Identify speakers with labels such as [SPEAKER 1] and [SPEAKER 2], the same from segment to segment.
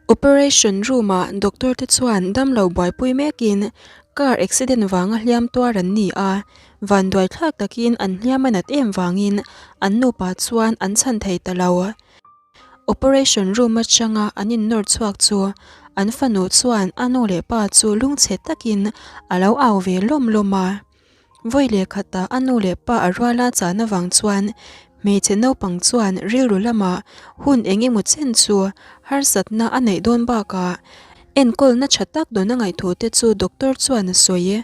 [SPEAKER 1] Operation room-ah doctor te chuan damlo buaipui mekin car accident vanga hliam tuar an ni a, vanduai thlak takin an hliam a nat em vangin an nupa chuan an chhan thei ta lo. Operation room atanga an innawr chhuak chu an fanu chuan a nu leh pa chu lungchhe takin a lo au ve lawm lawm a. Vawi leh khatah a nu leh pa a ruala chahna vang chuan hmeichhe naupang chuan rilru lamah hun eng emaw chen chu harsatna a neih dawn bakah enkawlna tha tak dawn a ngaih te chu doctor chuan a sawi.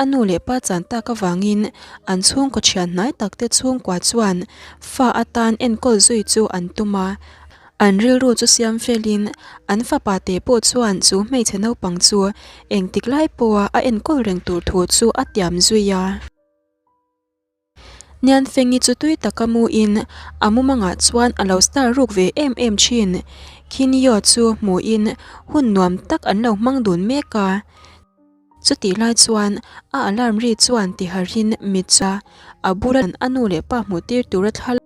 [SPEAKER 1] A nu leh pa chan tak avangin an chhungkaw thian hnai tak te chhungkua chuan fa atan enkawl zui chu an tum a. An rilru chu siam felin an fapa te pawh chuan chu hmeichhe naupang chu engtik lai pawha a enkawl reng tur thu chu a tiam zui a. Nianfengi chu tui taka muin a mumangah chuan a lo star ruk ve em em thin. Khinyo chu hmuin hun nuam tak an lo hmang dun mek a. Chutih lai chuan a alarm ri chuan tiharhin mit chu a bula a nu leh pa hmuh tir tura thla.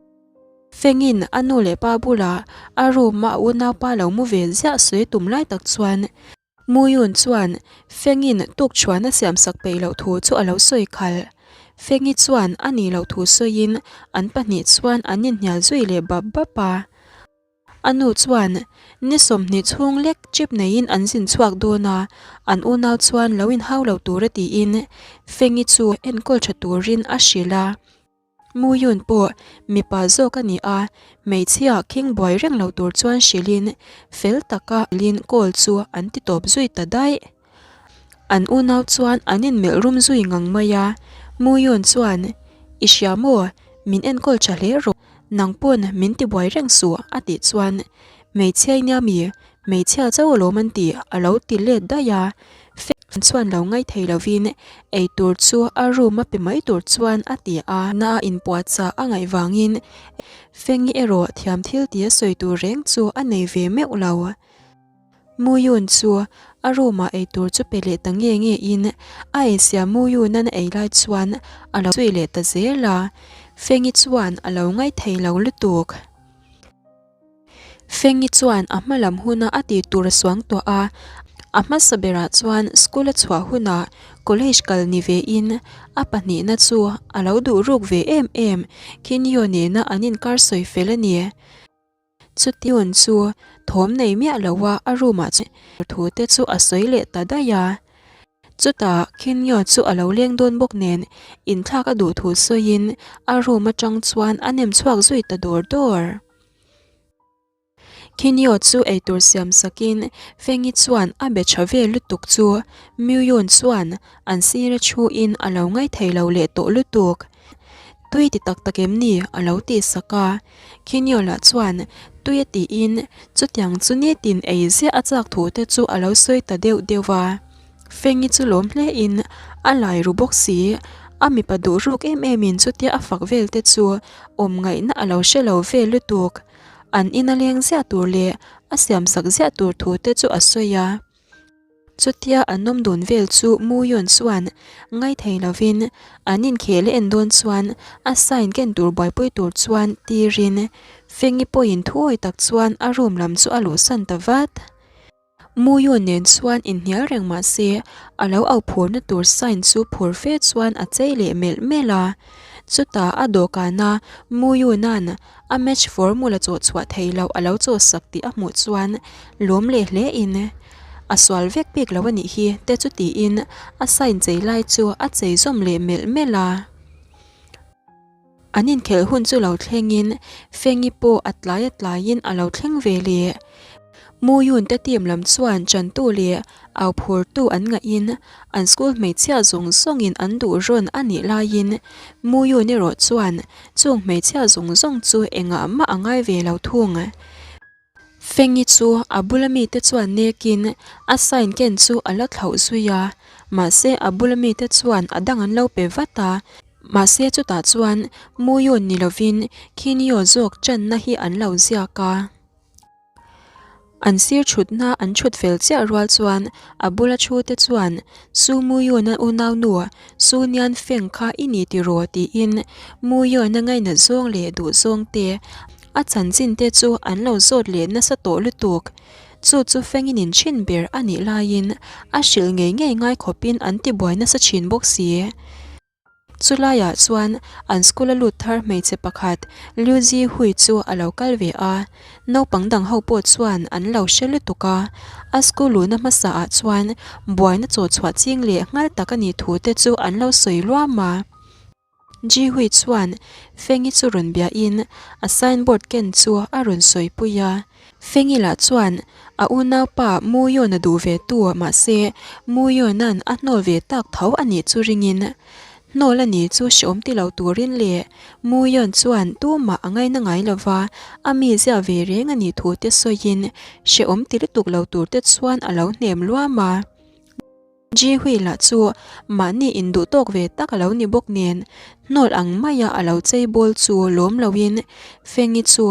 [SPEAKER 1] Fengin a nu leh pa bulah a room a unaupa lo mu ve ziah sawi tum lai tak chuan Muyun chuan Fengin tukṭhuan a siamsak peih loh thu chu a lo sawi khalh. Fengi chuan a nih loh thu sawiin an pahnih chuan an inhnial zui leh bap bap a. A nu chuan ni 20 chhung lek trip neiin an zin chhuak dawn a, an unau chuan lo inhau lo tura tiin Fengi chu enkawl ṭha turin a hrilh a. Muyun pawh mipa zawk a ni a, hmeichhia khing buai reng lo tur chuan hrilhin fel taka lin call chu an ti tawp zui ta daih. An unau chuan an inmelh rum zui ngang mai a, Muyun chuan, I hria maw? Min enkawl tha hle rawh, nang pawn min ti buai reng suh a tih chuan hmeichhia i nia mi? Hmeichhia chauh alawm an ti a lo ti let daih a, Feng chuan lo ngaih thei lovin eitur chu a room a pe mai tur chuan a ti a. Na a inpuahchah a ngaih vangin Fengi erawh thiam thil tia sawi tur reng chu a nei ve meuh lo. Muyun chu a room ah eitur chu pe leh ta nge nge in a eisiam Muyun an ei lai chuan a lo zui leh ta zel a, Fengi chuan a lo ngaih thei lo lutuk. Fengi chuan a hma lam huna a tih tur a suang tawh a, a hmasa berah chuan school a chhuah hunah college kal ni ve in a pahnihna chu a lo duh ruk ve em em Khinyo nena an inkar sawi fel a ni. Chutiun chu thawm nei miah lo a a room ah chuan thu te chu a sawi leh ta daih a. Chutah Khinyo chu a lo leng dawn bawk nen inthlak a duh thu sawiin a room atang chuan a nem chhuak zui ta dawr dawr. Khinyo chu eitur siam sakin Fengi chuan a be tha vel lutuk chu Muyun chuan an sir a thuin a lo ngaih thei lo leh tawh lutuk. Tui ti tak tak em ni? a lo tih sak a. Khinyo lah chuan tui a tiin chutiang chu nitin ei ziah a chak thu te chu a lo sawi ta deuh deuh va. Fengi chu lawm hle in a lai ru bawk si, a mipa duh ruk em em in chutia a fak vel te chu awm ngaihna a lo hre lo vel lutuk. An in a leng ziah tur leh a siam sak ziah tur thu te chu a sawi a. Chutia an awm dun vel chu Muyun chuan ngai thei lovin an inkhel a en dawn chuan a sign ken tur buaipui tur chuan tirin Fengi pawhin thuawi tak chuan a room lam chu a luhsan ta vat. Muyun nen chuan inhnial reng mah se, a lo au phurna tur sign chu phur fe chuan a chei leh melh melh a. Chutah a dawhkana Muyuna'n a match formula chawh chhuah thei loh a lo chawhsak tih a hmuh chuan lawm leh hle in, A sual vek bik lo a nih hi te chu tiin a sign chei lai chu a chei zawm leh melh melh a. An inkhelh hun chu lo thlengin Fengi pawh a tlai a tlaiin a lo thleng ve leh. Muyun te team lam chuan chantu leh au phurtu an ngahin an school hmeichhia zawng zawngin an duh rawn a nih laiin Muyun erawh chuan chung hmeichhia zawng zawng chu engah mah a ngai ve lo thung. Fengi chu a bula mite chuan nekin a sign ken chu a la thlauh zui a, mahse a bula mite chuan a dang an lo pe vat a, mahse chutah chuan Muyun ni lovin Khinyo zawk channa hi an lo ziak a. An sir thutna an thut fel chiah rual chuan a bula thu te chuan Su Muyun-a unaunu Su Nian Feng kha i ni tiraw tiin Muyun-a ngainat zawng leh duh zawng te A chanchin te chu an lo zawt leh nasa tawh lutuk. Chu chu Fengin in thin ber a nih laiin a hrilh ngei ngei ngai khawpin an tibuai nasa thin bawk si. Chulaiah chuan an school a lut thar hmeichhe pakhat Liu Zi Hui chu a lo kal ve a, naupang dang ho pawh chuan an lo hre lutuk a, a school luhna hmasa ah chuan buaina chaw chhuah ching leh nghal tak a nih thu te chu an lo sawi luam a. Ji Hui chuan Fengi chu rawn biahin a signboard ken chu a rawn sawipui a. Fengi lah chuan a unaupa Mu Yona duh ve tu mahse Mu Yona'n a hnawl ve tak tho a nih chu ringin hnawl a ni chu hreawm ti lo turin leh Mu Yon chuan tumah a ngaina ngai lova a mi ziah ve reng a nih thu te sawiin hreawm ti lutuk lo tur te chuan a lo hnem luam a. Ji Hui lah chu mahni induh tawk ve tak a lo ni bawk nen, hnawl ang maia a lo chei bawl chu lawm loin Fengi chu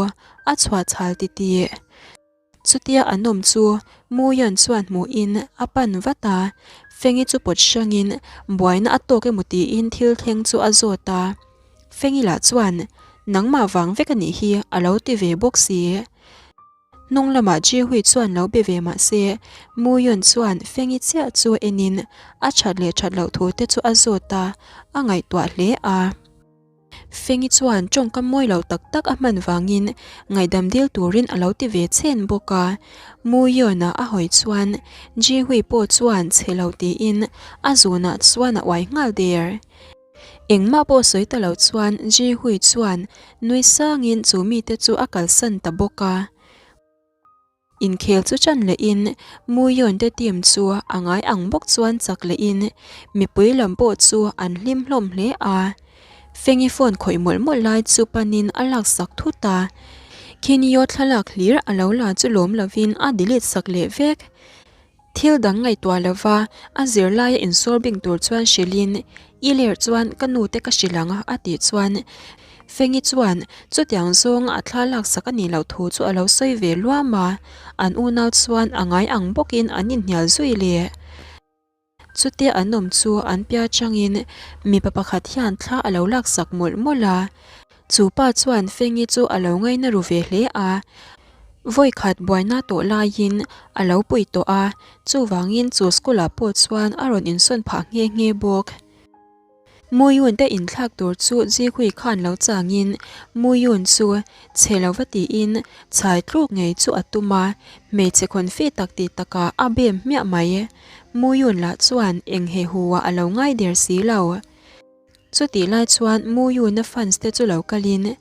[SPEAKER 1] a chhuah chhal titih. Chutia an awm chu Mu Yan chuan hmuhin a pan vat a, Fengi chu pawt hrangin buaina a tawk emaw tiin thil thleng chu a zawt a. Fengi lah chuan, Nangmah vang vek a nih hi a lo ti ve bawk si. Hnung lamah Ji Hui chuan lo be ve mah se, Mu Yun chuan Fengi chiah chu enin a that leh that loh thu te chu a zawt a, a ngaihtuah hle a. Fengi chuan tawngkam mawi lo tak tak a hman vangin ngaihdam dil turin a lo ti ve chhen bawk a. Mu Yun-a a hawi chuan Ji Hui pawh chuan chhe lo tiin a zunah chuan a uai nghal der. Engmah pawh sawi ta lo chuan Ji Hui chuan nui sangin chu mite chu a kalsan ta bawk a. Inkhel chu chan lehin Mu Yun te team chu a ngai ang bawk chuan chak lehin mipui lam pawh chu an hlim hlawm hle a. Fengi phone khawih mawlh mawlh lai chu panin a laksak thut a. Khinyo thlalak hlir a lo la chu lawm lovin a delete sak leh vek. Thil dang ngaihtuah lova a zirlaia insawr bing tur chuan hrilhin, I ler chuan ka nu te ka hrilh ang a tih chuan Fengi chuan chutiang zawnga a thla laksak a nih loh thu chu a lo sawi ve luam a, an unau chuan a ngai ang bawkin an inhnial zui leh. Chutia an awm chu an pia changin mipa pakhat hian thla a lo laksak mawlh mawlh a, chu pa chuan Fengi chu a lo ngaina ru ve hle a, Vawi khat buaina tawh laiin a lo pui tawh a, chuvangin chu school-ah pawh chuan a rawn insawn phah nghe nghe bawk. Muyun te inthlak tur chu Zikhui khan lo changin Muyun chu chhe lo va tiin chhai tluk ngei chu a tum a, hmeichhe khawnfi tak ti takah a bem hmiah mai. Muyun lah chuan eng he hu-ah a lo ngai der si lo. Chutih lai chuan Muyuna fans te chu lo kalin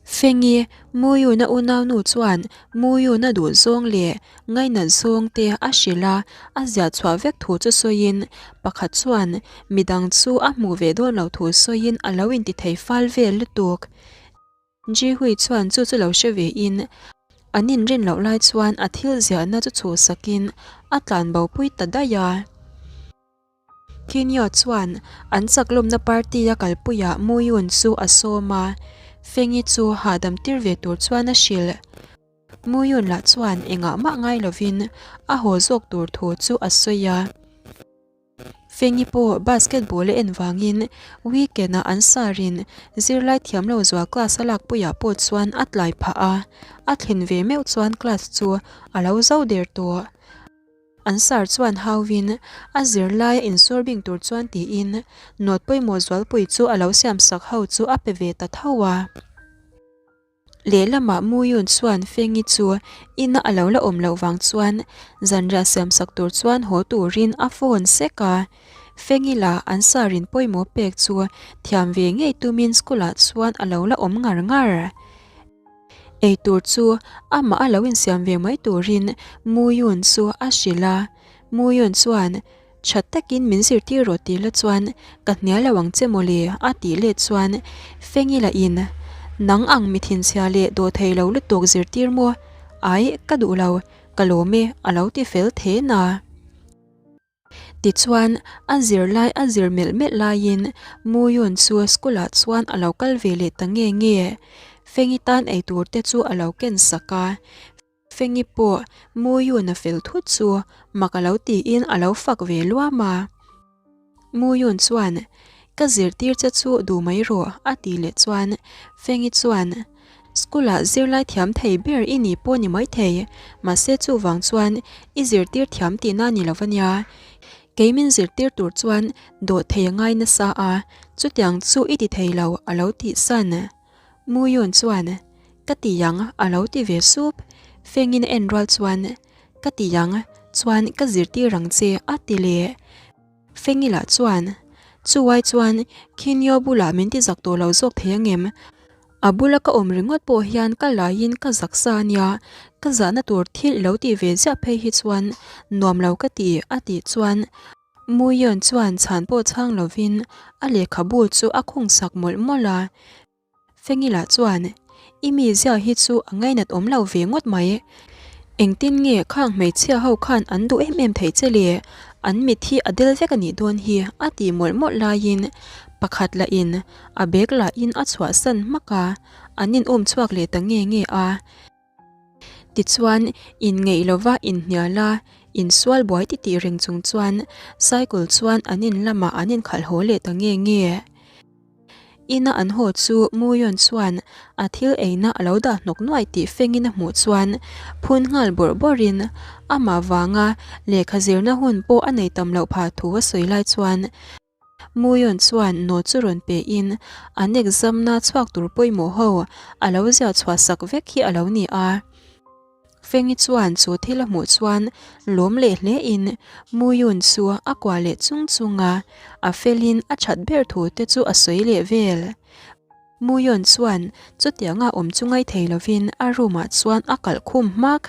[SPEAKER 1] Fengi, Muyuna unaunu chuan Muyuna duh zawng leh ngainat zawng te a hrilh a, a ziah chhuah vek thu chu sawiin pakhat chuan midang chu a hmuh ve dawn lo thu sawiin a lo inti thei fal vel lutuk. Jihui chuan chu chu lo hre ve in an inrin loh lai chuan a thil ziahna chu chhuhsakin a tlanbo pui ta daih a. Kinyo chuan an chaklawmna party a kalpuiah Muyun chu a sawm a, Fengi chu hahdam tir ve tur chuan a hrilh. Muyun lah chuan engah mah ngai lovin a haw zawk tur thu chu a sawi a. Fengi pawh basketball a en vangin weekend ah an sarin zirlai thiam lo zual class a lakpuiah pawh chuan a tlai phah a, a thlen ve meuh chuan class chu a lo zo der tawh. An sar chuan hauin a zirlai a insawr bing tur chuan tiin note pawimawh zualpui chu a lo siamsak ho chu a pe ve ta tho a. Lehlamah Muyun chuan Fengi chu ina a lo la awm loh vang chuan zanriah siamsak tur chuan haw turin a phone sek a. Fengi lah an sarin pawimawh pek chu thiam ve ngei tumin school ah chuan a lo la awm ngar ngar. Eitur chu amah a lo insiam ve mai turin Muyun chu a hrilh a, Muyun chuan, Tha takin min zirtir rawh tih la chuan ka hnial lo ang che mawle a tih let chuan Fengi lah in, Nang ang mi thinchhia leh dawh thei lo lutuk zirtir maw? Ai, ka duh lo, ka lawm e a lo ti fel then a. Tichuan, a zirlai a zir melh melh laiin Muyun chu school-ah chuan a lo kal ve leh ta nge nge. Fengi tan eitur te chu a lo ken sak a. Fengi pawh Muyun a fel thut chu mak a lo tiin a lo fak ve luam a. Muyun chuan, Ka zirtir che chu duh mai rawh a tih leh chuan Fengi chuan, School-ah zirlai thiam thei ber i ni pawh ni maithei, mahse chuvang chuan i zirtir thiam tihna ni lo ania. Kei min zirtir tur chuan dawh thei a ngai nasa a, chutiang chu i ti thei lo a lo tih san. Muyun chuan, Ka ti ang a lo ti ve sup. Fengin a en rual chuan, Ka ti ang, chuan ka zirtir ang che a ti leh. Fengila chuan, Chuai chuan Khinyo bulah min ti zak tawh lo zawk thei angem? A bula ka awm ringawt pawh hian ka laiin ka zak sa ania, ka zahna tur thil i lo tih ve ziah phei hi chuan nuam lo ka ti, a tih chuan Muion chuan chhan pawh chhang lovin a lehkhabu chu a khung sak mawlh mawlh a. Fengila chuan, I mi zia hi chu a ngainat awm lo ve ngawt mai. Engtin nge khang hmeichhia ho khan an duh em em theih che le? An mit hi a del vek a nih dawn hi, a tih mawlh mawlh laiin pakhat lahin a bag lahin a chhuahsan hmak a, an in um chhuak leh ta nge nge a. Tichuan, inngeih lova inhnial a, insual buai titih reng chung chuan cycle chuan an in lamah an inkhalh haw leh ta nge nge. Ina an haw chu Muyon chuan a thil eina a lo dah hnawk nuai tih fengin a hmuh chuan phun nghal bawrh bawrhin amah vanga lehkha zirna hun pawh a nei tam loh phah thu a sawi lai chuan Muyon chuan note chu rawn pe in an exam na chhuak tur pawimawh ho a lo ziah chhuah sak vek hi a lo ni a. Fengi chuan chu thil a hmuh chuan lawm leh hle in Muyun chu a kuah leh chung chung a, a fel in a that ber thu te chu a sawi leh vel. Muyun chuan chutianga awm chu ngai thei lovin a room ah chuan a kalh khum hmak.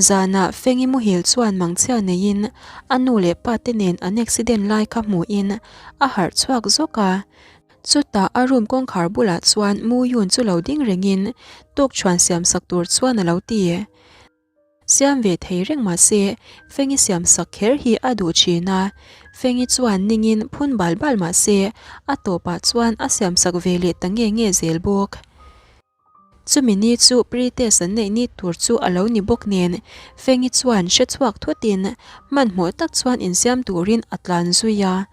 [SPEAKER 1] Zanah Fengi muhil chuan mangchhia neiin a nu leh pa te nen an accident lai kha hmuhin a harh chhuak zawk a. Chutah a room kawngkhar bulah chuan Mu Yun chu lo ding rengin tukṭhuan siam sak tur chuan a lo ti. Siam ve thei reng mah se Fengi siam sak kher hi a duh thin a. Fengi chuan ningin phun bal bal mah se a tawpah chuan a siam sak ve leh ta nge nge zel bawk. Chumi ni chu pre-test an neih ni tur chu a lo ni bawk nen Fengi chuan hre chhuak thutin hmanhmawh tak chuan insiam turin a tlan zui a.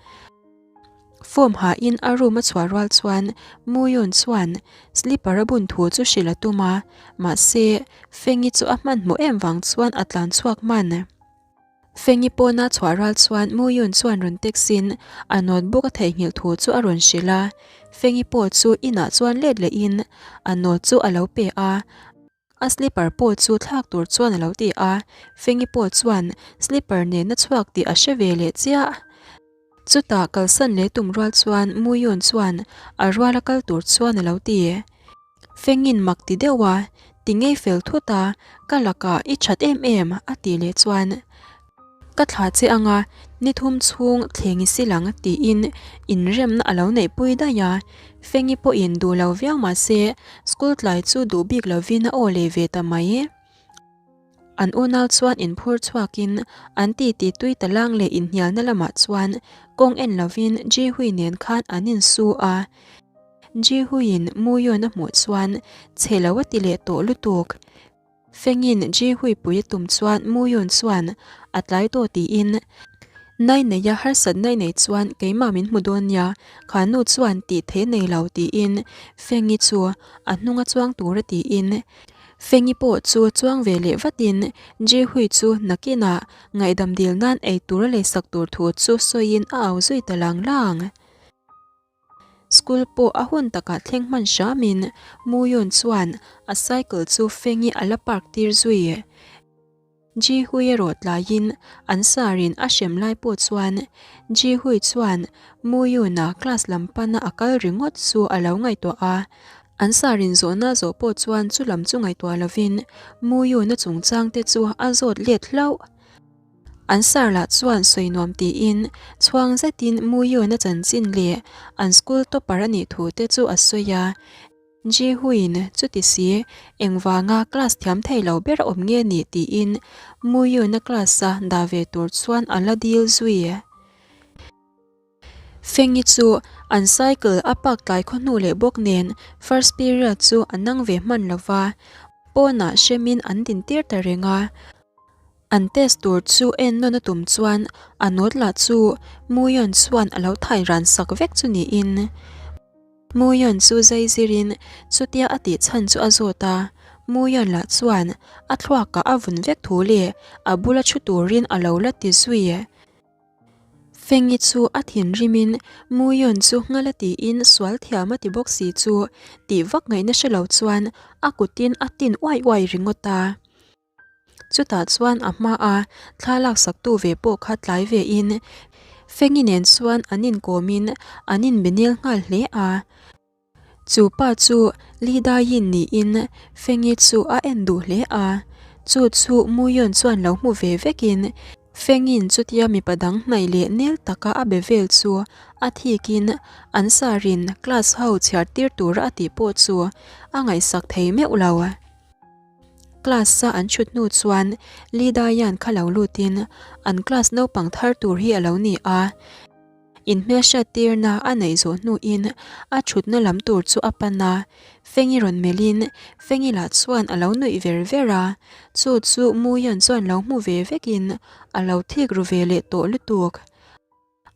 [SPEAKER 1] Form hain a room a chhuah rual chuan Muyun chuan slipper a bun thu chu hrilh a tum a, mahse Fengi chu a hmanhmawh em vang chuan a tlan chhuak hman. Fengi pawna chhuah ral chuan Muyun chuan rawn text in a notebook a theihnghilh thu chu a rawn hrilh a. Fengi pawh chu inah chuan let leh in a note chu a lo pe a. A slipper pawh chu thlak tur chuan a lo ti a. Fengi pawh chuan slipper nena chhuak tih a hre ve leh chiah. Chutah kalsan leh tum rual chuan Muyun chuan a ruala kal tur chuan a lo ti. Fengin mak ti deuh a, ti ngei fel thut a, ka lakah i that em em a tih leh chuan ka thlah che anga ni thum chhung thleng i sil ang tiin inremna a lo neihpui daih a, Fengi pawhin duh lo viau mah se school tlai chu duh bik lovin a aw leh ve ta mai. An unau chuan inphur chhuakin an titi tui ta lang leh inhnialna lamah chuan kawng en lovin Jihui nen khan an insu a. Jihuiin Muyon a hmuh chuan chhe lo a ti leh tawh lutuk. Fengin Jihui pui a tum chuan Muyon chuan a tlai tawh tiin Nai neia harsat nai nei chuan keimah min hmu dawn nia, kha nu chuan tih theih a nei lo tiin Fengi chu a hnunga chuang tura tiin Fengi pawh chu chuang ve leh vatin Jihui chu nakinah ngaihdam dil nan ei tur a leisak tur thu chu sawiin a au zui ta lang lang. School pawh a hun takah thleng hman hramin Muyun chuan a cycle chu Fengi a la park tir zui. Jihui erawh tlaiin an sarin a hrem lai pawh chuan Jihui chuan Muyun-a class lam pana a kal ringawt chu a lo ngaihtuah a. An sarin zawhna zawh pawh chuan chu lam chu ngaihtuah lovin Muyun-a chungchang te chu a zawt let hlauh. An sar lah chuan sawi nuam tiin chhuang zetin Muyun-a chanchin leh an school topper a nih thu te chu a sawi a. Jihuin chuti si engvanga class thiam thei lo ber a awm nge ni tiin Muyun-a class-a dah ve tur chuan a la dil zui. Fengi chu an cycle a park tlai khaw hnu leh bawk nen first period chu a nang ve hman lo va, pawnah hremin an din tir ta reng a. An test tur chu en nawn a tum chuan a note lah chu Muyon chuan a lo thai ran sak vek chu niin. Muian chu zai zirin chutia a tih chhan chu a zawt a, Muian lah chuan a thluakah a vun vek thu leh a bula thu turin a lo la ti zui. Fengi chu a thinrimin Muian chu nghal a tiin sual thiam a ti bawk si chu tih vak ngaihna hre lo chuan a kutin a tin uai uai ringawt a. Chutah chuan a hma a thla laksaktu ve pawh kha tlai ve in Fengi nen chuan an inkawmin an inbenel nghal hle a. Chu pa chu Li Daiin niin Fengi chu a en duh hle a. Chu chu Muion chuan lo hmu ve vekin Fengin chutia mipa dang hnaih leh nel taka a be vel chu a thikin an sarin class ho chhiar tir tura a tih pawh chu a ngaihsak thei meuh lo. Class a an chhut hnu chuan Lee Daian kha lo lutin an class naupang thar tur hi a lo ni a. Inhmelhriat tirna a neih zawh hnuin a chhutna lam tur chu a pan a, Fengi rawn melhin Fengi lah chuan a lo nuih ver ver a, chu chu Muian chuan lo hmu ve vekin a lo thik ru ve leh tawh lutuk.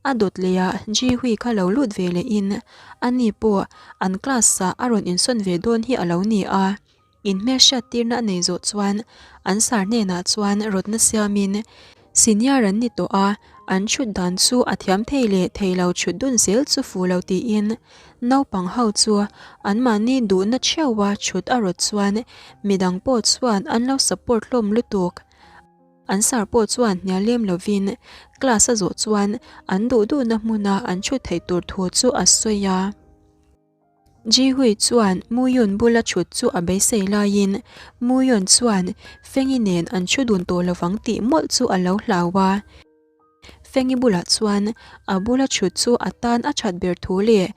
[SPEAKER 1] A dawt leh ah Ji Hui kha lo lut ve leh in ani pawh an class ah a rawn insawn ve dawn hi a lo ni a. In hmelhriat tirna a nei zawh chuan an sar hnenah chuan rawtna siam in senior an ni tawh a, an chhut dan chu a thiam thei leh thei lo chhut dun zel chu fu lo tiin naupang ho chu anmahni duhna theuh a chhut a rawt chuan midang pawh chuan an lo support hlawm lutuk. An sar pawh chuan hnial lem lovin class a zawh chuan an duh duhna hmuna an chhut theih tur thu chu a sawi a. Ji-hui chuan Muyun bula chhut chu a beisei laiin Muyun chuan Fengi nen an chhu dun tawh lovang tih mawlh chu a lo hlau a. Fengi bulah chuan a bula chhut chu a tan a that ber thu leh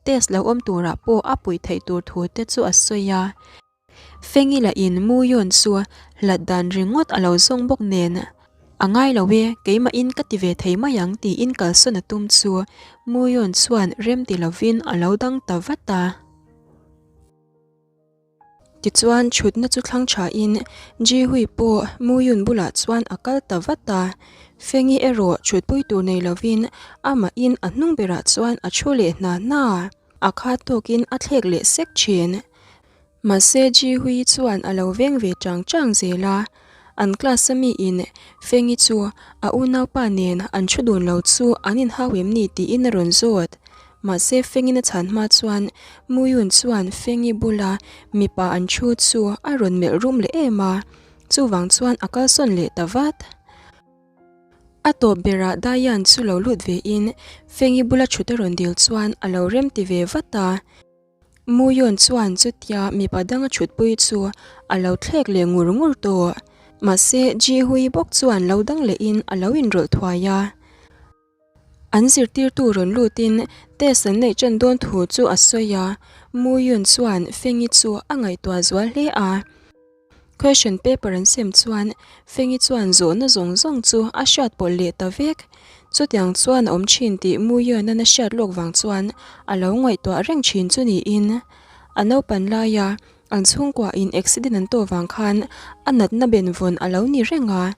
[SPEAKER 1] test lo awm turah pawh a puih theih tur thu te chu a sawi a. Fengi lah in Muyon chu hlat dan ringawt a lo zawng bawk nen, A ngai lo e, keimah in ka ti ve thei mai ang tiin kalsawn a tum chu Muyon chuan rem ti lovin a lo dang ta vat a. Tichuan thutna chu thlang tha in Jihui pawh Muyun bulah chuan a kal ta vat a, Fengi erawh thutpui tur nei lovin amah in a hnung berah chuan a thu leh hna hna a, a khat tawkin a thlek leh sek thin. Mahse Ji Hui chuan a lo veng ve chang chang zel a, an class a mi in Fengi chu a unaupa nen an thu dun lo chu an inhau em ni tiin a rawn zawt. Mahse Fengin a chhan hma chuan Mu Yun chuan Fengi bula mipa an thu chu a rawn melh rum leh em a, chuvang chuan a kalsawn leh ta vat. A tawp berah Diane chu lo lut ve in Fengi bula thut a rawn dil chuan a lo rem ti ve vat a. Muyon chuan chutia mipa danga thutpui chu a lo thlek leh ngur ngur tawh. Mahse, Ji Hui bawk chuan lo dang lehin a lo inrawlh thuai a. An zirtirtu rawn lutin test an neih ṭan dawn thu chu a sawi a, Muyun chuan Fengi chu a ngaihtuah zual hle a. Question paper an sem chuan Fengi chuan zawhna zawng zawng chu a hriat pawlh leh ta vek. Chutiang chuan a awm thin tih Muyuan-an a hriat lawk vang chuan a lo ngaihtuah reng thin chu niin a naupan laia an chhungkuain accident an tawh vang khan a natna benvawn a lo ni reng a.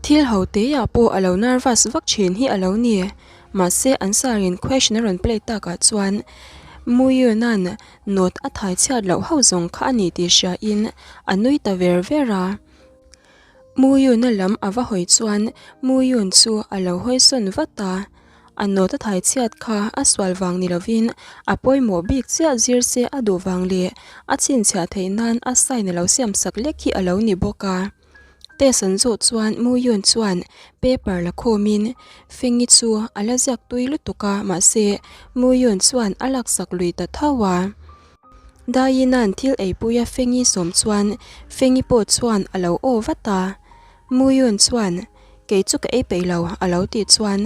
[SPEAKER 1] Thil ho teah pawh a lo nervous vak thin hi a lo ni. Mahse an sarin question a rawn play takah chuan Muyuan-an Note a thai chhiat loh ho zawng kha a ni tih hria in a nui ta ver ver a. Muyun-a lam a va hawi chuan Muyun chu a lo hawi sawn vat a. A note a thai chhiat kha a sual vang ni lovin a pawimawh bik chiah zir se a duh vang leh a chhinchhiah theih nan a sign a lo siam sak lek hi a lo ni bawk a. Test an zawh chuan Muyun chuan paper la khawmin Fengi chu a la ziak tui lutuk a mahse Muyun chuan a laksak lui ta tho a. Daiina'n thil eipuia Fengi sawm chuan Fengi pawh chuan a lo aw vat a. Muyun chuan kei chu ka ei peih lo a lo tih chuan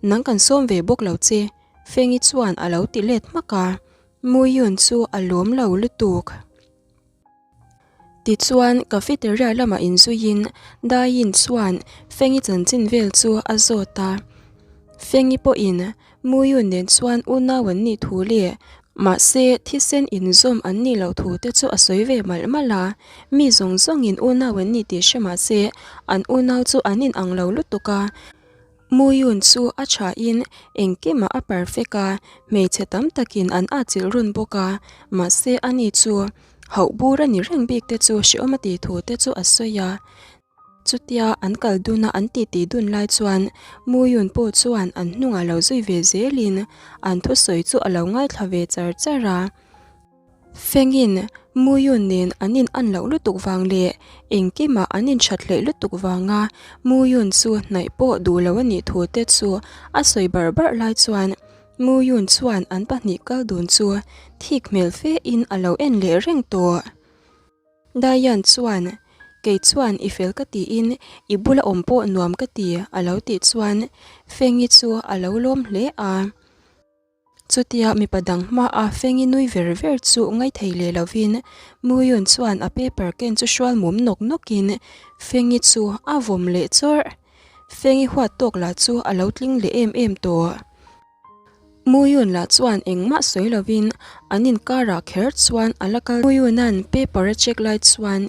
[SPEAKER 1] nang kan sawm ve bawk lo che Fengi chuan a lo ti let hmak a. Muyun chu a lawm lo lutuk. Tichuan, cafeteria lamah inzuiin Daiin chuan Fengi chanchin vel chu a zawt a. Fengi pawhin Muyun nen chuan unau an nih thu leh mahse thisen inzawm an nih loh thu te chu a sawi ve malh malh a. Mi zawng zawngin unau an ni tih hre mahse an unau chu an inang lo lutuk a. Muyun chu a thain engkimah a perfect a, hmeichhe tam takin an atchilh run bawk a, mahse ani chu hauh bur a ni reng bik te chu hrehawm a tih thu te chu a sawi a. Chutia an kal dun a an titi dun lai chuan Muyun pawh chuan an hnungah lo zui ve zelin an thusawi chu a lo ngaithla ve char char a. Fengin Muyun nen an in an loh lutuk vang leh engkimah an in that hleih lutuk vanga Muyun chu hnaih pawh duh lo a nih thu te chu a sawi barh barh lai chuan Muyun chuan an pahnih kal dun chu thik hmel fe in a lo en leh reng tawh. Diane chuan, Kei chuan i fel ka tiin i bula awm pawh nuam ka ti a lo tih chuan Fengi chu a lo lawm hle a. Chutia mipa dang hmaa Fengi nui ver ver chu ngaithei leh lovin Muyun chuan a paper ken chu hrual mum nawk nawkin Fengi chu a vawm leh chawrh. Fengi huat tawk lah chu a lo tling leh em em tawh. Muyun lah chuan engmah sawi lovin an inkarah kher chuan a la kal. Muyunan paper a check lai chuan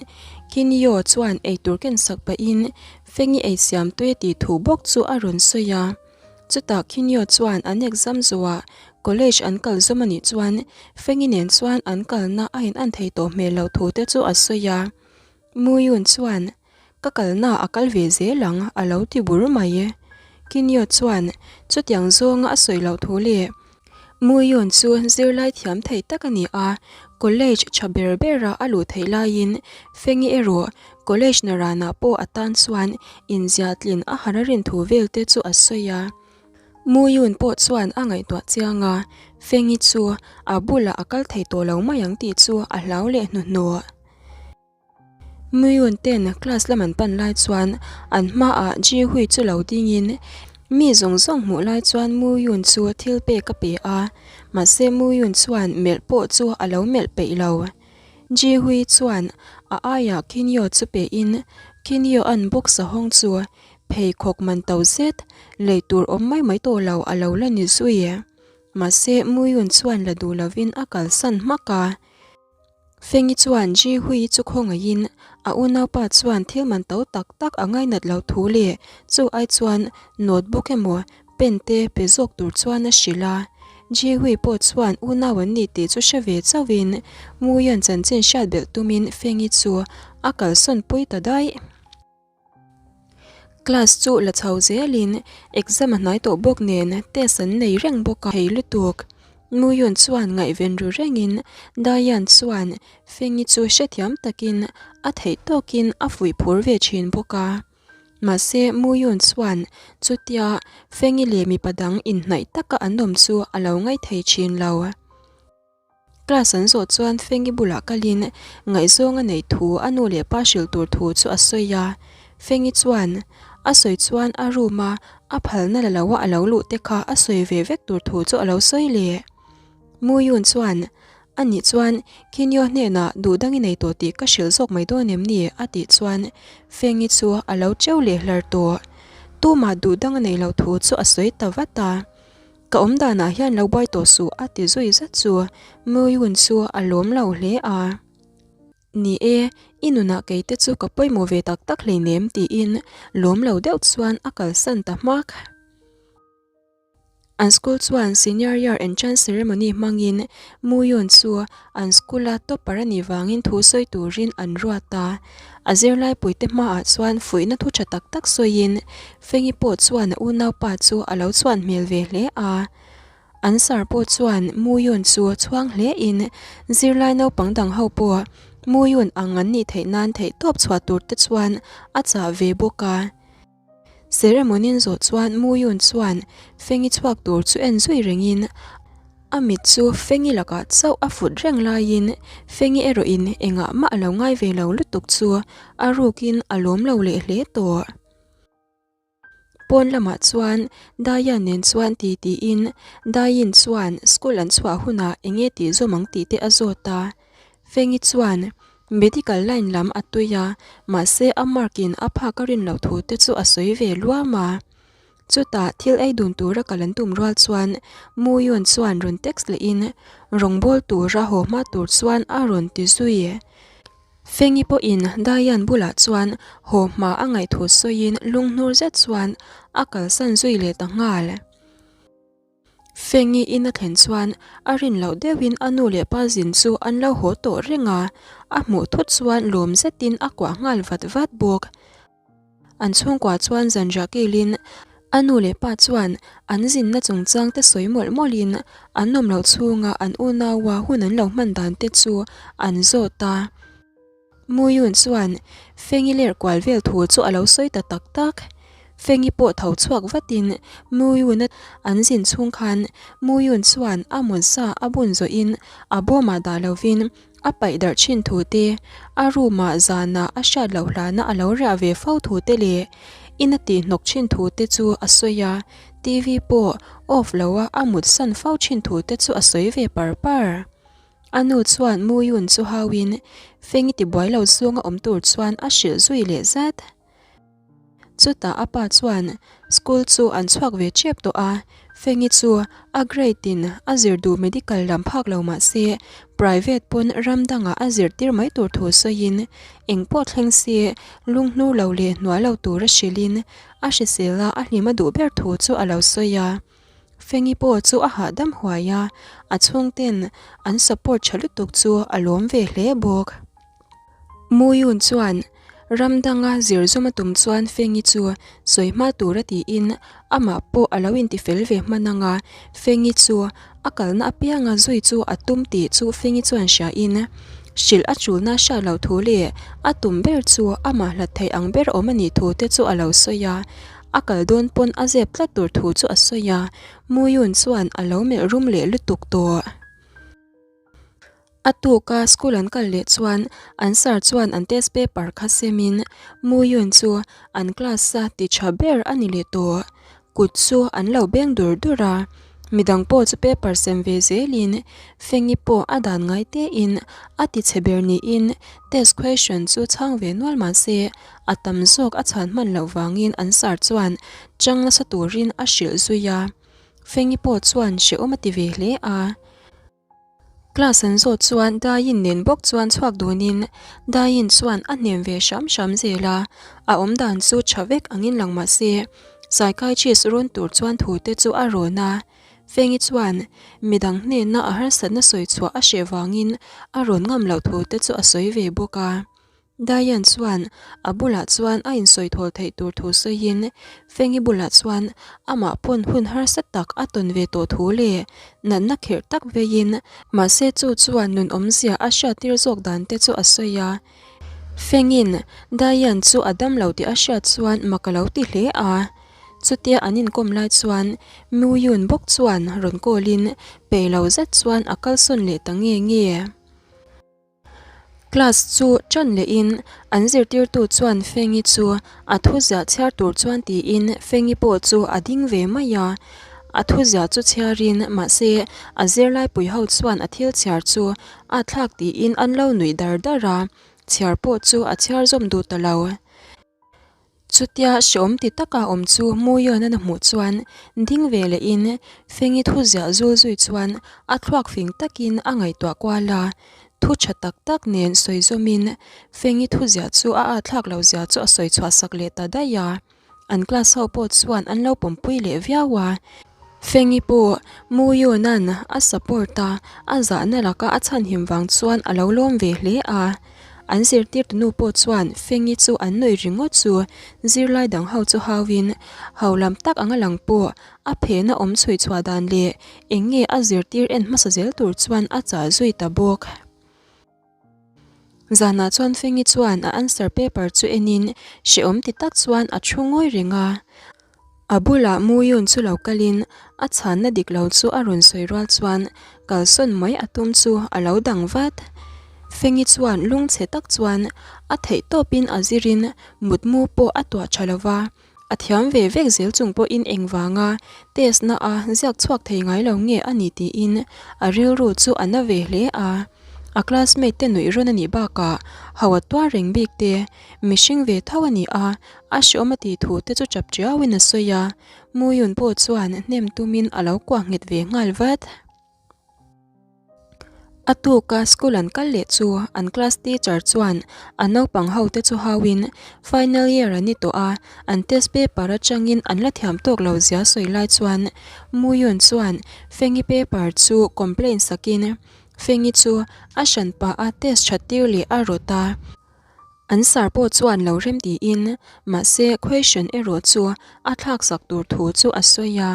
[SPEAKER 1] Kinyo chuan eitur ken sak pahin Fengi ei siam tui tih thu bawk chu a rawn sawi a. Chutah Khinyo chuan an exam zawhah college an kal zawm a nih chuan Fengi nen chuan an kalna a in an thei tawh hmel loh thu te chu a sawi a. Muyun chuan, Ka kalna a kal ve zel ang a lo ti bur mai. Khinyo chuan chutiang zawnga a sawi loh thu leh Muyun chu zirlai thiam thei tak a ni a, college tha ber bera a luh theih laiin Fengi erawh college naranah pawh a tan chuan inziah tlin a har a rin thu vel te chu a sawi a. Muyun pawh chuan a ngaihtuah chiang a, Fengi chu a bulah a kal thei tawh lo mai ang tih chu a hlau leh hnuhnawh. Muyun ten class lam an pan lai chuan an hmaah Ji Hui chu lo dingin mi zawng zawng hmuh lai chuan Muyun chu thil pek a pe a, mahse Muyun chuan melh pawh chu a lo melh peih lo. Ji Hui chuan a aiah Kinyo chu pehin Kinyo an box a hawng chu pheikhawk man to zet lei tur awm mai mai tawh lo a lo la ni zui. Mahse Muyun chuan la duh lovin a kalsan hmak a. Fengi chuan Ji Hui chu khawngaihin a unaupa chuan thil man to tak tak a ngainat lo thu leh chu ai chuan notebook emaw pen te pe zawk tur chuan a hrilh a. Ji Hui pawh chuan unau an ni tih chu hre ve chauhin Muyan chanchin hriat belh tumin Fengi chu a kalsawn pui ta daih. Class chu la chho zelin exam a hnai tawh bawk nen test an nei reng bawk a, thei lutuk. Muyun chuan ngaihven ru rengin Diane chuan Fengi chu hrethiam takin a theih tawkin a fuih phur ve thin bawk a. Mahse Muyun chuan chutia Fengi leh mipa dang inhnaih taka an awm chu a lo ngaithei thin lo. Class an zawh chuan Fengi bulah kalin ngaihzawng a neih thu a nu leh pa hrilh tur thu chu a sawi a. Fengi chuan a sawi chuan a room a a phalna la lo a a lo luh te kha a sawi ve vek tur thu chu a lo sawi leh. Muyun chuan a nih chuan Kinyo hnenah duh dang i nei tawh tih ka hrilh zawk mai dawn em ni a tih chuan Fengi chu a lo cheu leh hlar tawh. Tumah duh dang a neih loh thu chu a sawi ta vat a. Ka awm danah hian lo buai tawh suh a ti zui zat chu Muyun chu a lawm lo hle a. Ni e, i nunah kei te chu ka pawimawh ve tak tak hleinem tiin lawm lo deuh chuan a kalsan ta hmak. An school chuan senior year entrance ceremony hmangin Muyun chu an school a topper a nih vangin thu sawi turin an ruat a. A zirlaipuite hmaah chuan fuihna thu tha tak tak sawiin Fengi pawh chuan a unaupa chu a lo chhuan hmel ve hle a. An sir pawh chuan Muyun chu chhuang hlein zirlai naupang dang ho pawh Muyun ang an nih theih nan theihtawp chhuah tur te chuan a chah ve bawk a. Ceremony zawh chuan Muyun chuan Fengi chhuak tur chu en zui rengin a mit chu Fengi lakah chauh a fut reng laiin Fengi erawhin engah mah a lo ngai ve lo lutuk chu a rukin a lawm lo leh hle tawh. Pawn lamah chuan Daian nen chuan ti tiin Daiin chuan school an chhuah hunah eng nge tih zawm ang tih te a zawt a. Fengi chuan medical line lam a tui a, mahse a mark in a phak a rin loh thu te chu a sawi ve luam a. Chutah thil ei dun tura kal an tum rual chuan Muyun chuan rawn text lehin rawngbâwl tura haw hma tur chuan a rawn ti zui. Fengi pawhin Diane bulah chuan haw hma a ngaih thu sawiin lunghnur zet chuan a kalsan zui leh ta nghal. Fengi in a thlen chuan a rin loh deuhin a nu leh pa zin chu an lo haw tawh reng a, a hmuh thut chuan lawm zetin a kuah nghal vat vat bawk. An chhungkua chuan zanriah kilin a nu leh pa chuan an zinna chungchang te sawi mawlh mawlhin an awm loh chhunga an unaua hun an lo hman dan te chu an zawt a. Muyun chuan Fengi ler kual vel thu chu a lo sawi ta tak tak. Fengi pawh tho chhuak vatin Muyun-a an zin chhung khan Muyun chuan a mawlsa a bun zawhin a bawmah dah lovin A paih darh thin thu te, a room ah zanah a hriat loh hlana a lo riah ve fo thu te leh in a tih hnawk thin thu te chu a sawi a, TV pawh off lo a a mut san fo thin thu te chu a sawi ve par par. A nu chuan Muyun chu hauin Fengi tibuai lo zawnga awm tur chuan a hrilh zui leh zat. Chutah a pa chuan school chu an chhuak ve tep tawh a, Fengi chu a grade in a zir duh medical lam phak lo mah se private pawn ram dangah a zirtir mai tur thu sawiin engpawh thleng se lunghnur lo leh hnuai lo tur a hrilhin a hrisel a a hlim a duh ber thu chu a lo sawi a. Fengi pawh chu a hahdam huai a, a chhungten an support tha lutuk chu a lawm ve hle bawk. Muyun chuan ram danga zir zawm a tum chuan Fengi chu sawi hma tur a tiin amah pawh a lo inti fel ve hman ang a, Fengi chu a kalna apianga zui chu a tum tih chu Fengi chuan hriain hrilh a tulna hriat loh thu leh a tum ber chu amah hlat theih ang ber awm a nih thu te chu a lo sawi a, a kal dawn pawn a zep tlat tur thu chu a sawi a, Muyun chuan a lo melh rum leh lutuk tawh. A tuka school an kal leh chuan an sir chuan an test paper kha semin Muyun chu an class a ti tha ber a ni leh tawh. Kut chu an lo beng dur dur a, midang pawh chu paper sem ve zelin Fengi pawh a dan ngai tein a ti chhe ber niin test question chu chhang ve nual mahse a tam zawk a chhan hman loh vangin an sir chuan chang nasa turin a hrilh zui a. Fengi pawh chuan hrehawm a ti ve hle a. Class an zawh chuan Daiin nen bawk chuan chhuak dunin Daiin chuan a hnem ve hram hram zel a, a awmdan chu tha vek angin lang mah se psychiatrist rawn tur chuan thu te chu a rawn a, Fengi chuan midang hnena a harsatna sawi chhuah a hreh vangin a rawn ngam loh thu te chu a sawi ve bawk a. Diane chuan a bulah chuan a insawi thawl theih tur thu sawiin Fengi bulah chuan amah pawn hun harsa tak a tawn ve tawh thu leh natna kherh tak veiin mahse chu chuan nun awmzia a hriattir zawk dan te chu a sawi a. Fengin Diane chu a dam lo tih a hriat chuan mak a lo ti hle a. Chutia an inkawm lai chuan Muyun bawk chuan rawn call in peih lo zet chuan a kalsawn leh ta nge nge. Class chu ṭan lehin an zirtirtu chuan Fengi chu a thuziah chhiar tur chuan tiin Fengi pawh chu a ding ve mai a. A thuziah chu chhiarin mahse a zirlaipui ho chuan a thil chhiar chu a thlak tiin an lo nuih dar dar a, chhiar pawh chu a chhiar zawm duh ta lo. Chutia hreawm ti taka awm chu Muiawn-an a hmuh chuan ding ve lehin Fengi thu ziah zul zui chuan a thluak fing takin a ngaihtuah kual a, thu tha tak tak nen sawi zawmin Fengi thu ziah chu a atthlak lo zia chu a sawi chhuah sak leh ta daih a. An class ho pawh chuan an lo pawmpui leh viau a. Fengi pawh Muyuna'n a support a, a zahna laka a chhanhim vang chuan a lo lawm ve hle a. An zirtirtunu pawh chuan Fengi chu an nuih ringawt chu zirlai dang ho chu hauin ho lam tak anga lang pawh a phena awm chhui chhuah dan leh eng nge a zirtir en hmasa zel tur chuan a chah zui ta bawk. Zanah chuan Fengi chuan a answer paper chu enin hrehawm ti tak chuan a thu ngawi reng a. A bulah Muyun chu lo kalin a chhanna dik lo chu a rawn sawi rual chuan kalsawn mai a tum chu a lo dang vat. Fengi chuan lungchhe tak chuan a theih tawpin a zirin mutmu pawh a tuah tha lova. A thiam ve vek zel chung pawhin engvanga test na a ziak chhuak thei ngai lo nge a ni tiin a rilru chu a na ve hle a. A classmate te nuih rawn a nih bakah ho a tuar reng bik te, mihring ve tho a ni a, a hreawm a tih thu te chu chap tiauin a sawi a. Muyun pawh chuan hnem tumin a lo kuah nghet ve nghal vat. A tuka school an kal leh chu an class teacher chuan a naupang ho te chu hauin final year an ni tawh a, an test paper atangin an la thiam tawk lo zia sawi lai chuan Muyun chuan Fengi paper chu complain sakin Fengi chu a hran pah a test that tir leh a rawt a. An sar pawh chuan lo rem tiin mahse question erawh chu a thlak sak tur thu chu a sawi a.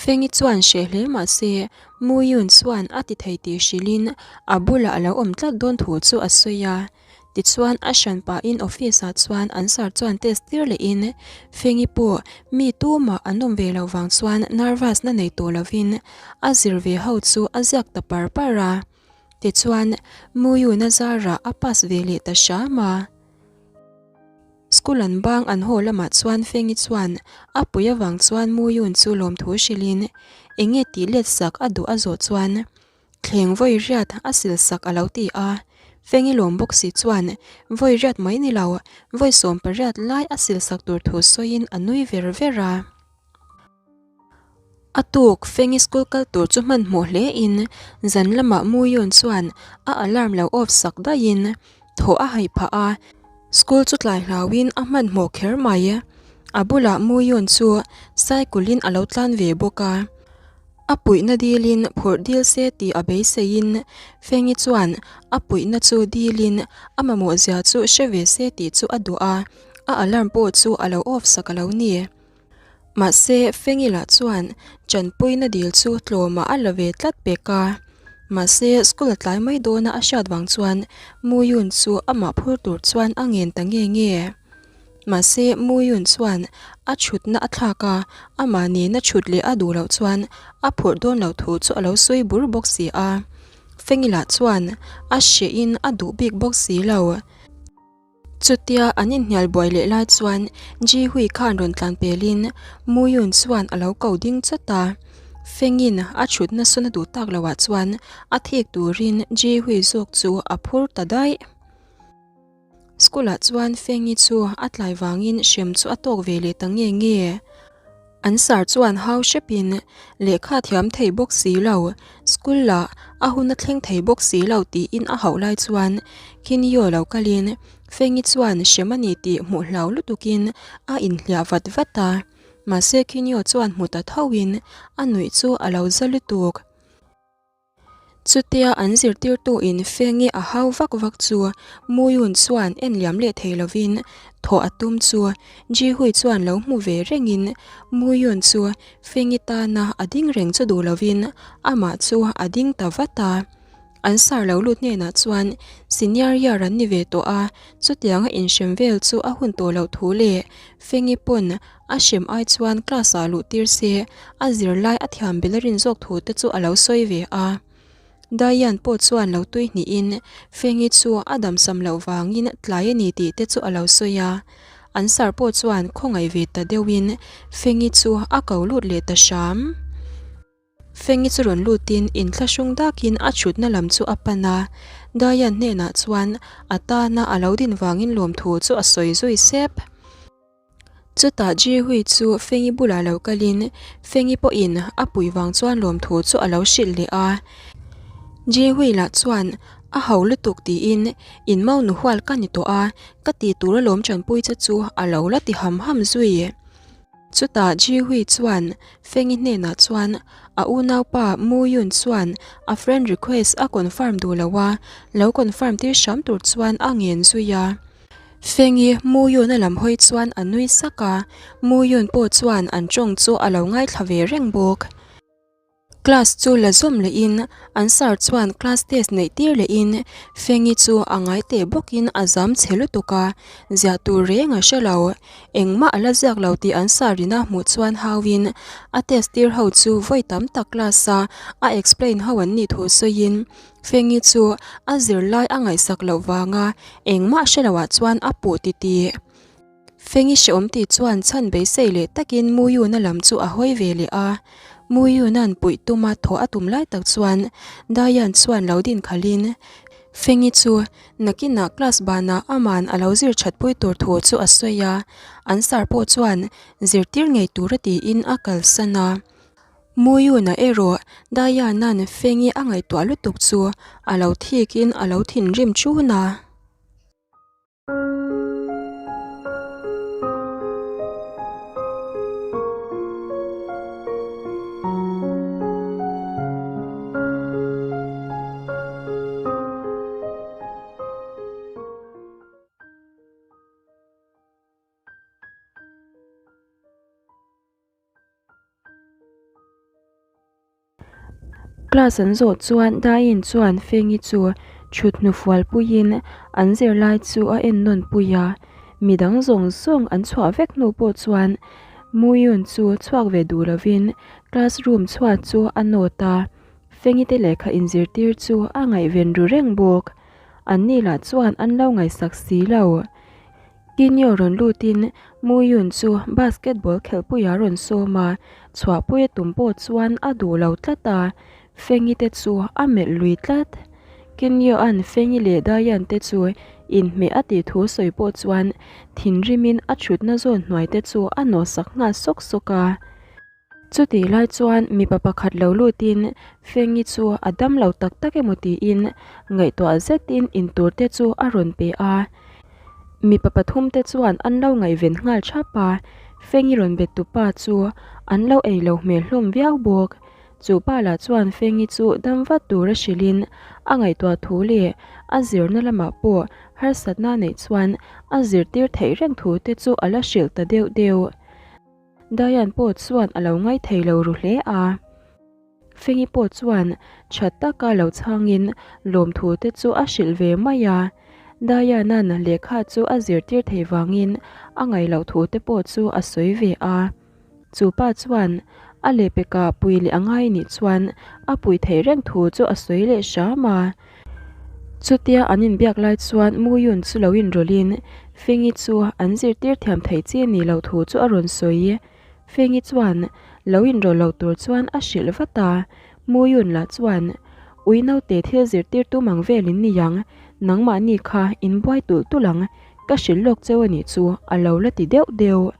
[SPEAKER 1] Fengi chuan hreh hle mah se, Mu Yun chuan a ti thei tih hrilhin a bulah a lo awm tlat dawn thu chu a sawi a. Tichuan a hran pahin office ah chuan an sir chuan test tir lehin Fengi pawh mi tumah an awm ve loh vang chuan nervous na nei tawh lovin a zir ve ho chu a ziak ta par par a. Tichuan Mu Yun a zarah a pass ve leh ta hram a. School an bang an haw lamah chuan Fengi chuan a pui avang chuan Muyun chu lawmthu hrilhin eng nge tih let sak a duh a zawh chuan thleng vawi riat a sil sak a lo ti a. Fengi lawm bawk si chuan vawi riat mai ni lo vawi 18 lai a sil sak tur thu sawiin a nui ver ver a. A tuk Fengi school kal tur chu hmanhmawh hle in zan lamah Muyun chuan a alarm lo off sak daih in thawh a haih phah a, school chu tlai hlau in a hmanhmawh kher mai. A bulah Muyun chu cycle in a lo tlan ve bawk a, a puihna dil in phurh dil se tih a beisei in Fengi chuan a puihna chu dil in a mamawh zia chu hre ve se tih chu a duh a, a alarm pawh chu a lo off sak a lo ni. Mahse, Fengila chuan chanpuina dil chu tlawmah a la ve tlat pek a. Mahse, school a tlai mai dawna a hriat vang chuan Muyun chu amah phur tur chuan a ngen ta nge nge. Mahse, Muyun chuan a chhutna a thlak a, amah nena chhut leh a duh loh chuan a phurh dawn loh thu chu a lo sawi bur bawk si a. Fengila chuan a hrehin a duh bik bawk si lo. Chutia an inhnial buai leh lai chuan Ji Hui khan rawn tlan pelin Mu Yun chuan a lo ko ding chawt a. Fengin a thutna sawn a duh tak loah chuan a thik turin Ji Hui zawk chu a phur ta daih. School ah chuan Fengi chu a tlai vangin hrem chu a tawk ve leh ta nge nge. An sar chuan hau hrepin lehkha thiam thei bawk si lo, school lah a hun a thleng thei bawk si lo tiin a hauh lai chuan Khinyo lo kalin Fengi chuan hrem a ni tih hmuh hlau lutukin a inhliah vat vat a, mahse Khinyo chuan hmu ta thoin a nuih chu a lo za lutuk. Chutia an zirtirtuin Fengi a hau vak vak chu Muyun chuan en liam leh thei lovin thawh a tum chu Jihui chuan lo hmu ve rengin Muyun chu Fengi tana a ding reng chu duh lovin amah chu a ding ta vat a. An sar lo lut hnenah chuan senior year an ni ve tawh a, chutianga inhrem vel chu a hun tawh loh thu leh Fengi pawn A hrem ai chuan class ah luh tir se, a zirlai a thiam bel a rin zawk thu te chu a lo sawi ve a. Diane pawh chuan lo tui hnihin Fengi chu a damsam loh vangin tlai a ni tih te chu a lo sawi a. An sir pawh chuan khawngaih ve ta deuhin Fengi chu a ko lut leh ta hram. Fengi chu rawn lutin inthlahrung dakin a thutna lam chu a pan a, Diane hnenah chuan a tana a lo din vangin lawmthu chu a sawi zui sep. Chutah Jihui chu Fengi bulah lo kalin Fengi pawhin a pui vang chuan lawmthu chu a lo hrilh leh a. Jihui lah chuan a ho lutuk tiin in mau nu hual ka ni tawh a, ka tih tur alawm tanpui che chu a lo la ti ham ham zui. Chutah Jihui chuan Fengi hnenah chuan a unaupa Mu Yun chuan a friend request a confirm duh lo a, lo confirm tir hram tur chuan a ngen zui a. Fengi Mu Yun-a lam hawi chuan a nui sak a, Mu Yun pawh chuan an tawng chu a lo ngaithla ve reng bawk. Class chu la zawm lehin an sir chuan class test neih tir lehin Fengi chu a ngai teh bawkin a zam chhe lutuk a, ziah tur reng a hre lo. Engmah a la ziak lo tih an sir in a hmuh chuan hauin a test tir ho chu vawi tam tak class a a explain ho an nih thu sawiin Fengi chu a zirlai a ngaihsak loh vanga engmah hre loah chuan a puh titih. Fengi hreawm tih chuan chhan beisei leh takin Muyuna lam chu a hawi ve leh a. Muyuna'n puih tuma thawh a tum lai tak chuan Dayan chuan lo din khalhin Fengi chu nakinah class banah aman a lo zir thatpui tur thu chu a sawi a, an sir pawh chuan zirtir ngei tura tiin a kalsan a. Muyuna erawh Diana'n Fengi a ngaihtuah lutuk chu a lo thikin a lo thinrim ṭun a. Class an zawh chuan Daiin chuan Fengi chu thut hnufual puiin an zirlai chu a en nawn pui a, midang zawng zawng an chhuah vek hnu pawh chuan Muyun chu chhuak ve duh lovin classroom chhuat chu a nawt a, Fengi te lehkha inzirtir chu a ngaihven ru reng bawk. Anni lah chuan an lo ngaihsak si lo. Kinyo rawn lutin Muyun chu basketball khelhpuia rawn sawm a, chhuahpui a tum pawh chuan a duh lo tlat a, Fengi te chu a melh lui tlat. Kinyo-a'n Fengi leh Dayan te chu inhmeh a tih thu sawi pawh chuan thinrimin a thutna zawn hnuai te chu a nawhsak nghal sawk sawk a. Chutih lai chuan mipa pakhat lo lutin Fengi chu a dam lo tak tak emaw tiin ngaihtuah zetin intur te chu a rawn pe a. Mipa pathum te chuan an lo ngaihven nghal thap a, Fengi rawn bet tupa chu an lo ei lo hmel hlawm viau bawk. Chu pa lah chuan Fengi chu dam vat tura hrilhin a ngaihtuah thu leh a zirna lamah pawh harsatna neih chuan a zirtir theih reng thu te chu a la hrilh ta deuh deuh. Diane pawh chuan a lo ngaithei lo ru hle a. Fengi pawh chuan tha taka lo chhangin lawmthu te chu a hrilh ve mai a. Diane-a'n lehkha chu a zirtir thei vangin a ngaih loh thu te pawh chu a sawi ve a. Chu pa chuan a lehpekah pui leh a ngai nih chuan a pui theih reng thu chu a sawi leh hram a. Chutia an inbiak lai chuan Muyun chu lo inrawlhin Fengi chu an zirtir thiam theih chi a nih loh thu chu a rawn sawi. Fengi chuan lo inrawlh lo tur chuan a hrilh vat a, Muyun lah chuan, Ui naute thil zirtir tum ang vel in ni ang, nangmahni kha in buai tulh tulh ang, ka hrilh lawk cheu a nih chu a lo la ti deuh deuh.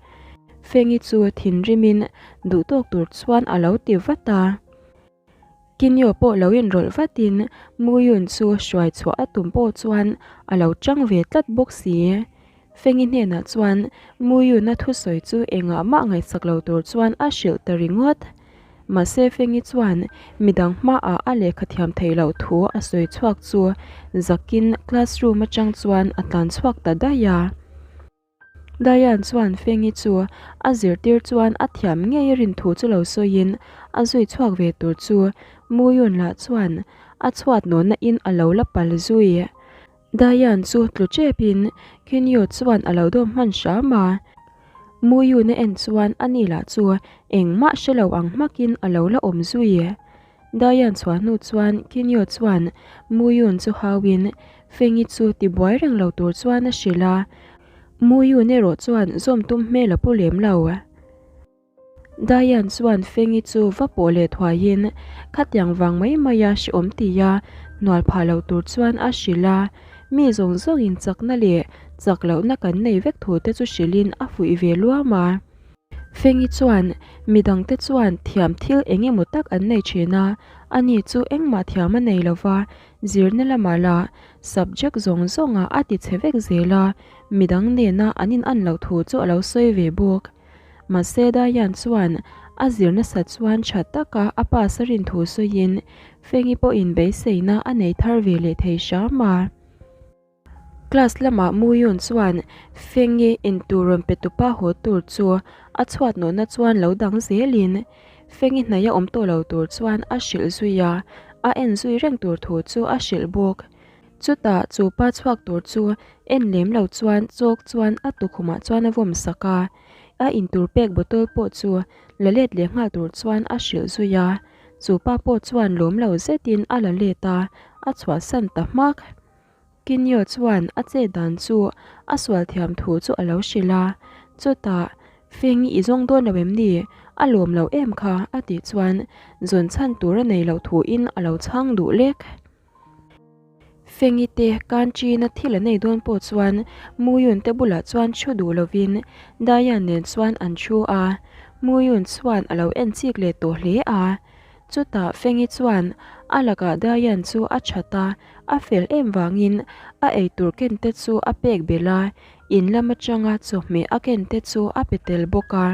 [SPEAKER 1] Fengi chu thinrimin duhtawk tur chuan a lo ti vat a. Kinyo pawh lo inrawlh vatin Muyun chu hruai chhuah a tum pawh chuan a lo chang ve tlat bawk si. Fengi hnenah chuan Muyun-a thusawi chu engah mah ngaihsak lo tur chuan a hrilh ta ringawt. Mahse Fengi chuan midang hmaah a lehkha thiam theih loh thu a sawi chhuak chu zakin classroom atang chuan a tlan chhuak ta daih a. Diane chuan Fengi chu a zirtir chuan a thiam ngei a rin thu chu lo sawiin a zui chhuak ve tur chu Muyun lah chuan a chhuat nawhna in a lo la pal zui. Diane chu tlu tep in Kinyo chuan a lo dawm hman hram a. Muyun a en chuan ani lah chu engmah hre lo ang hmak in a lo la awm zui. Diane chhuah hnu chuan Kinyo chuan Muyun chu hauin Fengi chu tibuai reng lo tur chuan a hrilh a, Muyun erawh chuan zawm tum hmel a pu lem lo. Diane chuan Fengi chu va pawh leh thuaiin khatiang vang mai maia hrehawm tia hnual phah lo tur chuan a hrilh a, mi zawng zawngin chakna leh chak lohna kan nei vek thu te chu hrilhin a fuih ve luam a. Fengi chuan, Midangte chuan thiam thil eng emaw tak an nei thin a, ani chu engmah thiam a nei lo va, zirna lamah lah subject zawng zawngah a ti chhe vek zel a, midang nena an inan loh thu chu a lo sawi ve bawk. Mahse Dayan chuan a zir nasat chuan tha taka a pass a rin thu sawiin Fengi pawhin beiseina a nei thar ve leh thei hram a. Class lamah Muyun chuan Fengi intur rawn pe tupa haw tur chu a chhuat nawhna chuan lo dang zelin Fengi hnaih a awm tawh lo tur chuan a hrilh zui a, a en zui reng tur thu chu a hrilh bawk. Chutah chu pa chhuak tur chu en lem lo chuan chawk chuan a tukhumah chuan a vawm sak a, a intur pek bottle pawh chu la let leh nghal tur chuan a hrilh zui a, chu pa pawh chuan lawm lo zetin a la let a, a chhuahsan ta hmak. Kinyo chuan a chet dan chu a sual thiam thu chu a lo hrilh a, chutah, Feng i zawng dawn lo em ni? A lawm lo em kha? a tih chuan zawn chhan tur a nei loh thuin a lo chhang duh lek. Fengi te Kanchina thil an ei dawn pawh chuan Muyun te bulah chuan thu duh lovin Dayan nen chuan an thu a. Muyun chuan a lo en chik leh tawh hle a. Chutah Fengi chuan a lakah Dayan chu a that a, a fel em vangin a eitur ken te chu a pek belh a, in lam atanga chawhmeh a ken te chu a pe tel bawk a.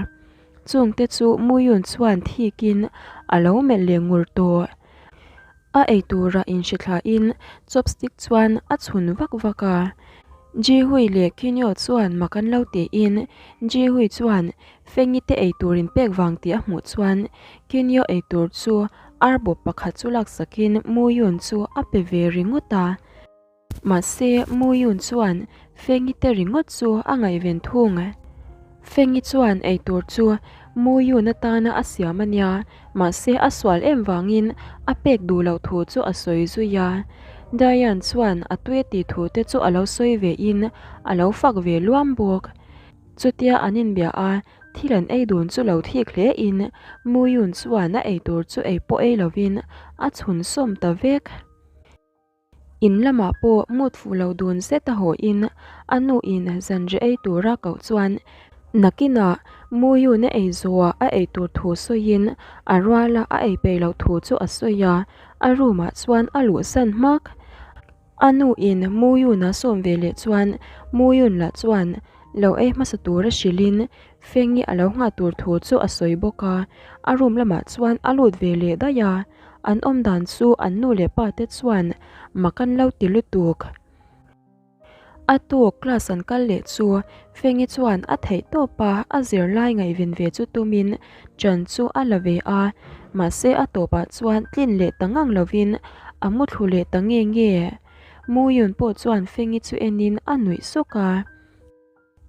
[SPEAKER 1] Chungte chu Muyun chuan thikin a lo melh leh ngur tawh. A eiturah inhrithlain chopstick chuan a chhun vak vak a. Jihui leh Kinyo chuan mak an lo tiin Jihui chuan Fengi te eitur inpek vang tih a hmuh chuan Kinyo eitur chu arbawp pakhat chu laksakin Muyun chu a pe ve ringawt a. Mahse, Muyun chuan Fengi te ringawt chu a ngaihven thung. Fengi chuan eitur chu Muyun atana a siam a nia, mahse a sual em vangin a pek duh loh thu chu a sawi zui a. Diane chuan a tui tih thu te chu a lo sawi ve in a lo fak ve luam bawk. Chutia an inbia a, thil an ei dun chu lo thik hle in Muyun chuan a eitur chu ei pawh ei lovin a chhun sawm ta vek. In lamah pawh mut fuh lo dun zet a haw in a nu in zanri ei tura koh chuan nakinah Muyun a ei zawhah a ei tur thu sawiin a ruala a ei peih loh thu chu a sawi a, a room ah chuan a luhsan hmak. A nu in Muyun a sawm ve leh chuan Muyun lah chuan lo ei hmasa tura hrilhin Fengi a lo nghah tur thu chu a sawi bawk a, a room lamah chuan a lut ve leh daih a. An awm dan chu an nu leh pa te chuan mak an lo ti lutuk. A tuk class an kal leh chu Fengi chuan a theih tawp a, a zirlai ngaihven ve chu tumin ṭan chu a la ve a, mahse a tawpah chuan tlin leh ta ngang lovin a muthlu leh ta nge nge. Muyun pawh chuan Fengi chu enin a nuih sawk a.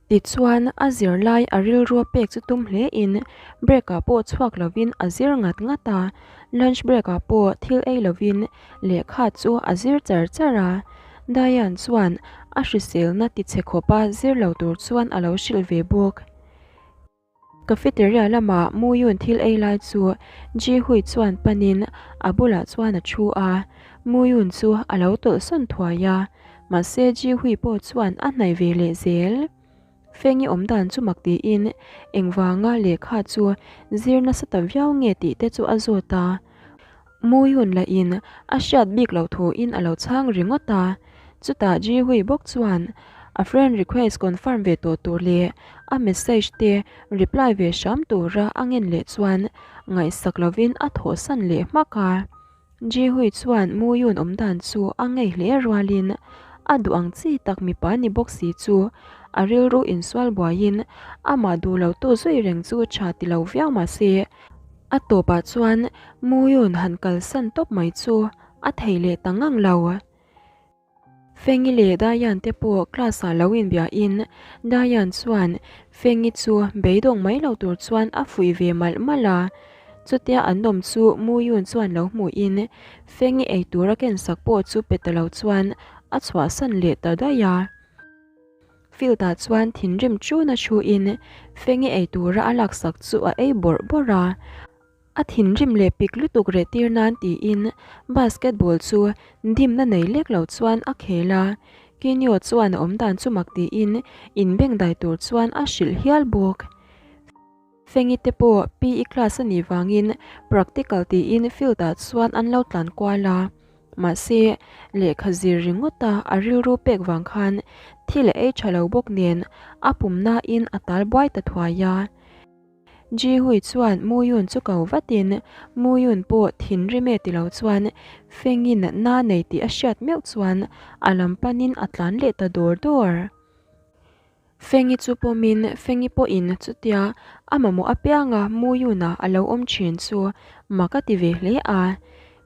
[SPEAKER 1] Tichuan, a zirlai a rilrua pek chu tum hle in break ah pawh chhuak lovin a zir ngat ngat a, lunch break ah pawh thil ei lovin lehkha chu a zir char char a. Diane chuan a hriselna tichhe khawpa zir lo tur chuan a lo hrilh ve bawk. Cafeteria lama Muyun thil ei lai chu Ji Hui chuan panin a bulah chuan a thu a, Muyun chu a lo tawlh sawn thuai a, mahse Ji Hui pawh chuan a hnaih ve leh zel. Fengi awm dan chu mak tiin engvanga lehkha chu zir nasa ta viau nge tih te chu a zawt a. Muyun lahin a hriat bik loh thuin a lo chhang ringawt a, chutah Ji Hui bawk chuan a friend request confirm ve tawh tur leh a message te reply ve hram tura a ngen leh chuan ngaihsak lovin a thawhsan leh hmak a. Ji Hui chuan Muyun awm dan chu a ngei hle rualin a duh ang chi tak mipa ni bawk si chu a rilru insual buaiin amah duh lo tu zui reng chu tha ti lo viau mahse A tawpah chuan Muyun han kalsan tawp mai chu a thei leh ta ngang lo. Fengi leh Dayan te pawh class ah lo inbiahin Dayan chuan Fengi chu beidawng mai lo tur chuan a fuih ve malh malh a. Chutia an awm chu Muyun chuan lo hmuhin Fengi eitur a kensak pawh chu pe ta lo chuan a chhuahsan leh ta daih a. Field ah chuan thinrim chuna thu in Fengi ei tura a laksak chu a ei bawrh bawrh a, a thinrim leh pik lutuk reh tir nan tiin basketball chu dimna nei lek lo chuan a khel a, Kinyo chuan a awm dan chu mak tiin inbengdai tur chuan a hrilh hial bawk. Fengi te pawh PE class a nih vangin practical tiin field ah chuan an lo tlan kual a, mahse lehkha zir ringawt a a rilru pek vang khan thil a ei tha lo bawk nen a pum nain a tal buai ta thuai a. Ji Hui chuan Muyun chu ko vatin Muyun pawh thinrim e ti lo chuan Fengi natna nei tih a hriat meuh chuan a lam panin a tlan leh ta dawr dawr. Fengi chu pawmin Fengi pawhin chutia a mamawh apianga Muyuna a lo awm thin chu mak a ti ve hle a.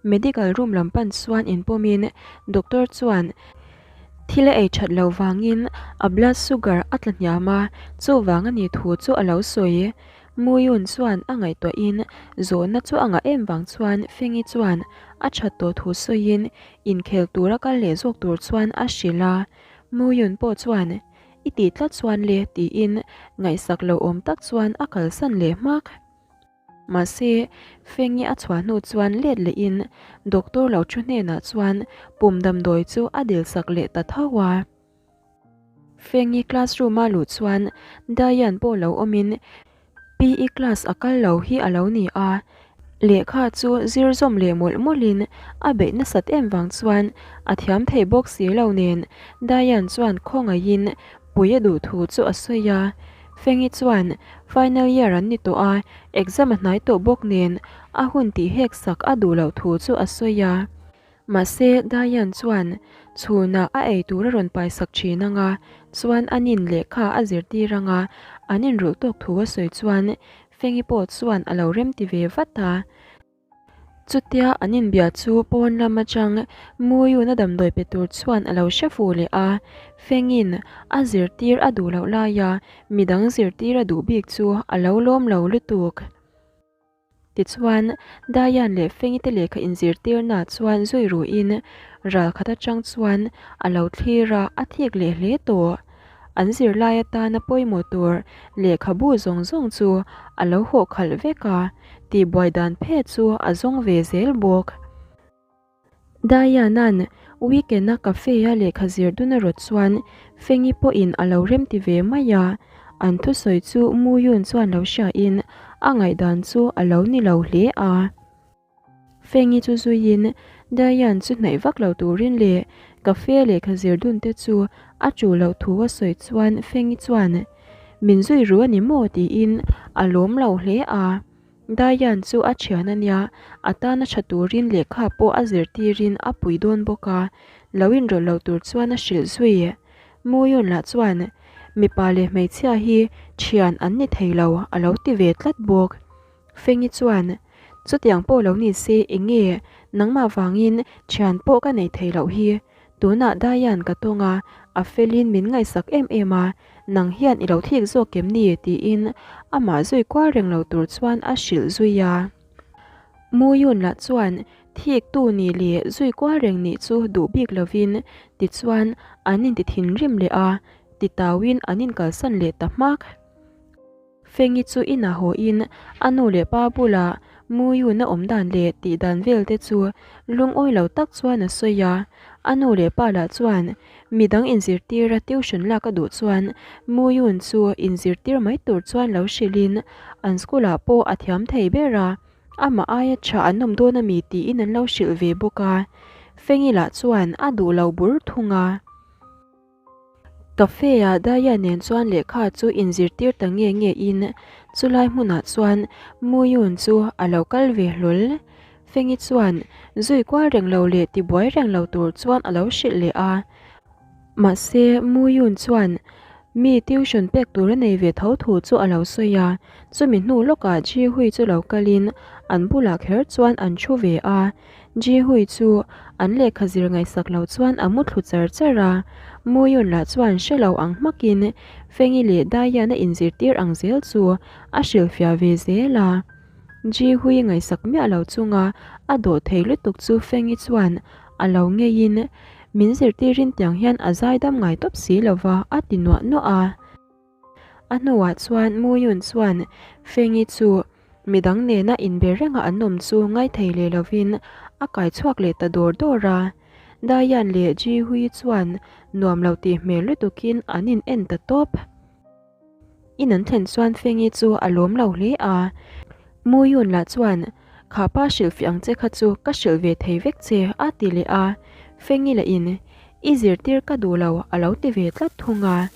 [SPEAKER 1] Medical room lam pan chuan inpawmin doctor chuan thil a ei that loh vangin a blood sugar a tla hniam a, chuvang a nih thu chu a lo sawi. Muyun chuan a ngaihtuahin zawhna chu a ngah em vang chuan Fengi chuan a that tawh thu sawiin inkhel tura kal leh zawk tur chuan a hrilh a. Muyun pawh chuan, I tih tlat chuan le, tiin ngaihsak lo awm tak chuan a kalsan leh hmak. Mahse, Fengi a chhuah hnu chuan let lehin doctor lo thu hnenah chuan pum damdawi chu a dilsak leh ta tho a. Fengi classroom a luh chuan Diane pawh lo awmin. PE class a kal lo hi a lo ni a, lehkha chu zir zawm leh mawlh mawlhin a beih nasat em vang chuan a thiam thei bawk si lo nen Diane chuan khawngaihin pui a duh thu chu a sawi a. Fengi chuan final year an ni tawh a, exam a hnai tawh bawk nen a hun tih hek sak a duh loh thu chu a sawi a. Mahse, Diane chuan chhunah a ei tur a rawn paisak thin ang a, chuan a nin lehkha a zirtir ang a, an inrulh tawk thu a sawi chuan Fengi pawh chuan a lo remti ve vat a. Chutia an inbia chu pawn lam atang Muyuna damdawi pe tur chuan a lo hre fu leh a, Fengin a zirtir a duh loh laia midang zirtir a duh bik chu a lo lawm lo lutuk. Tichuan, Diane leh Fengi te lehkha inzirtirna chuan zui ruhin ral khat atang chuan a lo thlir a, a thik leh hle tawh. An zirlai atana pawimawh tur lehkhabu zawng zawng chu a lo hawh khalh vek a, tihbuai dan phe chu a zawng ve zel bawk. Diana'n weekend-a cafe-a lehkha zir dun a rawt chuan Fengi pawhin a lo remti ve mai a, an thusawi chu Muyun chuan lo hriain a ngaihdan chu a lo ni lo hle a. Fengi chu zuiin Diane chu hnaih vak lo turin leh cafe-a lehkha zir dun te chu a chu loh thu a sawi chuan Fengi chuan Min zui ru a ni maw? tiin a lawm lo hle a. Diane chu a thian a nia, a tana tha turin lehkha pawh a zirtirin a pui dawn bawk a, lo inrawlh lo tur chuan a hrilh zui. Muyun lah chuan, Mipa leh hmeichhia hi thian an ni thei lo, a lo ti ve tlat bawk. Fengi chuan, Chutiang pawh lo ni se eng nge nangmah vangin thian pawh ka nei thei loh hi? Tunah Diane ka tawng a, a felin min ngaihsak em em a, nang hian i lo thik zawk em ni? tiin amah zui kual reng lo tur chuan a hrilh zui a. Muyun lah chuan thik tu nih leh zui kual reng nih chu duh bik lovin tichuan an inti thinrim leh a, titauin an inkalsan leh ta hmak. Fengi chu inah hawiin a nu leh pa bulah Muyuna awm dan leh tih dan vel te chu lungawi lo tak chuan a sawi a. A nu leh pa lah chuan midang inzirtira tuition lak a duh chuan Muyun chu inzirtir mai tur chuan lo hrilhin an school ah pawh a thiam thei ber a, amah aia tha an awm dawn ami tiin an lo hrilh ve bawk a. Fengi lah chuan a duh lo bur thung a. Cafe-ah Daya nen chuan lehkha chu inzirtir ta nge nge in chulai hmunah chuan Muyun chu a lo kal ve hlawl. Fengi chuan zui kual reng lo leh tibuai reng lo tur chuan a lo hrilh leh a. Mahse Muyun chuan mi tuition pek tur a nei ve tho thu chu a lo sawi a, chumi hnu lawkah Jihui chu lo kalin an bulah kher chuan an thu ve a. Jihui chu an lehkha zir ngaihsak lo chuan a mu thlu char char a, Muyun lah chuan hre lo ang hmakin Fengi leh Daiyan a inzirtir ang zel chu a hrilhfiah ve zel a. Jihui ngaihsak miah lo chunga a dawh thei lutuk chu Fengi chuan a lo ngeiin min zirtirin tiang hian a zaidam ngai tawp si lova a ti nuah nuah a. A hnuah chuan Muyun chuan Fengi chu midang nena inbe renga an awm chu ngaithei leh lovin a kai chhuak leh ta dawr dawr a. Dayan leh Ji Hui chuan nuam lo tih hmel lutukin an in en ta tawp. In an thlen chuan Fengi chu a lawm lo hle a. Muyun lah chuan, Kha pa hrilhfiah ang che kha chu ka hrilh ve thei vek che a ti leh a. Fengi lah in, I zirtir ka duh lo a lo ti ve tlat thung a.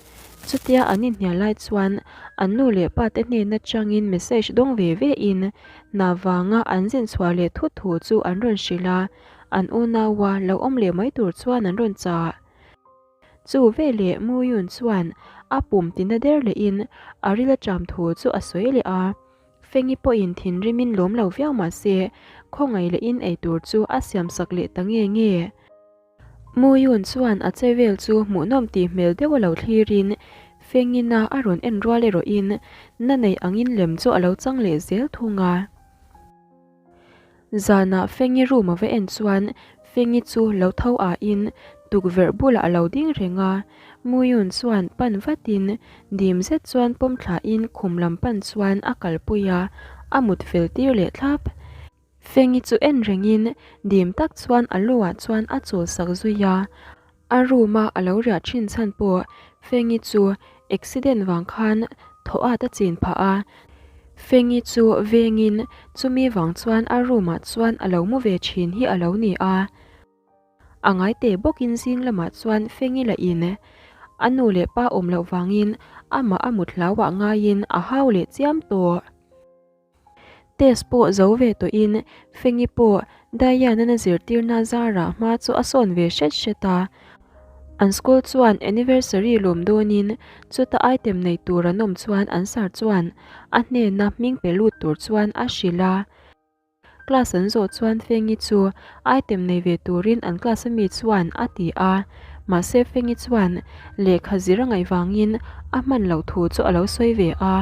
[SPEAKER 1] Chutia an inhnial lai chuan an nu leh pa te hnen atangin message dawng ve ve in hna vanga an zin chhuah leh thut thu chu an rawn hrilh a, an unaua lo awm leh mai tur chuan an rawn chah. Chu veleh Muyun chuan a pum tina der lehin a ril aṭam thu chu a sawi leh a. Fengi pawhin thinrimin lawm lo viau mah se khawngaih lehin eitur chu a siamsak leh ta nge nge. Muyun chuan a che vel chu hmuhnawm tih hmel deuh a lo thlirin Fengina a rawn en rual erawhin na nei angin lem chu a lo chang leh zel thung a. Zanah Fengi room a va en chuan Fengi chu lo tho ahin tukverh bulah a lo ding reng a. Muyun chuan pan vatin dim zet chuan pawm thlahin khum lam pan chuan a kalpui a, a mut fel tir leh thlap. Fengi chu en rengin dim tak chuan a lu ah chuan a chawl sak zui a, a room a a lo riah thin chhan pawh Fengi chu accident vang khan thaw at a chin phah a. Fengi chu vengin chumi vang chuan a room ah chuan a lo mu ve thin hi a lo ni a. A ngai teh bawkin zing lamah chuan Fengi lah in a nu leh pa awm loh vangin amah a mut hlauah ngaiin a hau leh chiam tawh. Test pawh zo ve tawhin Fengi pawh Diane-a zirtirna zarah hma chu a sawn ve hret hret a. An school chuan anniversary lawm dawnin chuta item nei tur an awm chuan an sir chuan a hnena hming pe lut tur chuan a hrilh a. Class an zawh chuan Fengi chu item nei ve turin an class ami chuan a ti a, mahse Fengi chuan lehkha zir a ngaih vangin a hman loh thu chu a lo sawi ve a,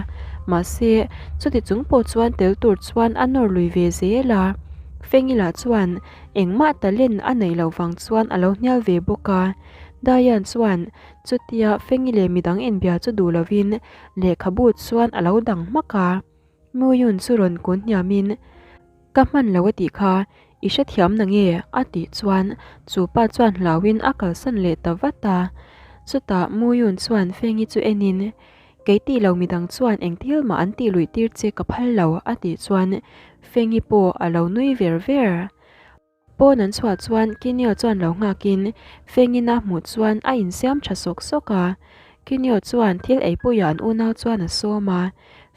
[SPEAKER 1] mahse chuti chung pawh chuan tel tur chuan a nawr lui ve zel a, Fengi lah chuan engmah talent a neih loh vang chuan a lo hnial ve bawk a, Diane chuan chutia Fengi leh midang inbia chu duh lovin lehkhabu chuan a lo dang hmak a. Muyun chu rawn kun hniamin, Ka hman lo a tih kha, i hrethiam na nge? a tih chuan chu pa chuan hlauin a kalsan leh ta vat a. Chutah Muyun chuan Fengi chu enin, Kei tih lo midang chuan eng thil mah an tih luih tir che ka phal lo a tih chuan Fengi pawh a lo nui ver ver. Pawn an chhuah chuan Kinio chuan lo nghakin Fengina hmuh chuan a insiam tha sawk sawk a. Kinio chuan thil eipuiah an unau chuan a sawm a,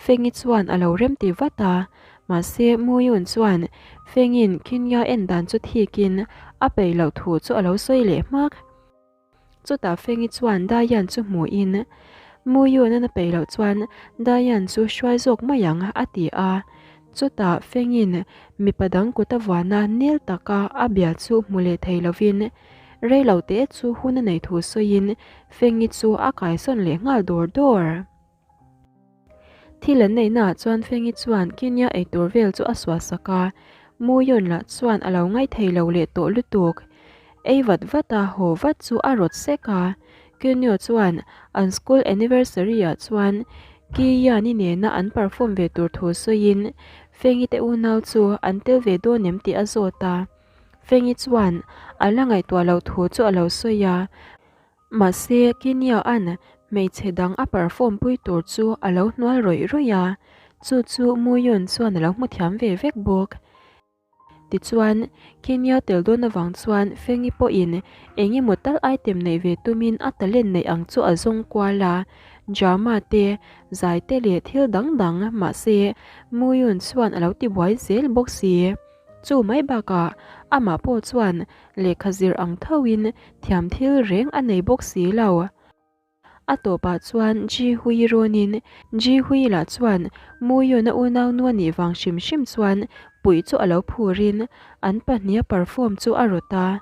[SPEAKER 1] Fengi chuan a lo rem ti vat a. Mahse Muyun chuan Fengin Kinia en dan chu thikin a peih loh thu chu a lo sawi leh hmak. Chutah Fengi chuan Dayan chu hmuhin, Muyunan a peih loh chuan Dayan chu hruai zawk mai ang, a ti a. Chutah Fengin mipa dang kut a vuana nel taka a bia chu hmu leh thei lovin, rei lo te chu hun a nei thu sawiin Fengi chu a kaisawn leh nghal dawr dawr. Thil an neihnaah chuan Fengi chuan Kenya eitur vel chu a suah sak a, Muyun lah chuan a lo ngaithei lo leh tawh lutuk. Ei vat vat a haw vat chu a rawt sek a, Kenyo chuan an school anniversary ah chuan Ki Yan-i nena an perform ve tur thu sawiin Fengi te unau chu an tel ve dawn em tih a zawt a. Fengi chuan a la ngaihtuah loh thu chu a lo sawi a. Mahse, Kenya-a'n hmeichhe dang a perform pui tur chu a lo hnual rawih rawih a, chu chu Muyun chuan a lo hmu thiam ve vek bawk. Tichuan, Kenya tel dawn avang chuan Fengi pawhin eng emaw tal item neih ve tumin a talent neih ang chu a zawng kual a, drama te, zai te leh thil dang dang, mahse, Muyun chuan a lo tibuai zel bawk si. Chu mai bakah amah pawh chuan lehkha zir ang thoin thiam thil reng a nei bawk si lo. A tawpah chuan Ji Hui rawnin Ji Hui lah chuan Muyun a unaunu a nih vang hrim hrim chuan puih chu a lo phurin an pahniha perform chu a rawt a.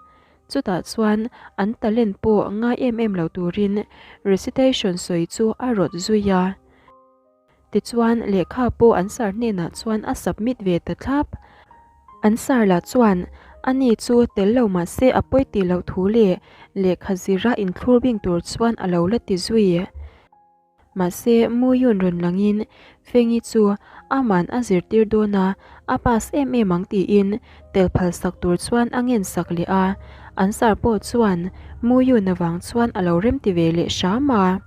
[SPEAKER 1] Chutah chuan an talent pawh ngai em em lo turin recitation sawi chu a rawt zui a. Tichuan, lehkha pawh an sir hnenah chuan a submit ve ta thlap. An sir lah chuan, Ani chu tel lo mah se a pawi tih loh thu leh lehkha zira inthlur bing tur chuan a lo la ti zui. Mahse, Muyun rawn langin Fengi chu aman a zirtir dawn a, a pass em em ang tiin tel phal sak tur chuan a ngen sak leh a. An sir pawh chuan Muyun avang chuan a lo remti ve leh hram a.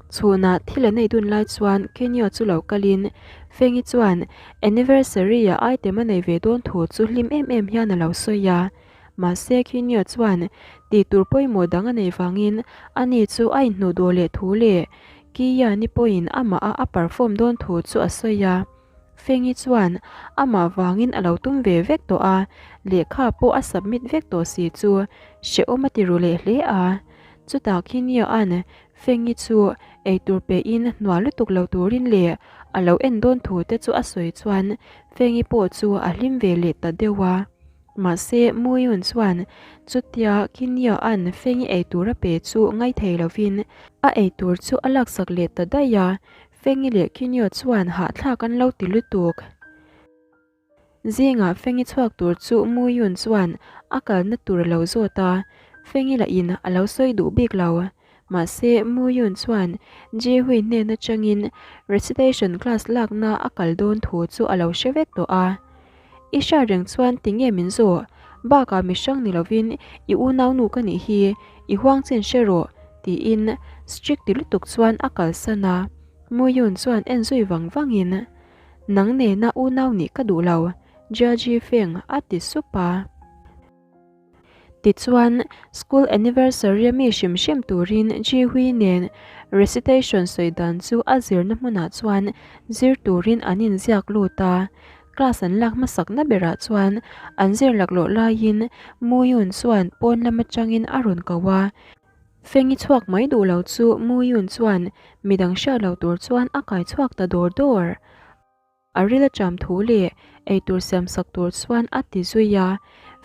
[SPEAKER 1] Chhunah thil an ei dun lai chuan Kenyo chu lo kalin Fengi chuan anniversary-ah item a nei ve dawn thu chu hlim em em hian a lo sawi a. Mahse Kenyo chuan tih tur pawimawh dang a neih vangin ani chu a inhnuh duh leh thu leh Kiya ni pawhin amah a a perform dawn thu chu a sawi a. Fengi chuan amah vangin a lo tum ve vek tawh a, lehkha pawh a submit vek tawh si chu hrehawm a ti ru leh hle a. Chutah Kinio-a'n Fengi chu eitur pehin hnual lutuk lo turin leh a lo en dawn thu te chu a sawi chuan Fengi pawh chu a hlim ve leh ta deuh a. Mahse Muyun chuan chutia Kinio-a'n Fengi eitur a pe chu ngaithei lovin a eitur chu a laksak leh ta daih a, Fengi leh Kinio chuan hahthlak an lo ti lutuk. Zingah Fengi chhuak tur chu Muyun chuan a kalna tur a lo zawt a, Fengi lahin a lo sawi duh bik lo. Mahse, Muyun chuan Jihui hnen atangin recitation class lakna a kal dawn thu chu a lo hre vek tawh a. I hriat reng chuan tinge min zawh? Bakah mi hrang ni lovin i unaunu ka nih hi, i huang chin hre rawh, tiin strict ti lutuk chuan a kalsan a. Muyun chuan en zui vang vangin, Nang nena unau nih ka duh lo, Jia Ji Feng a ti sup a. Tichuan, school anniversary a mi hrim hrim turin Ji Hui nen recitation sawi dan chu a zirna hmunah chuan zir turin an inziak lut a. Class an lak hmasakna berah chuan an zir laklawh laiin Muyun chuan pawn lam atangin a rawn ko a. Fengi chhuak mai duh lo chu Muyun chuan midang hriat lo tur chuan a kai chhuak ta dawr dawr. A ril a cham thu leh eitur siam sak tur chuan a ti zui a,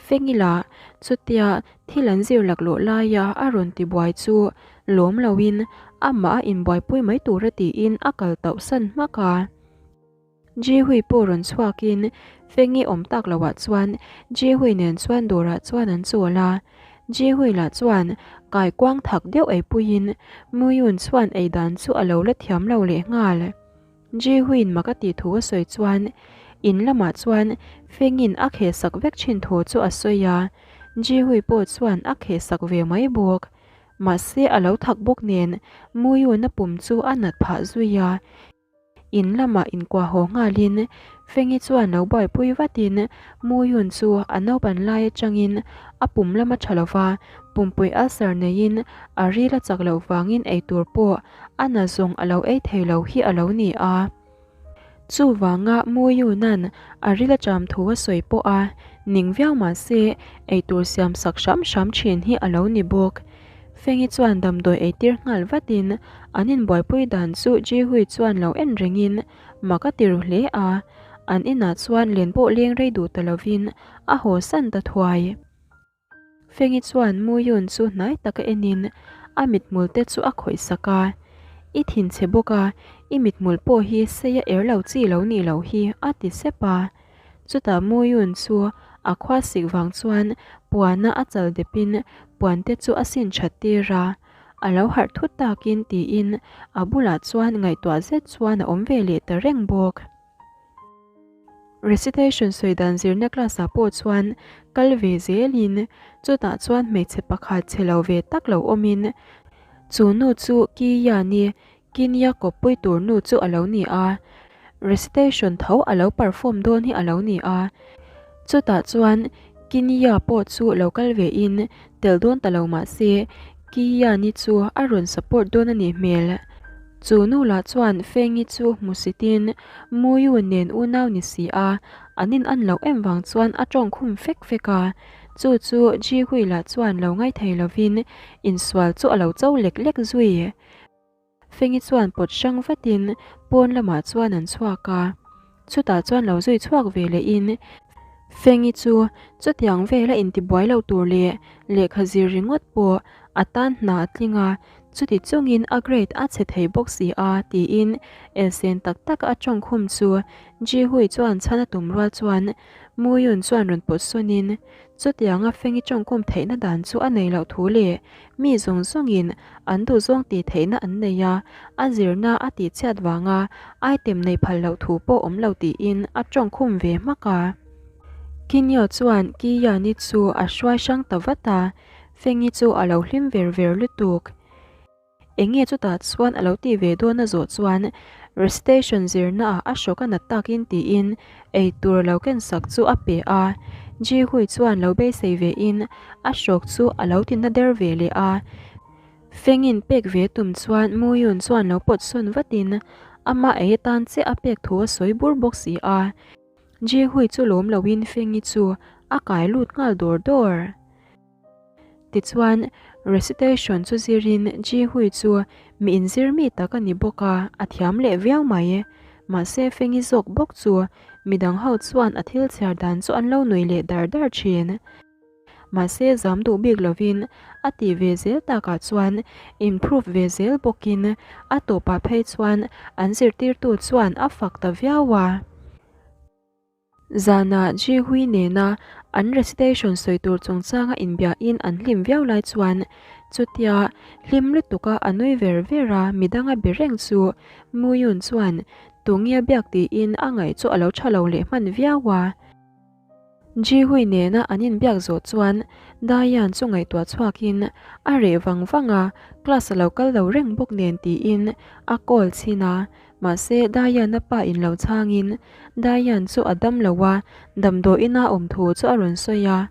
[SPEAKER 1] Fengi lah chutia thil an zir laklawh laia a rawn ti buai chu lawm loin amah a inbuaipui mai tura tiin a kal tauh san hmak a. Jihui pawh rawn chhuakin Fengi awm tak loah chuan Jihui nen chuan dawrah chuan an chawl a, Jihui lah chuan kaikuang thak deuh eipuiin Muyun chuan ei dan chu a lo la thiam lo lehnghal. Jihuin mak a tih thu a sawi chuan in lamah chuan Fengin a kheh sak vek thin thu chu a sawi a, Jihui pawh chuan a kheh sak ve mai bawk. Mahse a lo thak bawk nen Muyuna pum chu a nat phah zui a. In lamah inkuah haw nghalin Fengi chuan lo buaipui vatin Muyun chu a naupan lai atangin a pum lam a tha lo va, pumpui ulcer neiin a ril a chak loh vangin eitur pawh A na zawng a lo ei thei lo hi a lo ni a. Chuvanga Muyunan a ril a cham thu a sawi pawh a ning viau mah se eitur siam sak hram hram thin hi a lo ni bawk. Fengi chuan damdawi eitir nghal vatin an inbuaipui dan chu Jihui chuan lo en rengin mak a ti ru hle a. An inah chuan len pawh leng rei duh ta lovin a haw san ta thuai. Fengi chuan Muyun chu hnai taka enin a mithmul te chu a khawih sak a, I thinchhe bawk a, i mithmul pawh hi sei a er lo chi lo nih loh hi a ti sep a. Chutah Muyun chu a khua sik vang chuan puana a chal depin puan te chu a sin that tir a, a lo harh thut takin tiin a bulah chuan ngaihtuah zet chuan a awm ve leh ta reng bawk. Recitation sawi dan zirna class ah pawh chuan kal ve zelin chutah chuan hmeichhe pakhat chhe lo ve tak lo awmin chu nu chu Kiyani Kinia kawppui tur nu chu a lo ni a, recitation tho a lo perform dawn hi a lo ni a, chutah chuan Kinia pawh chu lo kal ve in tel dawn ta lo mah se Kiyani chu a rawn support dawn a nih hmel. Chu nu lah chuan Fengi chu hmusitin Muyu nen unau ni si a, an in an loh em vang chuan a tawng khum fek fek a. Chu chu Jihui lah chuan lo ngaithei lovin insual chu a lo cho lek lek zui. Fengi chuan pawt hrang vatin pawn lamah chuan an chhuak a. Chutah chuan lo zui chhuak ve lehin Fengi chu chutiang vela intibuai loh tur leh lehkha zir ringawt pawh a tan hna a tling a, chuti chungin a grade a chhe thei bawk si a tiin elsen tak taka a tawngkhum chu Jihui chuan chhan a tum rual chuan Muyun chuan rawn pawt sawnin Chutianga Fengi tawngkawm theihna dan chu a nei loh thu leh mi zawng zawngin an duhzawng tih theihna an nei a, a zirna a tihchhiat vanga item nei phal loh thu pawh awm lo tiin a tawngkhum ve hmak a. Kinyo chuan Kiyani chu a hruai hrang ta vat a, Fengi chu a lo hlim ver ver lutuk. Enge chutah chuan a lo tih ve dawn a zawh chuan recitation zirna ah a hrawk a nat takin tiin eitur a lo ken sak chu a pe a, Ji Hui chuan lo beisei ve in a hrawk chu a lo ti na der ve leh a. Fengin pek ve tum chuan Mu Yun chuan lo pawt sawn vatin ama ei atan chiah a pek thu a sawi bur bawk si a. Ji Hui chu lawm loin Fengi chu a kai lut nghal dawr dawr. Tichuan, recitation chu zirin Ji Hui chu mi inzir mi tak a ni bawk a, a thiam leh viau mai. Mahse, Fengi zawk bawk chu midang ho chuan a thil chhiar dan chu an lo nui leh dar dar thin. Mahse, zam duh bik lovin a tih ve zel takah chuan improve ve zel bawkin a tawpah phei chuan an zirtirtu chuan a fak ta viau a. Zanah Ji Hui nena an recitation sawi tur chungchanga inbiahin an hlim viau lai chuan chutia hlim lutuka a nui ver ver a midanga be reng chu Mu Yun chuan tunge a biak tiin a ngaih chu a lo tha lo leh hman viau a. Jihui nena an inbiak zawh chuan Dayan chu ngaihtuah chhuakin a reh vang vang a, class a lo kal lo reng bawk nen tiin a call chhin a. Mahse Dayan-a pa in lo chhangin Dayan chu a dam lo a, damdawiin a awm thu chu a rawn sawi a.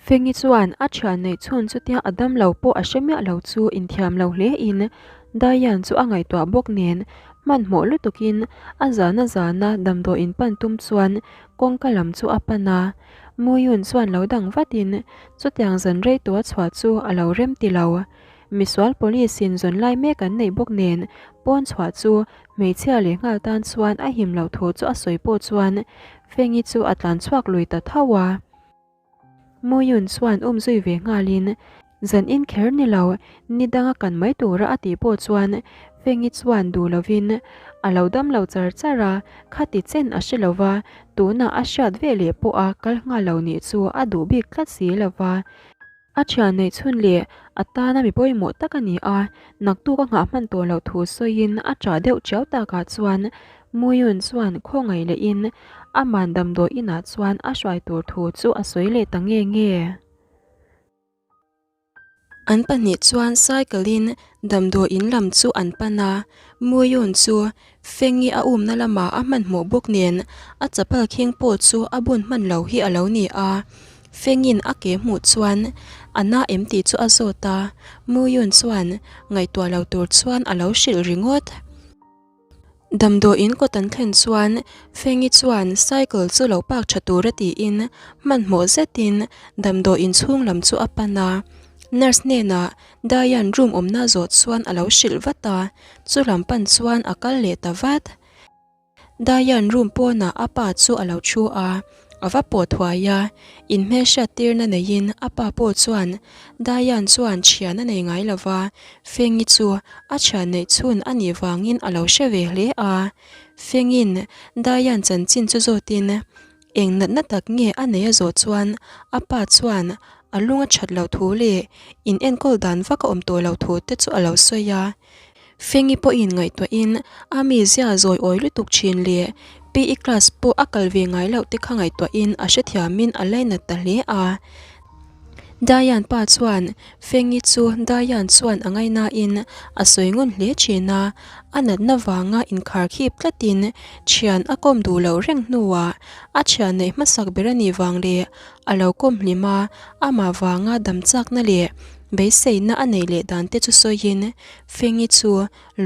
[SPEAKER 1] Fengi chuan a thian neih chhun chutia a dam lo pawh a hre miah lo chu inthiam lo hle in Dayan chu a ngaihtuah bawk nen hmanhmawh lutukin a zana zana damdawiin pan tum chuan kawngka lam chu a pan a. Muyun chuan lo dang vatin chutiang zan rei tua chhuah chu a lo rem ti lo. Misual police in zawn lai mek an neih bawk nen pawn chhuah chu hmeichhia leh nghal tan chuan a him loh thu chu a sawi pawh chuan Fengi chu a tlan chhuak lui ta tho a. Muyun chuan um zui ve nghalin, Zan in kher ni lo, ni danga kan mai tura a tih pawh chuan Fengi chuan duh lovin a lo dam lo char char a, khati chen a hre lova, tunah a hriat ve leh pawh a kal nghal lo nih chu a duh bik tlat si lova. A thian neih chhun leh a tana mi pawimawh tak a ni a, naktuk a nghah hman tawh loh thu sawiin a ṭah deuh ṭiau takah chuan Muyun chuan khawngaih lehin aman damdawi inah chuan a hruai tur thu chu a sawi leh ta nge nge. An pahnih chuan cycle-in damdawi in lam chu an pan a, Muyun chu Fengi a umna lamah a hmanhmawh bawk nen a chapal khing pawh chu a bun hman lo hi a lo ni a. Fengin a ke hmuh chuan a na em tih chu a zawt a, Muyun chuan ngaihtuah lo tur chuan a lo hrilh ringawt. Damdawiin kawt an thlen chuan Fengi chuan cycle chu lo park tha tura tiin hmanhmawh zetin damdawiin chhung lam chu a pan a. Nurse hnenah Diane room awmna zawh chuan a lo hrilh vat a, chu lam pan chuan a kal leh ta vat. Diane room pawnah a pa chu a lo thu a, a va pawh thuai a, inhmelhriat tirna neiin a pa pawh chuan Diane chuan thian a nei ngai lo va, Fengi chu a thian neih chhun a nih vangin a lo hre ve hle a. Fengin Diane chanchin chu zawtin Eng natna tak nge a nei a zawh chuan a pa chuan a lung a that loh thu leh in enkawl dan vak a awm tawh loh thu te chu a lo sawi a. Fengi pawhin ngaihtuahin a mizia zawi awi lutuk thin leh PE class pawh a kal ve ngai loh te kha ngaihtuahin a hrethiamin a lainat ta hle a. Dayan pa chuan Fengi chu Dayan chuan a ngaihnain a sawi ngun hle thin a, a natna vanga inkharkhip tlatin thian a kawm duh loh reng hnuah a thian neih hmasak ber a nih vang leh a lo kawm hlim a, amah vanga dam chakna leh beiseina a neih leh dan te chu sawiin Fengi chu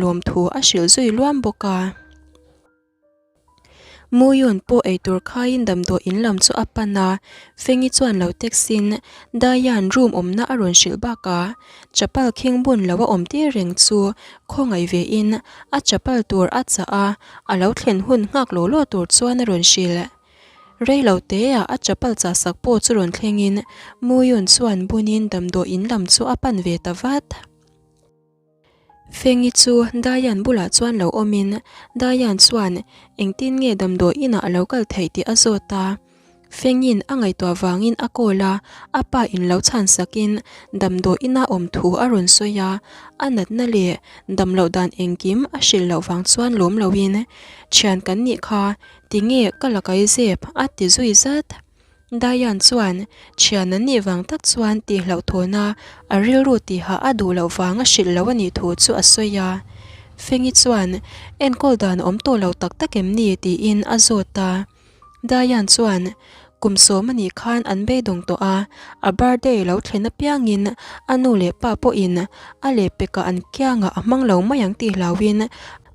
[SPEAKER 1] lawmthu a hrilh zui luam bawk a. Muyun pawh eitur khaiin damdawi in lam chu a pan a, Fengi chuan lo text-in Dayan room awmna a rawn hrilh bakah chapal khing bun lo a awm tir reng chu khawngaih vein a chapal tur a chah a, a lo thlen hun nghak law law tur chuan a rawn hrilh. Rei lo teah a chapal chah sak pawh chu rawn thlengin Muyun chuan bunin damdawi in lam chu a pan ve ta vat. Fengi chu Dayan bulah chuan lo awmin Dayan chuan engtin nge damdawi inah a lo kal theih tih a zawt a. Fengin a ngaihtuah vangin a call a, a pa in lo chhan sakin damdawi ina awm thu a rawn sawi a, a natna leh damloh dan engkim a hrilh loh vang chuan lawm loin Thian kan nih kha, tinge ka la kai zep a ti zui zat. Diane chuan thian an nih vang tak chuan tihhlauhthawn a, a rilru tiha a duh loh vang a hrilh lo a nih thu chu a sawi a. Fengi chuan enkawl dan a awm tawh lo tak tak em ni tiin a zawt a. Diane chuan kum sawm a nih khan an beidawng tawh a, a birthday lo thlen apiangin a nu leh pa pawhin a lehpekah an kiangah a hmang lo mai ang tih hlauhin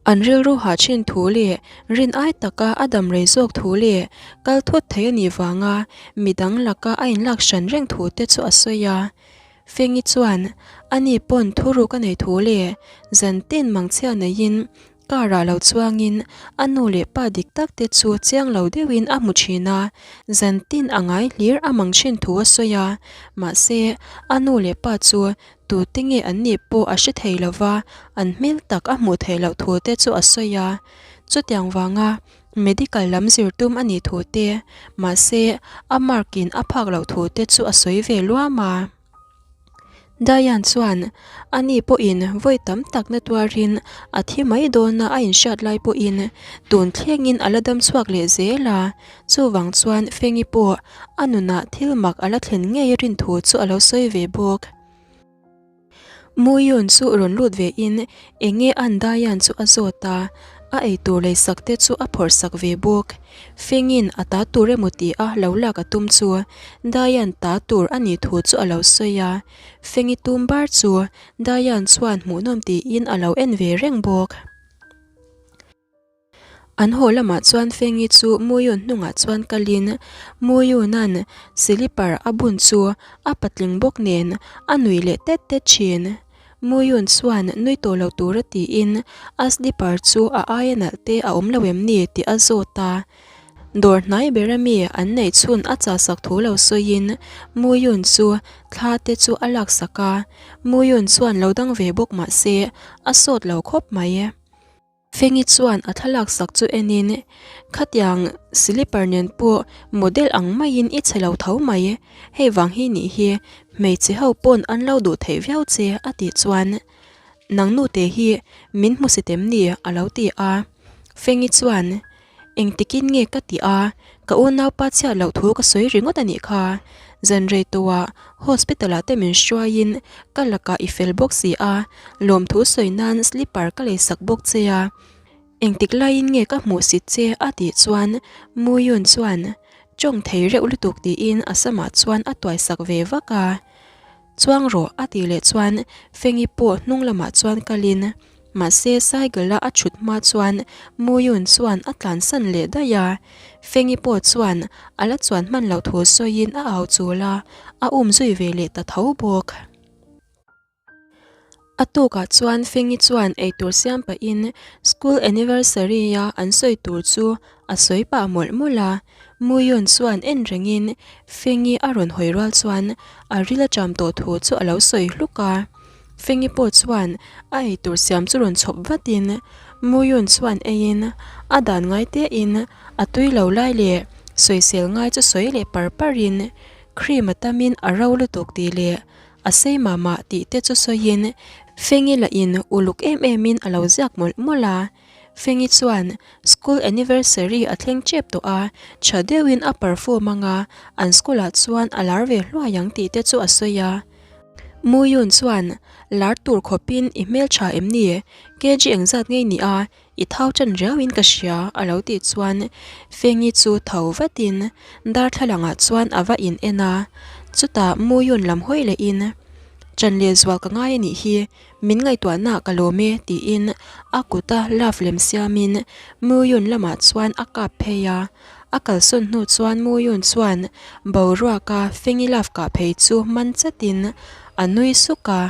[SPEAKER 1] An rilru hah thin thu leh rin ai taka a dam rei zawk thu leh kal thut thei a nih vanga midang laka a inlak hran reng thu te chu a sawi a. Fengi chuan ani pawn thuruk a nei thu leh zantin mangchhia neiin car ah lo chuangin a nu leh pa dik tak te chu chiang lo deuhin a hmu thin a, zantin a ngai hlir a mang thin thu a sawi a. Mahse, a nu leh pa chu Tute nge an nih pawh a hre thei lo va, an hmel tak a hmuh theih loh thu te chu a sawi a. Chutiang vanga medical lam zir tum a nih thu te, mahse a mark in a phak loh thu te chu a sawi ve luam a. Diane chuan, Ani pawhin vawi tam tak na tuarin a thi mai dawna a inhriat lai pawhin tun thlengin a la dam chhuak leh zel a, chuvang chuan Fengi pawh a nunah thil mak a la thlen ngei rin thu chu a lo sawi ve bawk. Muyun chu rawn lut ve in enge an Diane chu a zawt a, a eitur lei sak te chu a phawrh sak ve bawk. Fengin a ta tur emaw ti a lo lak a tum chu Diane ta tur a nih thu chu a lo sawi a, Fengi tum bar chu Diane chuan hmuhnawm tiin a lo en ve reng bawk. An haw lamah chuan Fengi chu Muyun hnungah chuan kalin Muyuna'n silipar a bun chu a patling bawk nen a nui leh tet tet thin. Muyun chuan nui tawh lo tura tiin a slipper chu a aia nalh te a awm lo em ni tih a zawt a. Dawr hnai bera mi an neih chhun a chahsak thu lo sawiin Muyun chu thla te chu a laksak a. Muyun chuan lo dang ve bawk mah se a sawt lo khawp mai. Fengi chuan a thlalak sak chu enin, Khatiang slipper nen pawh model ang maiin i chhe lo tho mai, hei vang hi nih hi hmeichhe ho pawn an lo duh theih viau che a tih chuan Nang nute hi min hmusit em ni? a lo ti a. Fengi chuan Engtikin nge ka tih a, ka unaupa chhiat loh thu ka sawi ringawt a nih kha. Zan rei tawhah hospital ah te min hruaiin ka lakah i fel bawk si a, lawmthu sawi nan slipper ka lei sak bawk che a. Engtik laiin nge ka hmuh si che a tih chuan Muyun chuan tawng thei reuh lutuk tiin a samah chuan a tuai sak ve vak a. Chuang rawh a tih leh chuan Fengi pawh hnung lamah chuan kalin mahse cycle a a thut hma chuan Muyun chuan a tlansan leh daih a. Fengi pawh chuan a la chuan hman loh thu sawiin a au chul a, a um zui ve leh ta tho bawk. A tukah chuan Fengi chuan eitur siam pahin school anniversary a an sawi tur chu a sawi pah mawlh mawlh a. Muyun chuan en rengin Fengi a rawn hawi rual chuan a ril a ṭam tawh thu chu a lo sawi hluk a. Fengi pawh chuan a eitur siam chu rawn chhawp vatin Muyun chuan eiin a dan ngai tein a tui lo lai leh sawisel ngai chu sawi leh par parin cream a tamin a ro lutuk tih leh a sei mah mah tih te chu sawiin Fengi lahin uluk em emin a lo ziak mawlh mawlh a. Fengi chuan school anniversary a thleng tep tawh a, tha deuhin a perform anga an school ah chuan a lar ve hluai ang tih te chu a sawi a. Muyun chuan lar tur khawpin i hmeltha em ni? KG engzat ngei ni a, i thau tan riauin ka hria a lo tih chuan Fengi chu tho vatin darthlalangah chuan a va in en a, chutah Muyun lam hawi lehin Chan lehzual ka ngai a nih hi, Min ngaihtuahna ka lawm e tiin a kuta love lem siamin Muyun lamah chuan a kap phei a. A kalsawn hnu chuan Muyun chuan boruaka Fengi love kah phei chu man chatin a nui suk a.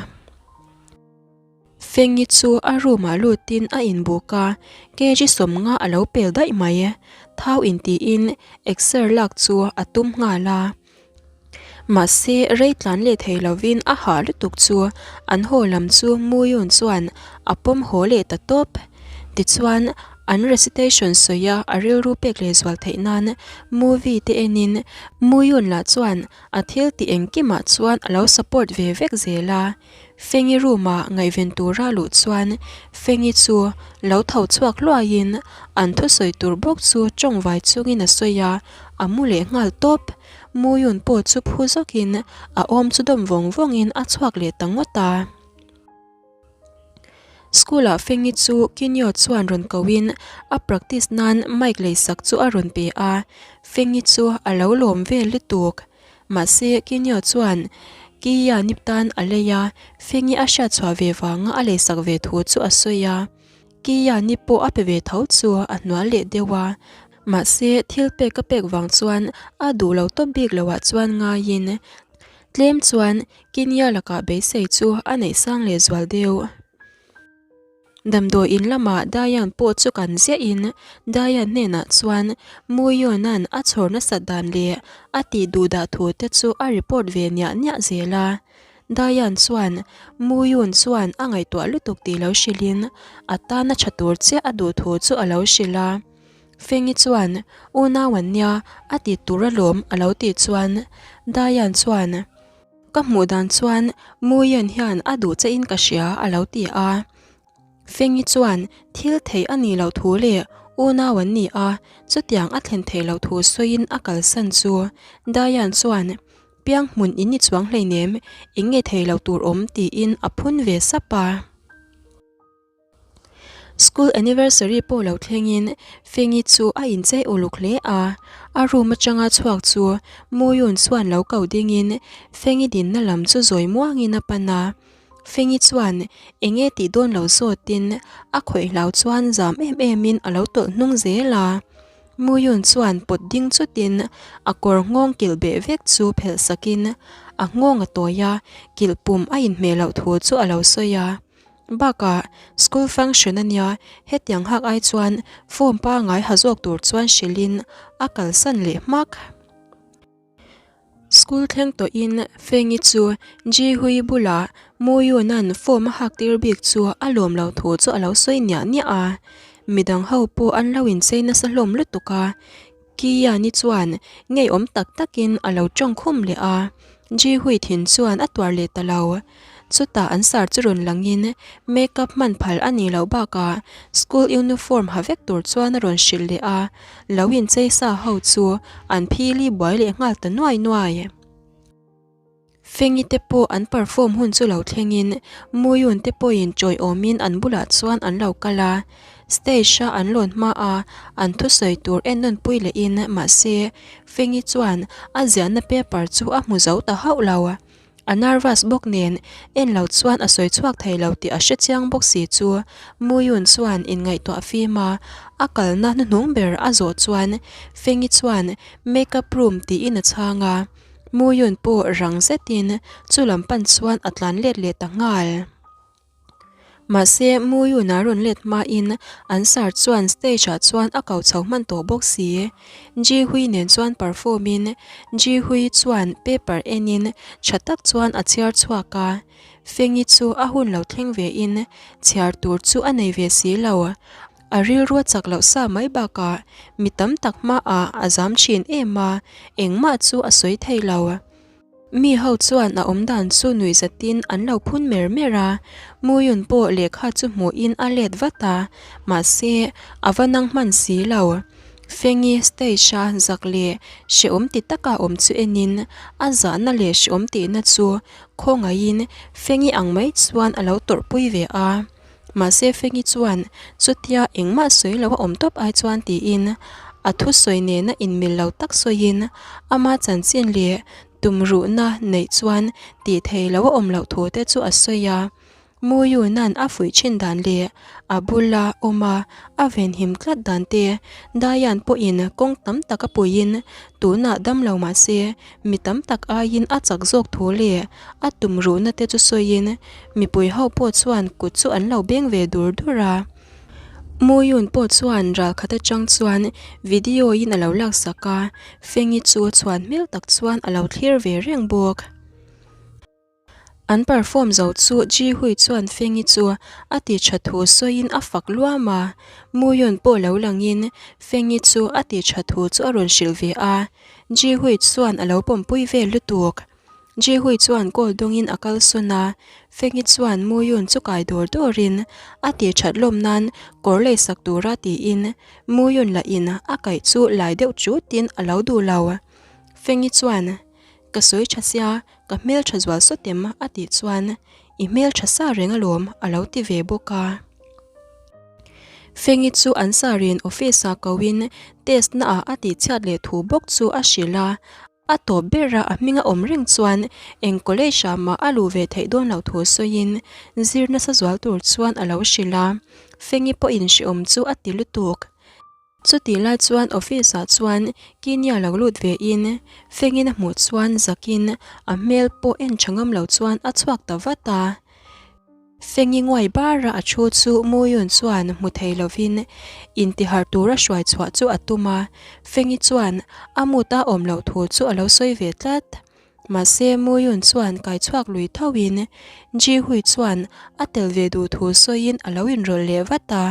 [SPEAKER 1] Fengi chu a room ah lutin a inbuk a, kg 50 a lo pel daih mai. Thau intiin exer lak chu a tum nghal a. Mahse, rei tlan leh thei lovin a hah lutuk chu an haw lam chu Muyun chuan a pawm haw leh ta tawp. Tichuan, an recitation sawia a rilru pek leh zual theih nan movie te enin Muyun lah chuan a thil tih engkimah chuan a lo support ve vek zel a. Fengi room-ah ngaihven tura luh chuan Fengi chu lo tho chhuak hluaiin an thusawi tur bawk chu tawngvai chungin a sawi a, a mu leh nghal tawp. Muyun pawh chu phu zawkin a awm chu dawm vawng vawngin a chhuak leh ta ngawt a. School-ah Fengi chu Kinyo chuan rawn koin a practice nan mic leisak chu a rawn pe a, Fengi chu a lo lawm vel lutuk. Mahse, Kinyo chuan Kiya nip tan a lei a, Fengi a hriat chhuah ve vanga a leisak ve thu chu a sawi a. Kiya nip pawh a pe ve tho chu a hnual leh deuh a. Mahse, thil pek a pek vang chuan a duh lo tawp bik loah chuan ngaiin tlem chuan Kinya lakah beisei chu a neih sang leh zual deuh. Damdawi in lamah Diane pawh chu kan ziahin Diane hnenah chuan Muyuna'n a chhawr nasat dan leh a tih duh dah thu te chu a report ve niah niah zel a. Diane chuan Muyun chuan a ngaihtuah lutuk tih lo hrilhin a tana tha tur chiah a duh thu chu a lo hrilh a. Fengi chuan unau an nia a ti tur alawm a lo tih chuan Diane chuan. Ka hmuh dan chuan Muian hian a duh che in ka hria a lo ti a. Fengi chuan thil theih a nih loh thu leh unau an ni a, chutiang a thlen theih loh thu sawiin a kalsan chu Diane chuan Piang hmun in ni chuang hleinem, eng nge thei lo tur awm tiin a phun ve sap a. School anniversary pawh lo thlengin Fengi chu a inchei uluk hle a, a room atanga chhuak chu Muyun chuan lo ko dingin Fengi dinna lam chu zawi muangin a pan a. Fengi chuan enge tih dawn lo zawtin a khawih hlau chuan zam em emin a lo tawlh hnung zel a. Muyun chuan pawt ding chutin a kawr nghawng kilh beh vek chu phelh sakin a nghawng a tawi a, kilh pum a inhmeh loh thu chu a lo sawi a. Bakah, school function a nia, hetiang hak ai chuan form pangai ha zawk tur chuan hrilhin a kalsan leh hmak. School thleng tawhin Fengi chu Ji-hui bulah Muyuna'n form a hak tir bik chu a lawm lo thu chu a lo sawi niah niah a. Midang ho pawh an lo inchei nasa hlawm lutuk a. Kiyani chuan ngeiawm tak takin a lo tawng khum leh a, Ji-hui thin chuan a tuar leh ta lo. Chutah an sar chu rawn langin makeup hman phal a nih loh bakah school uniform ha vek tur chuan a rawn hrilh leh a, lo inchei sa ho chu an phili buai leh nghal ta nuai nuai. Fengi te pawh an perform hun chu lo thlengin Muyun te pawhin chawiawmin an bulah chuan an lo kal a, stage a an lawn hma a an thusawi tur en nawn pui lehin mahse Fengi chuan a ziahna paper chu a hmu zo ta hauh lo. A nervous bawk nen en lo chuan a sawi chhuak thei lo tih a hre chiang bawk si chu Muyun chuan inngaihtuah fim a, a kalna hnuhnung ber a zawh chuan Fengi chuan makeup room tiin a chhang a. Muyun pawh rang zetin chu lam pan chuan a tlan let leh ta nghal. Mahse, Muyun a rawn let hmain an sar chuan stage ah chuan a ko chho hman tawh bawk si. Ji Hui nen chuan perform in Ji Hui chuan paper enin tha tak chuan a chhiar chhuak a. Fengi chu a hun lo thleng ve in chhiar tur chu a nei ve si lo. A rilru a chak loh sa mai bakah mi tam tak hmaah a zam thin em a, engmah chu a sawi thei lo. Mi ho chuan a awm dan chu nuih zatin an lo phun mer mer a, Muyun pawh lehkha chu hmuhin a let vat a, mahse a va nang hman si lo. Fengi stage-a zak leh hrehawm ti taka awm chu enin a zahna leh hrehawm tihna chu khawngaihin Fengi ang mai chuan a lo tawrhpui ve a. Mahse Fengi chuan chutia engmah sawi lo a awm tawp ai chuan tiin a thusawi nena inmil lo tak sawiin ama chanchin leh tumruhna neih chuan tih thei lo a awm loh thu te chu a sawi a. Muyuna'n a fuih thin dan leh a bula awm a a venhim tlat dan te Dayan pawhin kawng tam tak a puiin tunah dam lo mahse Mi tam tak aiin a chak zawk thu leh a tumruhna te chu sawiin mipui ho pawh chuan kut chu an lo beng ve dur dur a. Muyun pawh chuan ral khat atang chuan video in a lo laksak a, Fengi chu chhuan hmel tak chuan a lo thlir ve reng bawk. An perform zo chu Ji Hui chuan Fengi chu a ti tha thu sawiin a fak luam a, Muyun pawh lo langin Fengi chu a ti tha thu chu a rawn hrilh ve a, Ji Hui chuan a lo pawmpui vel lutuk. Ji Hui chuan call dawngin a kalsawn a, Fengi chuan Muyun chu kai dawr dawrin a ti that lawm nan kawr lei sak tura tiin Muyun lahin a kaih chu lai deuh chutin a lo duh lo. Fengi chuan Ka sawi tha sia, ka hmel tha zual sawt em? a tih chuan, I hmel tha sa reng alawm a lo ti ve bawk a. Fengi chu an sarin office ah koin test na ah a tih chhiat leh thu bawk chu a hrilh a, a tawp bera a hming a awm reng chuan eng college ah mah a luh ve theih dawn loh thu sawiin zir nasa zual tur chuan a lo hrilh a, Fengi pawhin hreawm chu a ti lutuk. Chutih lai chuan office ah chuan Kinia lo lut ve in Fengin a hmuh chuan zakin a hmel pawh en tha ngam lo chuan a chhuak ta vat a. Fengi nguai bara a thu chu Muyun chuan hmu thei lovin intiharh tura hruai chhuah chu a tum a, Fengi chuan a mut a awm loh thu chu a lo sawi ve tlat. Mahse Muyun chuan kai chhuak lui tho in Ji Hui chuan a tel ve duh thu sawiin a lo inrawlh leh vat a.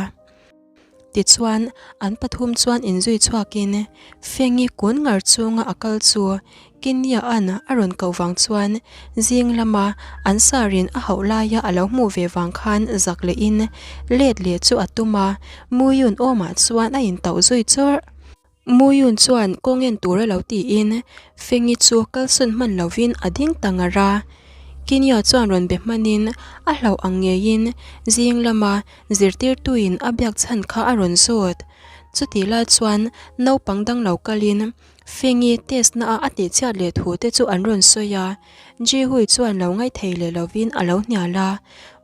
[SPEAKER 1] Tichuan, an pathum chuan inzui chhuakin Fengi kun ngar chunga a kal chu Kinia-a'n a rawn koh vang chuan zing lama an sarin a hauh laia a lo hmuh ve vang khan zak lehin let leh chu a tum a, Muyun awmah chuan a intauh zui chawrh. Muyun chuan kawng en tur a lo tiin Fengi chu kalsawn hman lovin a ding ta ngar a. Kinia chuan rawn be hmanin a hlauh ang ngeiin zing lama zirtirtuin a biak chhan kha a rawn zawt. Chutih lai chuan naupang dang lo kalin Fengi test na a a tihchhiat leh thu te chu an rawn sawi a. Jihui chuan lo ngaithei leh lovin a lo hnial a.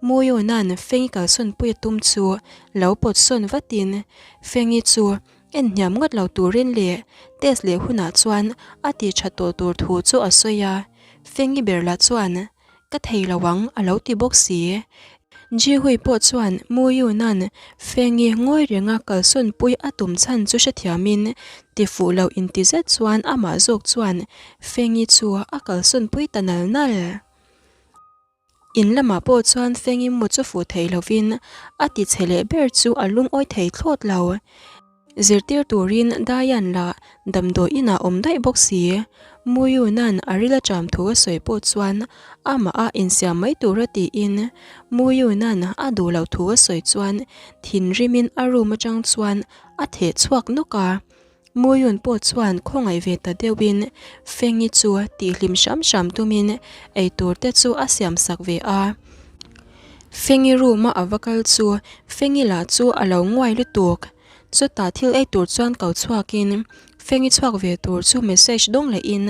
[SPEAKER 1] Muyuna'n Fengi kalsawnpui a tum chu lo pawt sawn vatin Fengi chu En hniam ngawt lo turin leh test leh hunah chuan a ti tha tawh tur thu chu a sawi a, Fengi ber lah chuan Ka thei lo ang a lo ti bawk si. Jihui pawh chuan Mu Yunan Fengi ngawi renga kalsawn pui a tum chhan chu hrethiamin ti fuh loh inti zet chuan amah zawk chuan Fengi chu a kalsawn pui ta nal nal. In lamah pawh chuan Fengim mu chu fuh thei lovin a ti chhe leh ber chu a lungawi thei thlawt lo. Zirtir turin Dayan lah damdawi inah awm daih bawk si. Muyuna'n a ril a ṭam thu a sawi pawh chuan amah a insiam mai tura tiin Muyuna'n a duh loh thu a sawi chuan thinrimin a room aṭang chuan a theh chhuak nawk a. Muyun pawh chuan khawngaih ve ta deuhin Fengi chu tihhlim hram hram tumin eitur te chu a siam sak ve a. Fengi room a ava kal chu Fengi lah chu a lo nguai lutuk. Chutah thil eitur chuan ko chhuakin Fengi chhuak ve tur chu message dawng lehin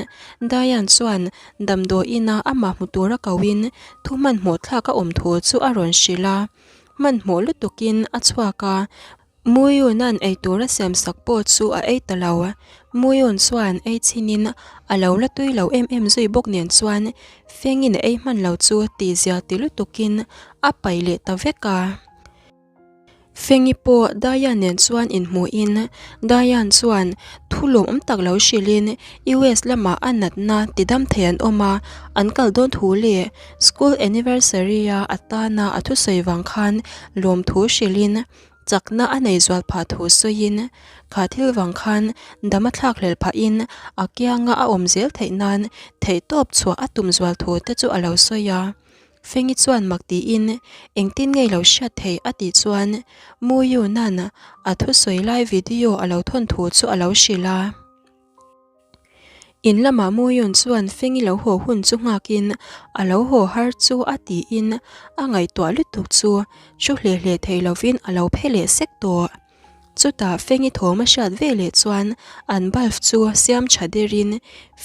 [SPEAKER 1] Dayan chuan damdawi ina amah hmu tura koin thu hmanhmawh thlak a awm thu chu a rawn hrilh a. Hmanhmawh lutukin a chhuak a. Muyuna'n eitur a siam sak pawh chu a ei ta lo. Muyun chuan ei chhinin a lo la tui lo em em zui bawk nen chuan Fengin a ei hman lo chu tihzia ti lutukin a paih leh ta vek a. Fengi pawh Dayan nen chuan inhmuhin Dayan chuan thu lawmawm tak lo hrilhin US lamah a natna tidam thei an awm a, an kal dawn thu leh school anniversary-a atana a thusawi vang khan lawmthu hrilhin Chakna a nei zual phah thu sawiin, kha thil vang khan dam a thlak hlel phahin a kianga a awm zel theih nan theihtawp chhuah a tum zual thu te chu a lo sawi a. Fengi chuan mak tiin engtin ngei lo hriat thei a tih chuan Mu Yunan a thusawi lai video a lo thawn thu chu a lo hrilh a. In lamah Muyun chuan Fengi lo haw hun chu nghakin a lo haw har chu a tiin a ngaihtuah lutuk chu thu hle hle thei lovin a lo phe leh sek tawh. Chutah Fengi thawm a hriat ve leh chuan an bulb chu siam tha derin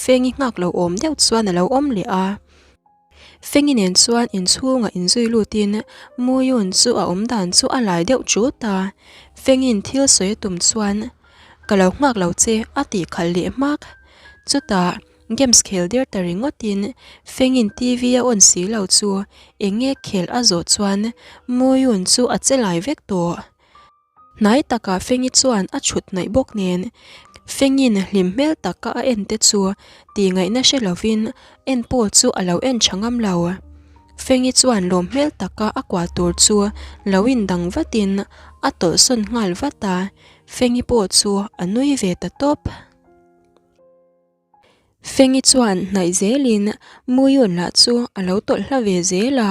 [SPEAKER 1] Fengi nghak lo awm deuh chuan a lo awm leh a. Fengi nen chuan inchhungah inzui lutin Muyun chu a awm dan chu a lai deuh chut a, Fengin thil sawi a tum chuan Ka lo nghak lo che a tih khalh leh hmak. Chutah games khel der ta ringawtin Fengin TV a on si lo chu eng nge khelh a zawh chuan Muyun chu a che lai vek tawh. Hnai takah Fengi chuan a chhut hnaih bawk nen, Fengi'n hlim hmel taka a en te chu tih ngaihna hre lovin en pawh chu a lo en tha ngam lo. Fengi chuan lawm hmel taka a kuah tur chu lo indang vatin a tawlhsawn nghal vat a, Fengi pawh chu a nui ve ta tawp. Fengi chuan hnaih zelin Muyun lah chu a lo tawlh hla ve zel a,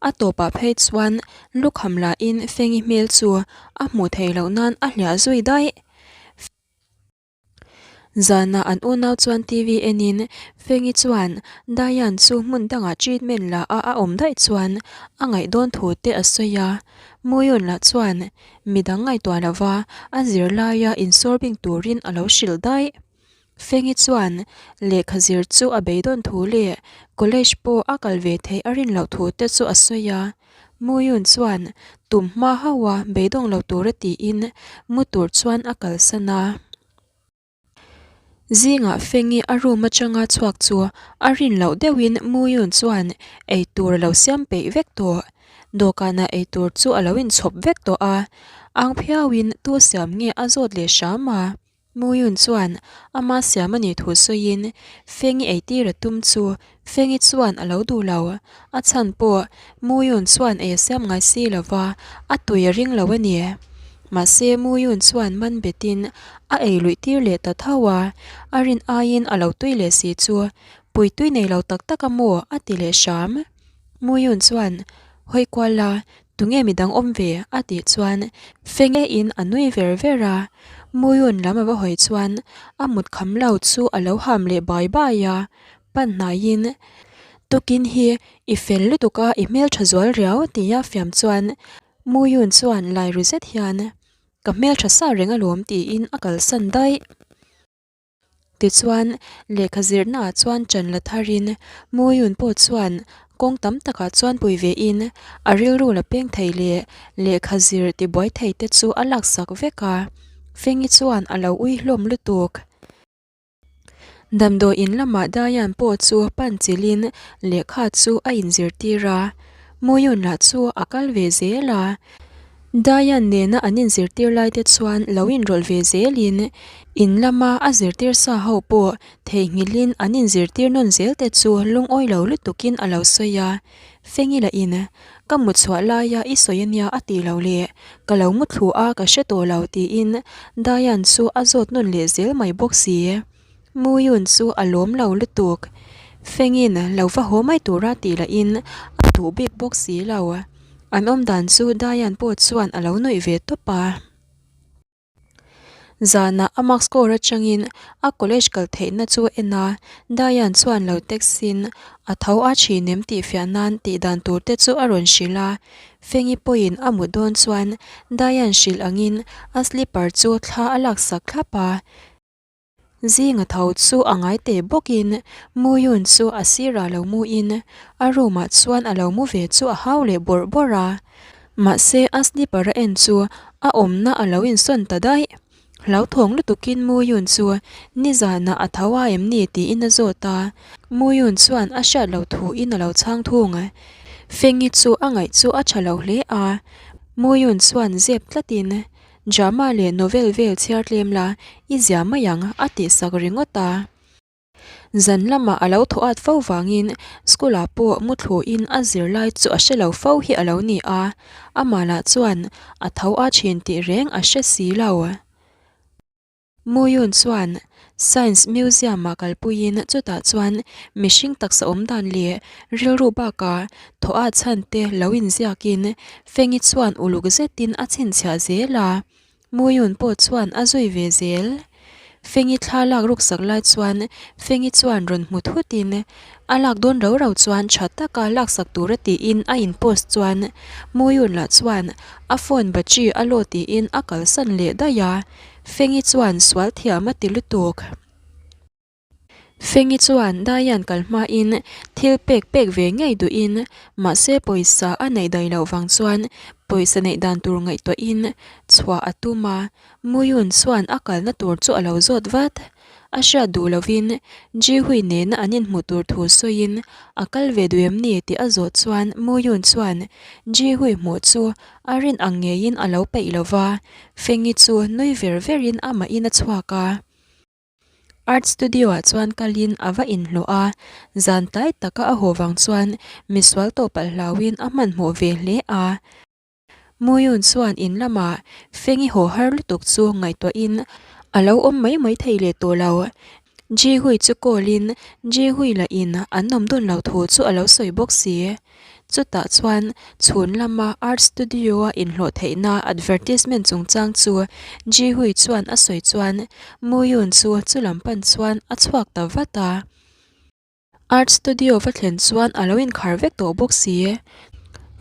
[SPEAKER 1] a tawpah phei chuan lukham lahin Fengi hmel chu a hmuh theih loh nan a hliah zui daih. Zanah an unau chuan TV enin Fengi chuan Dayan chu hmun dangah treatment la a a awm daih chuan a ngaih dawn thu te a sawi a, Muyun lah chuan midang ngaihtuah lova a zirlaia insawrbing turin a lo hrilh daih. Fengi chuan lehkha zir chu a beidawn thu leh college pawh a kal ve theih a rin loh thu te chu a sawi a. Muyun chuan tum hma hauh a beidawng lo tura tiin mu tur chuan a kalsan a. Zingah Fengi a room atanga chhuak chu a rin loh deuhin Muyun chuan eitur a lo siam peih vek tawh. Dawhkanah eitur chu a lo inchhawp vek tawh a, ang phiauin tu siam nge a zawt leh hram a. Muyun chuan ama siam a nih thu sawiin Fengi eitir a tum chu Fengi chuan a lo duh lo. A chhan pawh Muyun chuan ei a siam ngai si lo va, a tui a ring lo a ni. Mahse Muyun chuan man betin a ei luih tir leh ta tho a, a rin aiin a lo tui leh si chu pui tui nei lo tak tak a maw a ti leh hram. Muyun chuan hawi kual la tunge midang awm ve a tih chuan Fenge in a nui ver ver a, Muyun lam a va hawi chuan a mut kham lo chu a lo ham leh bai bai a, pan hnaiin tukin hi i fel lutuk a i hmeltha zual riau tia fiam chuan Muyun chuan lai ru zet hian ka hmeltha sa reng alawm tiin a kalsan daih. Tichuan, lehkha zirnaah chuan ṭan la tharin Muyun pawh chuan kawng tam takah chuan pui vein a rilru la peng thei leh lehkha zir tibuai thei te chu a laksak vek a, Fengi chuan a lo ui hlawm lutuk. Damdawiin lamah Dayan pawh chu pan chilhin lehkha chu a inzirtir a, Muyun lah chu a kal ve zel a. Dayan nena an inzirtir lai te chuan lo inrawlh ve zelin in lama a zirtir sa ho pawh theihnghilhin an inzirtir nawn zel te chu lungawi lo lutukin a lo sawi a. Fengi lah in, Ka mut chhuah laia i sawi ania a tih loh leh ka lo mu thlu a ka hre tawh lo tiin Dayan chu a zawt nawn leh zel mai bawk si. Muyun chu a lawm lo lutuk. Fengin lo va haw mai tura tih lahin a duh bik bawk si lo. An awm dan chu Dayan pawh chuan a lo nuih ve tawp a. Zanah a mark score atangin a college kal theihna chu a en a, Dayan chuan lo text in a tho a thin em tih fiah nan tih dan tur te chu a rawn hrilh a. Fengi pawhin a mut dawn chuan Dayan hrilh angin a slipper chu thla a laksak thlap a. Zinga tho chu a ngai teh bawkin Muyun chu a sirah lo muin a room ah chuan a lo mu ve chu a hau leh bawrh bawrh a. Mahse a slipper a en chu a awmna a lo insawn ta daih. Hlauthawng lutukin Muyun chu nizanah a tho a em ni tiin a zawt a. Muyun chuan a hriat loh thuin a lo chhang thung. Fengi chu a ngaih chu a tha lo hle a. Muyun chuan zep tlatin Drama leh novel vel chhiar tlem la, i zia mai ang, a tih sak ringawt a. Zan lamah a lo thaw at fo vangin school ah pawh muthluin a zirlai chu a hre lo fo hi a lo ni a, amah lah chuan a tho a thin tih reng a hre si lo. Muyun chuan Science Museum-ah kalpuiin chutah chuan mihring taksa awm dan leh rilru bakah thaw a chhan te lo inziakin Fengi chuan uluk zetin a chhinchhiah zel a, Muyun pawh chuan a zui ve zel. Fengi thla lak ruksak lai chuan Fengi chuan rawn hmu thutin a lak dawn rau rau chuan tha taka laksak tura tiin a in post chuan Muyun lah chuan a phone battery a low tiin a kalsan leh daih a. Fengi chuan sual thiam a ti lutuk. Fengi chuan Daian kal hmain thil pek pek ve ngei duhin mahse pawisa a neih daih loh vang chuan pawisa neih dan tur ngaihtuahin chhuah a tum a, Muyun chuan a kalna tur chu a lo zawt vat. A hriat duh lovin Jihui nena an inhmuh tur thu sawiin a kal ve duh em ni tih a zawh chuan Muyun chuan Jihui hmuh chu a rin ang ngeiin a lo peih lo va, Fengi chu nui ver verin amahin a chhuak a. Art studio-ah chuan kalin a va inhlawh a, zan tlai taka a haw vang chuan misual tawh palh hlauhin a hmanhmawh ve hle a. Muyun chuan in lamah Fengi haw har lutuk chu ngaihtuahin a lo awm mai mai thei leh tawh lo. Jihui chu call in Jihui lah in an awm dun loh thu chu a lo sawi bawk si. Chutah chuan chhun lama art studio a inhlawh theihna advertisement chungchang chu Jihui chuan a sawi chuan Muyun chu chulam pan chuan a chhuak ta vat a. Art studio va thlen chuan a lo inkhar vek tawh bawk si.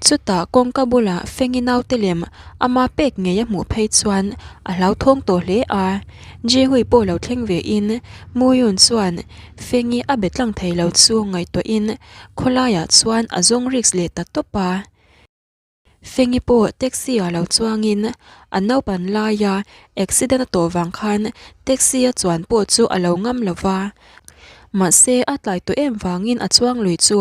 [SPEAKER 1] Chutah kawngka bulah Fengi naute lem ama pek ngei a hmuh phei chuan a hlauthawng tawh hle a. Jihui pawh lo thleng ve in Muyun chuan Fengi a be tlang thei lo chu ngaihtuahin khawlaiah chuan a zawng risk leh ta tawp a. Fengi pawh taxi ah lo chuangin a naupan laia accident a tawh vang khan taxi a chuan pawh chu a lo ngam lo va. Mahse a tlai tawh em vangin a chuang lui chu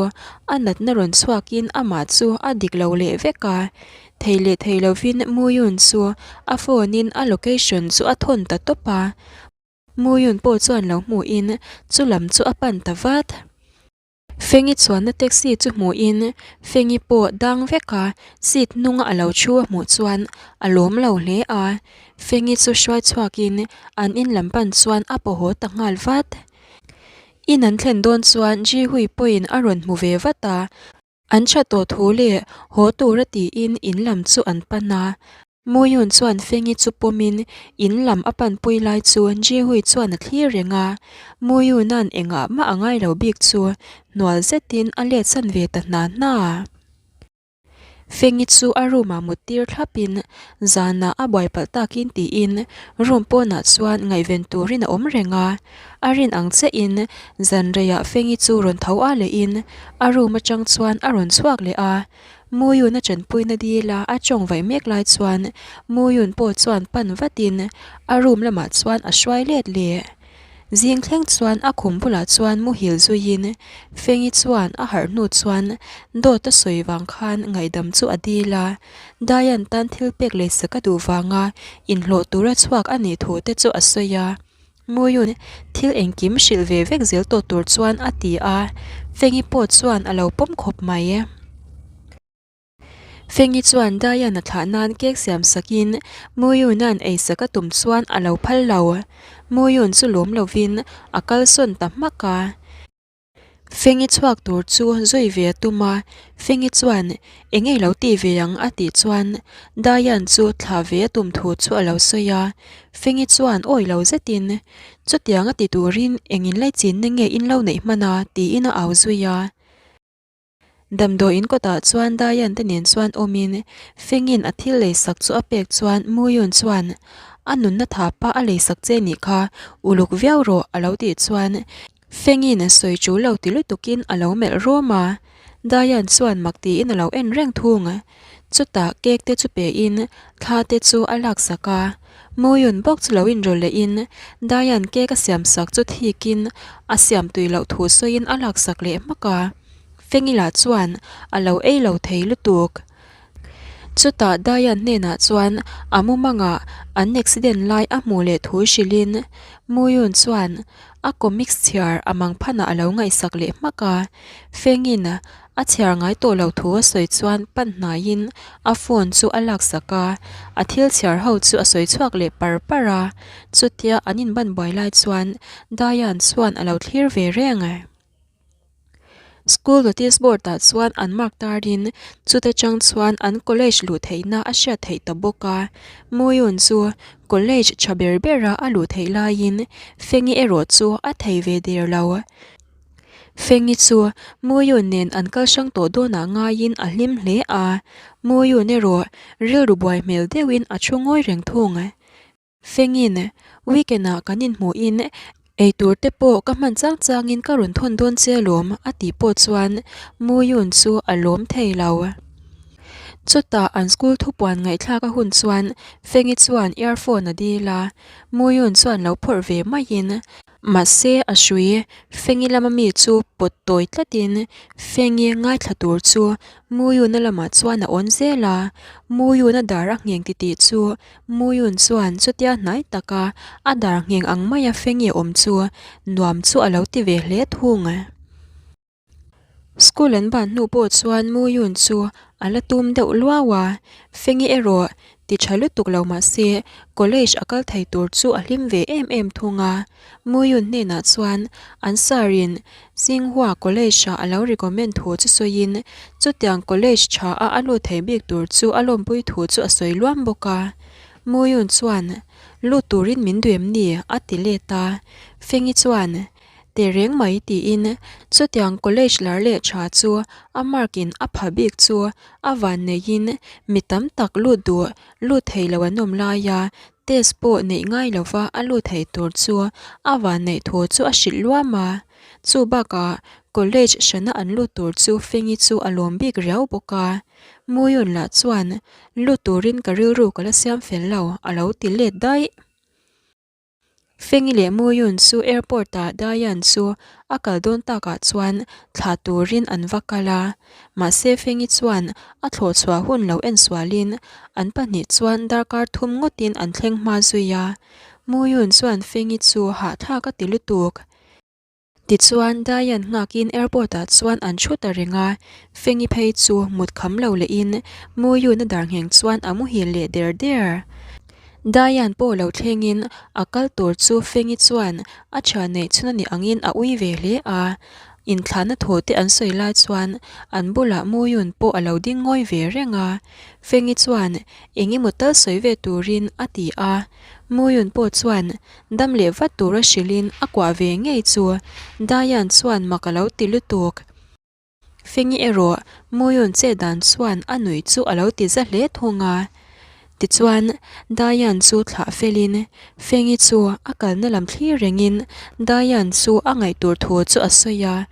[SPEAKER 1] a natna rawn chhuakin amah chu a dik lo leh vek a. Thei leh thei lovin Muyun chu a phone in a location chu a thawn ta tawp a. Muyun pawh chuan lo hmuhin chu lam chu a pan ta vat. Fengi chuanna taxi chu hmuhin Fengi pawh dang veka seat hnunga a lo thu a hmuh chuan a lawm lo hle a. Fengi chu hruai chhuakin an in lam pan chuan a paw haw ta nghal vat. In an thlen dawn chuan Jihui pawhin a rawn hmu ve vat a. An tha tawh thu leh haw tura tiin in lam chu an pan a. Muyun chuan Fengi chu pawmin in lam a panpui lai chu Jihui chuan a thlir reng a. Muyuna'n engah mah a ngai lo bik chu hnual zetin a letsan ve ta hna hna. Fengi chu a room ah mut tir thlapin zanah a buai palh takin tiin room pawnah chuan ngaihven turin a awm reng a. A rin ang chiahin zan reiah Fengi chu rawn tho a lehin a room atang chuan a rawn chhuak leh a. Muyun a tanpuina dila a tawng vaih mek lai chuan Muyun pawh chuan pan vatin a room lamah chuan a hruai let leh. Zing thleng chuan a khum bulah chuan muhil zuiin Fengi chuan a harh hnu chuan dawt a sawi vang khan ngaihdam chu a dil a, Diane tan thil pek leisak a duh vanga inhlawh tura chhuak a nih thu te chu a sawi a. Muyun thil engkim hrilh ve vek zel tawh tur chuan a ti a, Fengi pawh chuan a lo pawm khawp mai. Fengi chuan Diane a thlah nan cake siam sakin Muyuna'n ei sak a tum chuan a lo phal lo. Muyun chu lawm lovin a kalsawn ta hmak a. Fengi chhuak tur chu zui ve a tum a, Fengi chuan eng nge lo tih ve ang a tih chuan Diane chu thlah ve a tum thu chu a lo sawi a. Fengi chuan awi lo zetin chutiang a ti turin eng inlaichinna nge in lo neih hman a tiin a au zui a. Damdawiin kawtah chuan Diane te nen chuan awmin Fengin a thil leisak chu a pek chuan Muyun chuan a nunna thapa a leisak che nih kha uluk viau rawh a lo tih chuan Fengin sawi tul lo ti lutukin a lo melh rawm a, Diane chuan mak tiin a lo en reng thung. Chutah cake te chu pein thla te chu a laksak a, Muyun bawk chu lo inrawlh lehin Diane cake a siamsak chu thikin a siam tui loh thu sawiin a laksak leh hmak a. Fengila chuan a lo ei lo thei lutuk. Chutah Diane hnenah chuan a mumangah an accident lai a hmuh leh thu hrilhin Muyun chuan a comics chhiar a mangphanah a lo ngaihsak leh hmak a. Fengin a chhiar ngai tawh lo thu a sawi chuan pan hnaiin a phone chu a laksak a, a thil chhiar ho chu a sawi chhuak leh par par a. Chutia an inban buai lai chuan Diane chuan a lo thlir ve reng. School notice board ah chuan an mark tarin chuta tang chuan an college luh theihna a hriat theih ta bawk a Muyun chu college tha ber ber a a luh theih laiin Fengi erawh chu a thei ve der lo. Fengi chu Muyun nen an kal hrang tawh dawnah ngaiin a hlim hle a Muyun erawh rilru buai hmel deuhin a thu ngawi reng thung. Fengin, weekend-ah kan inhmuhin eitur te pawh ka hman chang changin ka rawn thawn dawn che alawm a tih pawh chuan Muyun chu a lawm thei lo. Chutah an school thupuan ngaihthlak a hun chuan Fengi chuan earphone a dil a, Muyun chuan lo phawrh ve maiin mahse a hrui Fengi lama mi chu pawt tawi tlatin Fengi ngaithla tur chu Muyuna lamah chuan a awn zel a, Muyuna dar a ngheng titih chu Muyun chuan chutia hnai taka a dar ngheng ang maia Fengi awm chu nuam chu a lo ti ve hle thung. School an ban hnu pawh chuan Muyun chu a la tum deuh luau a, Fengi erawh ti tha lutuk lo mah se college a kal thei tur chu a hlim ve em em thung a. Muyun hnenah chuan an sir in Tsinghua College ah a lo recommend thu chu sawiin chutiang college tha a a lut thei bik tur chu a lawmpui thu chu a sawi luam bawk a. Muyun chuan, Lut turin min duh em ni? a ti let a. Fengi chuan, Teh reng mai tiin chutiang college lar leh tha chu a mark in a pha bik chu a van neiin mi tam tak lut duh lut thei lo an awm lai a, Test pawh neih ngai lova a lut thei tur chu a vanneih thu chu a hrilh luam a. Chu bakah college hrana an lut tur chu Fengi chu a lawm bik riau bawk a. Muyun lah chuan lut turin ka rilru ka la siam fel lo a lo ti let daih. Fengi leh Muyun chu airport ah Diane chu a kal dawn takah chuan thlah turin an va kal a. Mahse Fengi chuan a thlawh chhuah hun lo en sualin an pahnih chuan darkar thum ngawtin an thleng hma zui a. Muyun chuan Fengi chu hahthlak a ti lutuk. Tichuan, Diane nghakin airport-ah chuan an thu ta reng a, Fengi phei chu mut kham lo lehin Muyuna dar ngheng chuan a muhil leh der der. Diane pawh lo thlengin a kal tur chu Fengi chuan a tha neih chhun a nih angin a ui ve hle a, inthlahna thu te an sawi lai chuan an bulah Muyun pawh a lo ding ngawi ve reng a, Fengi chuan eng emaw tal sawi ve turin a ti a, Muyun pawh chuan Dam leh vat tura hrilhin a kuah ve ngei chu Diane chuan mak a lo ti lutuk. Fengi erawh Muyun che dan chuan a nuih chu a lo ti za hle thung a. Tichuan Diane chu thlah felin Fengi chu a kalna lam thlir rengin Diane chu a ngaih tur thu chu a sawi a.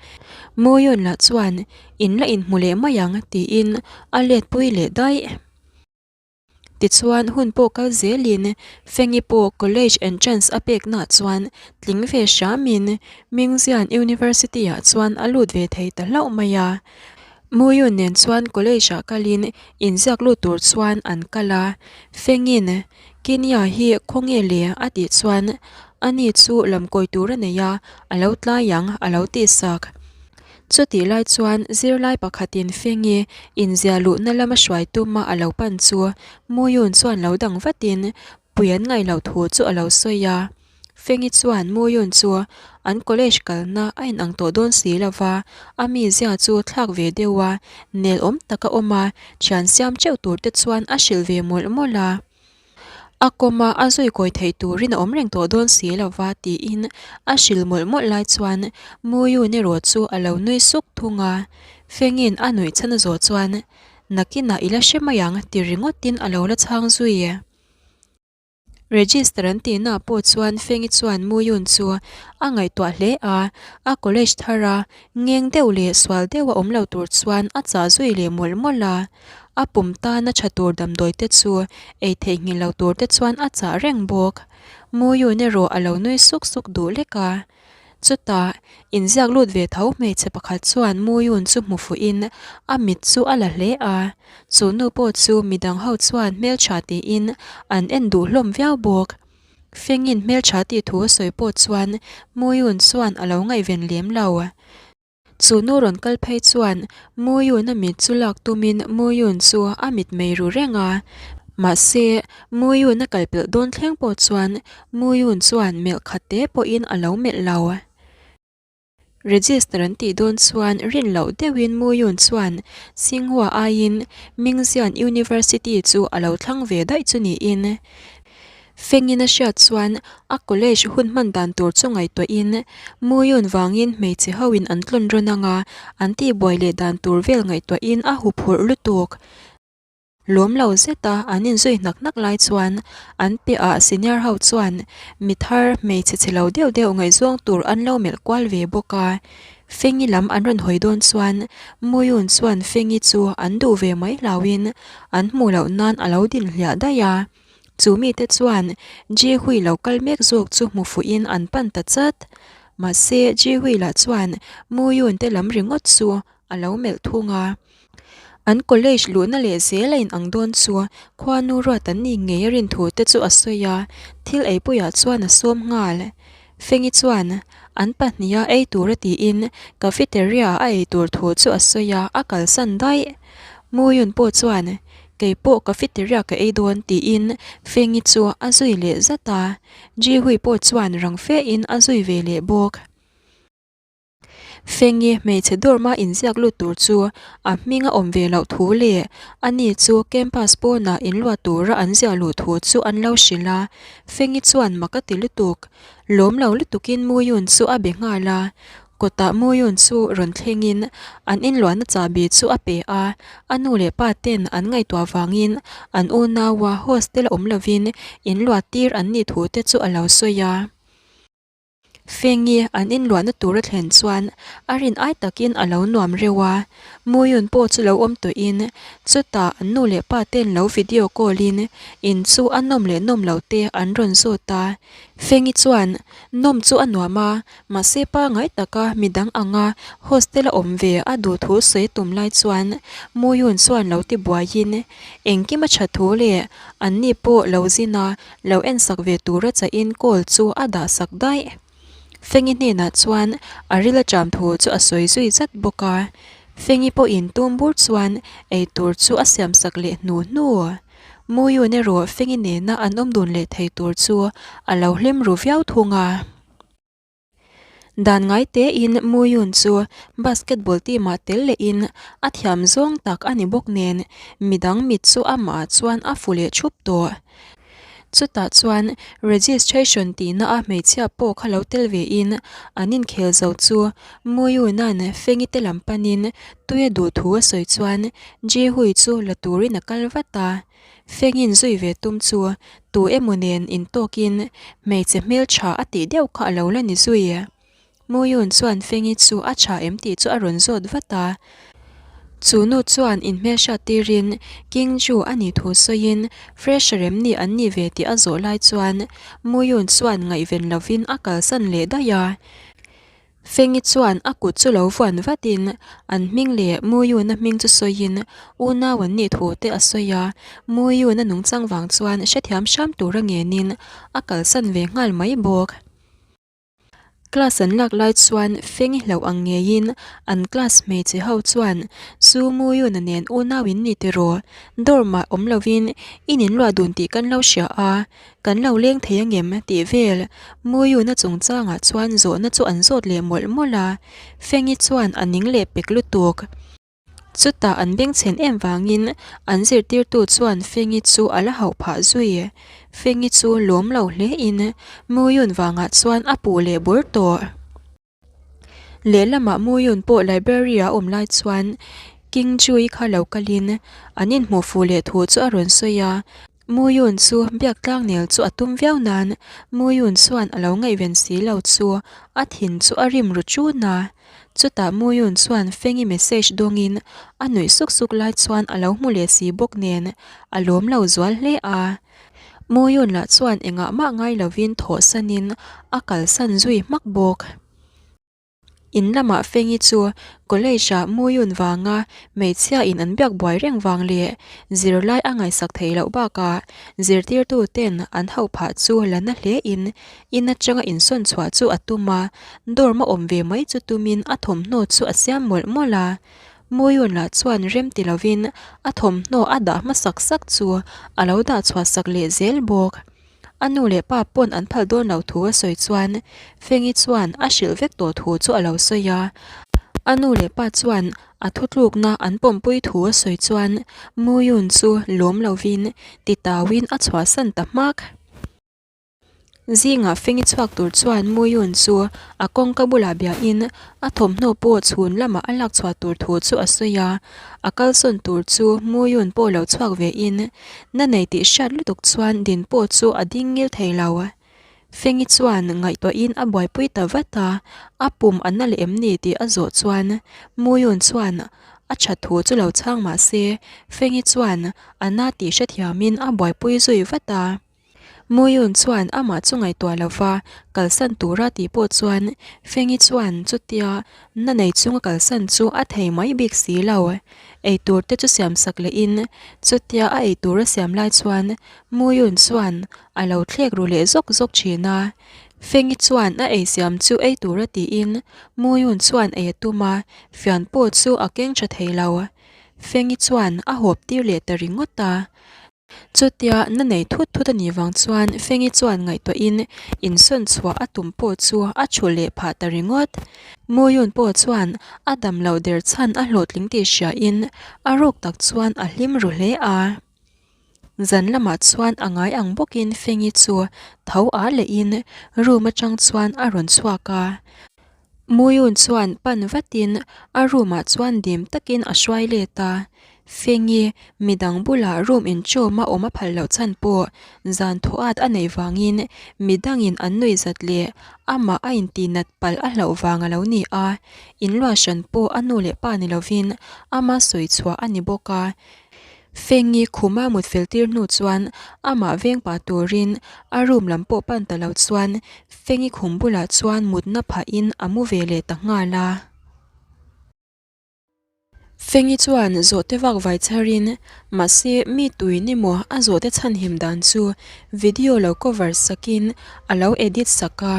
[SPEAKER 1] Muyun lah chuan in la inhmu leh mai ang tiin a letpui leh daih. Tichuan hun pawh kal zelin Fengi pawh college entrance a peknaah chuan tling ve hramin Mingzian University-ah chuan a lut ve thei ta hlauh mai a. Muyun nen chuan college-ah kalin inziak lut tur chuan an kal a, Fengin Kenya hi khawnge le a tih chuan ani chu lamkawi tur a nei a, a lo tlai ang a lo tihsak. Chutih lai chuan zirlai pakhatin Fengi inziah luhna lama hruai tuma a lo pan chu Muyun chuan lo dang vatin pui an ngaih loh thu chu a lo sawi a. Fengi chuan Muyun chu an college kalna a inang tawh dawn si lova, a mizia chu thlak ve deuh a, nel awm taka awm a, thian siam teuh tur te chuan a hrilh ve mawlh mawlh a. A kawma a zui kawi theih turin a awm reng tawh dawn si lo va tiin a hrilh mawlh mawlh lai chuan Muyun erawh chu a lo nui suk thung a. Fengin a nuih chhan a zawh chuan Nakinah i la hre mai ang ti ringawtin a lo la chhang zui. Register an tihnaah pawh chuan Fengi chuan Muyun chu a ngaihtuah hle a, a college thar a ngeng deuh leh sual deuh a awm lo tur chuan a chah zui leh mawlh mawlh a. A pum tana tha tur damdawi te chu ei theihnghilh lo tur te chuan a chah reng bawk. Muyun erawh a lo nui suk suk duh lek a. Chutah, inziak lut ve tho hmeichhe pakhat chuan Muyun chu hmu fuhin a mit chu a la hle a. Chu nu pawh chu midang ho chuan hmeltha tiin an en duh hlawm viau bawk. Fengin hmeltha tih thu a sawi pawh chuan Muyun chuan a lo ngaihven lem lo. Chu nu rawn kal phei chuan Muyun a mit chu lak tumin Muyun chu a mit mei ru reng a. Mahse, Muyun a kal pelh dawn thleng pawh chuan Muyun chuan melh khat te pawhin a lo melh lo. Register an tih dawn chuan rin loh deuhin Muyun chuan Tsinghua aiin Mingzian University chu a lo thlang ve daih chu niin. Fengin a hriat chuan a college hun hman dan tur chu ngaihtuahin Muyun vangin hmeichhe hoin an tlawn rawn anga an tihbuai leh dan tur vel ngaihtuahin a huphurh lutuk. Lawm lo zeta an inzui hnak hnak lai chuan an piahah senior ho chuan mi thar hmeichhe chhe lo deuh deuh ngaihzawng tur an lo melh kual ve bawk a. Fengi lam an rawn hawi dawn chuan Muyun chuan Fengi chu an duh ve mai hlauhin an hmuh loh nan a lo din hliah daih a. Chu mite chuan Ji Hui lo kal mek zawk chu hmu fuhin an pan ta chat. Mahse, Ji Hui lah chuan Mu Yun te lam ringawt chu a lo melh thung a. An college luhna leh zel a inang dawn chu khuanu ruat an nih ngei a rin thu te chu a sawi a, thil eipuiah chuan a sawm nghal. Fengi chuan an pahniha ei tur a tiin cafeteria a ei tur thu chu a sawi a, a kalsan daih. Mu Yun pawh chuan Kei pawh cafeteria ka ei dawn tiin Fengi chu a zui leh zat a, Ji Hui pawh chuan rang fe in a zui ve leh bawk. Fengi hmeichhe dawrma inziak lut tur chu a hming a awm ve loh thu leh ani chu campus pawnah inluah tura an ziah luh thu chu an lo hrilh a, Fengi chuan mak a ti lutuk. Lawm lo lutukin Muyun chu a be nghal a, Kawtah Muyun chu rawn thlengin an inluahna chahbi chu a pe a, a nu leh pa ten an ngaihtuah vangin an unaua hostel a awm lovin inluah tir an nih thu te chu a lo sawi a. Fengi an inluahna tur a thlen chuan a rin ai takin a lo nuam reuh a, Muyun pawh chu lo awm tawhin chutah an nu leh pa ten lo video call in in chu a nawm leh nawm loh te an rawn zawt a. Fengi chuan nawm chu a nuam a, Mahse pangai taka midang anga hostel a awm ve a duh thu sawi tum lai chuan Muyun chuan lo ti buaiin engkim a tha thu leh anni pawh lo zin a lo ensak ve tura chahin call chu a dah sak daih. Fengi hnenah chuan a ril a ṭam thu chu a sawi zui zat bawk a. Fengi pawhin tum bur chuan ei tur chu a siam sak leh hnu hnu. Muyun erawh Fengi nena an awm dun leh thei tur chu a lo hlim ru viau thung a. Dan ngai tein Muyun chu basketball team ah tel lehin a thiam zawng tak a ni bawk nen midang mit chu amah ah chuan a fu leh thup tawh. Chutah chuan registration tihna a hmeichhia pawh kha lo tel ve in an inkhel zo chu Muyuna'n Fengi te lam panin tui a duh thu a sawi chuan Jihui chu la turin a kal vat a. Fengin zui ve tum chu tu emaw nen intawkin hmeichhe hmeltha a tih deuh kha a lo la ni zui. Muyun chuan Fengi chu a tha em tih chu a rawn zawt vat a. Chu nu chuan inhmelhriat tirin King Ju a nih thu sawiin fresher em ni an nih ve tih a zawh lai chuan Muyun chuan ngaihven lovin a kalsan leh daih a. Fengi chuan a kut chu lo vuan vatin an hming leh Muyun-a hming chu sawiin unau an nih thu te a sawi a. Muyun-a nungchang vang chuan hrethiam hram tura ngenin a kalsan ve nghal mai bawk. Class an lak lai chuan feng hlauh ang ngeiin an class hmeichhe ho chuan Su Muyuna nen unau in ni tiraw? Dorm ah awm lovin in inluah dun tih kan lo hria a, kan lo leng thei angem tih vel Muyuna chungchangah chuan zawhna chu an zawt leh mawlh mawlh a, Fengi chuan a ning leh pek lutuk. Chutah an bengchhen em vangin an zirtirtu chuan Fengi chu a la hauh phah zui. Fengi chu lawm lo hlein Muyun vangah chuan a puh leh bur tawh. Lehlamah Muyun pawh library a awm lai chuan King Jui kha lo kalin an inhmuh fuh leh thu chu a rawn sawi a. Muyun chu biak tlangnel chu a tum viau nan Muyun chuan a lo ngaihven si lo chu a thin chu a rim ru ṭun a. Chutah Muyun chuan Fengi message dawngin a nuih suk suk lai chuan a lo hmu leh si bawk nen a lawm lo zual hle a. Muyun lah chuan engah mah ngai lovin thawhsanin a kalsan zui hmak bawk. In lamah Fengi chu college-ah Muyun vanga hmeichhia in an biak buai reng vang leh zirlai a ngaihsak theih loh bakah zirtirtu ten an hauh phah chu la na hle in in atanga insawn chhuah chu a tum a, dorm a awm ve mai chu tumin a thawmhnaw chu a siam mawlh mawlh a. Muyun lah chuan rem ti lovin a thawmhnaw a dah hmasak sak chu a lo dah chhuah sak leh zel bawk. A nu leh pa pawn an phal dawn lo thu a sawi chuan Fengi chuan a hrilh vek tawh thu chu a lo sawi a. A nu leh pa chuan a thutlukna an pawmpui thu a sawi chuan Muyun chu lawm lovin titauin a chhuahsan ta hmak. Zingah Fengi chhuak tur chuan Muyun chu a kawngka bulah biahin a thawmhnaw pawh chhun lamah a lak chhuah tur thu chu a sawi a. A kalsawn tur chu Muyun pawh lo chhuak vein Na nei tih hriat lutuk chuan din pawh chu a ding ngil thei lo. Fengi chuan ngaihtuahin a buaipui ta vat a, a pum a na leh em ni tih a zawh chuan Muyun chuan a that thu chu lo chhang mah se Fengi chuan a na tih hrethiamin a buaipui zui vat a. Muyun chuan amah chu ngaihtuah lova kalsan tura tih pawh chuan Fengi chuan chutia na nei chunga kalsan chu a thei mai bik si lo. Eitur te chu siam sak lehin chutia a eitur a siam lai chuan Muyun chuan a lo thlek ru leh zawk zawk thin a. Fengi chuan a eisiam chu ei tura tiin Muyun chuan ei a tum a, fian pawh chu a keng tha thei lo. Fengi chuan a hawp tir leh ta ringawt a. Chutia na nei thut thut a nih vang chuan Fengi chuan ngaihtuahin insawn chhuah a tum pawh chu a thu leh phah ta ringawt. Muyun pawh chuan a dam loh der chhan a hlawhtling tih hriain a ruk tak chuan a hlim ru hle a. Zan lamah chuan a ngai ang bawkin Fengi chu tho ah lehin room atang chuan a rawn chhuak a. Muyun chuan pan vatin a room ah chuan dim takin a hruai let a, Fengi midang bulah room inchawm a awm a phal loh chhan pawh zan thaw at a neih vangin midangin an nuih zat leh amah a intihnat palh a hlauh vang a lo ni a, inluah hran pawh a nu leh pa ni lovin ama sawi chhuah a ni bawk a. Fengi khuma mut fel tir hnu chuan amah veng pah turin a room lam pawh pan ta lo chuan Fengi khum bulah chuan mutna phahin a mu ve leh ta nghal a. Fengi chuan zawhte vak vai chharin mahse mi tui ni maw a zawhte chhanhim dan chu video lo cover sakin a lo edit sak a.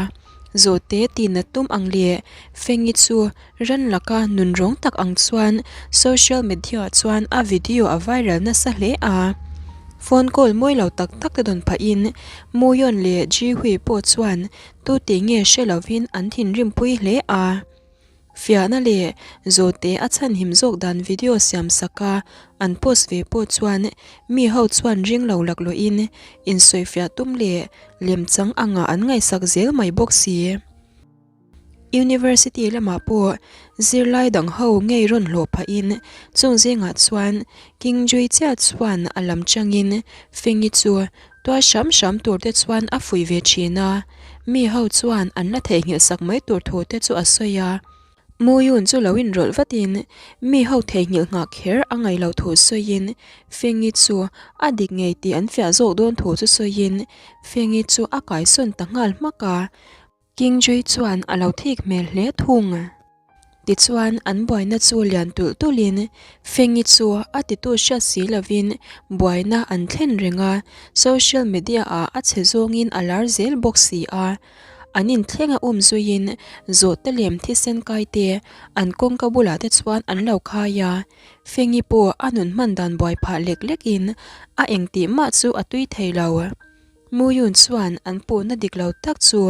[SPEAKER 1] Zawhte tihna tum ang leh Fengi chu ran laka nunrawng tak ang chuan social media ah chuan a video a viral nasa hle a. Phone call mawi lo tak tak te dawn phahin Muyon leh Jihui pawh chuan tu tih nge hre lovin an thinrim pui hle a. Fiahna leh zawhte a chhanhim zawk dan video siam sak a an post ve pawh chuan mi ho chuan ring lo laklawhin insawifiah tum leh lemchang anga an ngaihsak zel mai bawk si. University lamah pawh zirlai dang ho ngei rawn hlawh phahin chung zingah chuan King Jui chiah chuan a lam changin Fengi chu tuai hram hram tur te chuan a fuih ve thin a, mi ho chuan an la theihnghilh sak mai tur thu te chu a sawi a. Muyun chu lo inrawlh vatin mi ho theihnghilh nghah kher a ngaih loh thu sawiin Fengi chu a dik ngei tih an fiah zawk dawn thu chu sawiin Fengi chu a kaisawn ta nghal hmak a. King Jui chuan a lo thik hmel hle thung. Tichuan an buaina chu lian tulh tulhin Fengi chu a titu hriat si lovin buaina an thlen reng a, social media ah a chhe zawngin a lar zel bawk si a. An inthleng a um zuiin zawhte lem thisen kai te an kawngka bulah te chuan an lo khai a. Fengi pawh a nun hman dan buai phah lek lekin a engtih mah chu a tui thei lo. Muyun chuan an puhna dik lo tak chu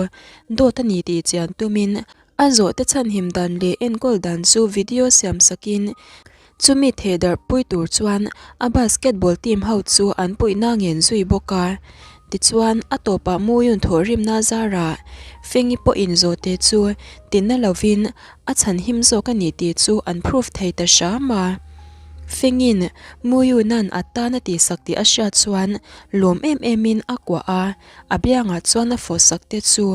[SPEAKER 1] dawt a ni tih chian tumin a zawhte chhanhim dan leh enkawl dan chu video siam sakin chumi thehdarh pui tur chuan a basketball team ho chu an puihna ngen zui bawk a. Tichuan a tawpah Muyun thawhrimna zarah Fengi pawhin zawhte chu tina lovin a chhanhim zawk a ni tih chu an proof thei ta hram a. Fengin Muyunan a tan a tihsak tih a hriat chuan lawm em emin a kuah a, a biangah chuan a fawhsak te chu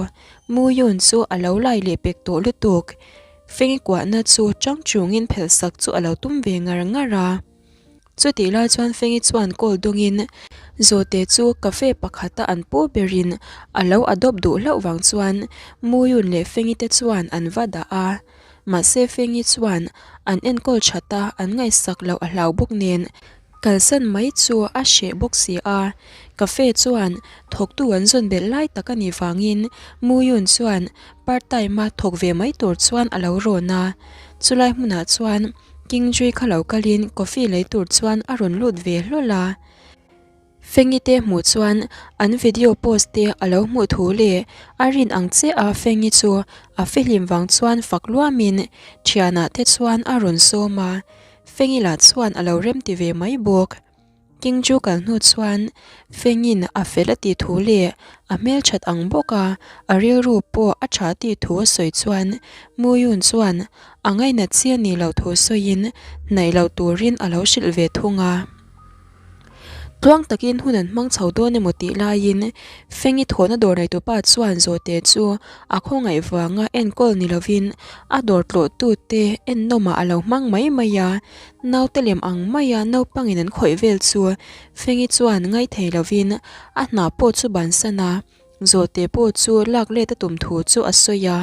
[SPEAKER 1] Muyun chu a lo lai leh pek tawh lutuk. Fengi kuahna chu chang chungin phelhsak chu a lo tum ve ngar ngar a. Chutih lai chuan Fengi chuan call dawngin Zawhte chu cafe pakhata an pu berin a lo adopt duh hlauh vang chuan Muyun leh Fengi te chuan an va dah a. Mahse Fengi chuan an enkawl that a, an ngaihsak loh a hlau bawk nen kalsan mai chu a hreh bawk si a. Cafe chuan thawktu an zawn belh lai tak a nih vangin Muyun chuan part time a thawk ve mai tur chuan a lo rawn a. Chulai hmunah chuan King Jui kha lo kalin coffee lei tur chuan a rawn lut ve hlawl a. Fengi te hmuh chuan an video post te a lo hmuh thu leh a rin ang che a Fengi chu a fihlim vang chuan fak luamin thianah te chuan a rawn sawm a. Fengi lah chuan a lo remti ve mai bawk. King chu kal hnu chuan Fengin a fel a tih thu leh a hmelthat ang bawk a, a rilru pawh a tha tih thu a sawi chuan Muyun chuan a ngainat chi a nih loh thu sawiin hnaih loh turin a lo hrilh ve thung a. Tluang takin hun an hmang chho dawn emaw tih laiin Fengi thawhna dawr neitupa chuan Zawhte chu a khawngaih vanga enkawl ni lovin a dawr tlawhtute ennawmah a lo hmang mai mai a, Naute lem ang maia naupangin an khawih vel chu Fengi chuan ngaithei lovin a hna pawh chu bansan a, Zawhte pawh chu lak let a tum thu chu a sawi a.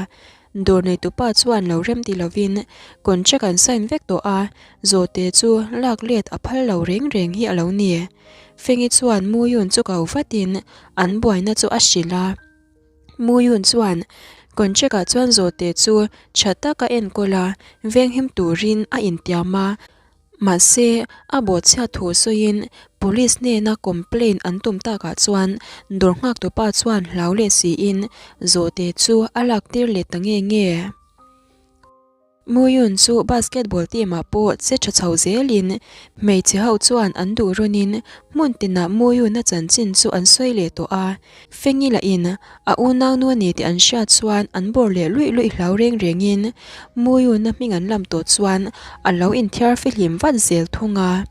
[SPEAKER 1] Dawr neitupa chuan lo rem ti lovin contract an sign vek tawh a, Zawhte chu lak let a phal lo reng reng hi a lo ni. Fengi chuan Muyun chu ko vatin an buaina chu a hrilh a. Muyun chuan contract ah chuan Zawhte chu tha taka enkawl a, venghim turin a intiam a, mahse a bawhchhiat thu sawiin police hnena complaint an tum takah chuan dawr nghaktupa chuan hlau leh siin Zawhte chu a lak tir leh ta nge nge. Muyun chu basketball team ah pawh che tha chho zelin hmeichhe ho chuan an duh rawnin hmun tinah Muyun a chanchin chu an sawi leh tawh a. Fengi lahin a unaunu a ni tih an hriat chuan an bawr leh luih luih hlau reng rengin Muyun a hming an lam tawh chuan a lo inthiar fihlim vat zel thung a.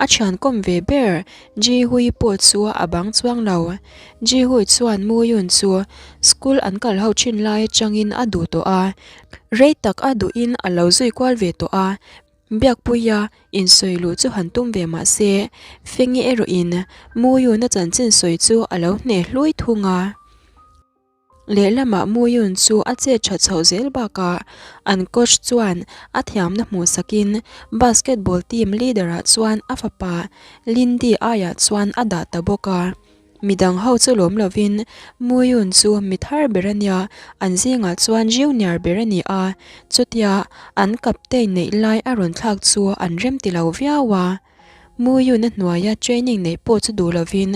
[SPEAKER 1] A thian kawm ve ber Ji Hui pawh chu a bang chuang lo. Ji Hui chuan Mu Yun chu school an kal ho thin lai atangin a duh tawh a, rei tak a duhin a lo zui kual ve tawh a, Biakpuia insawi luh chu han tum ve mah se, Fengi erawhin Mu Yun a chanchin sawi chu a lo hneh hlui thung a. Lehlamah Muyun chu a chet tha chhoh zel bakah an coach chuan a thiamna hmuh sakin basketball team leader ah chuan a fapa Lindy aiah chuan a dah ta bawk a. Midang ho chu lawm lovin Muyun chu mi thar ber a nia, an zingah chuan junior ber a ni a, chutia an captain neih lai a rawn thlak chu an rem ti lo viau a. Muyun a hnuaia training neih pawh chu duh lovin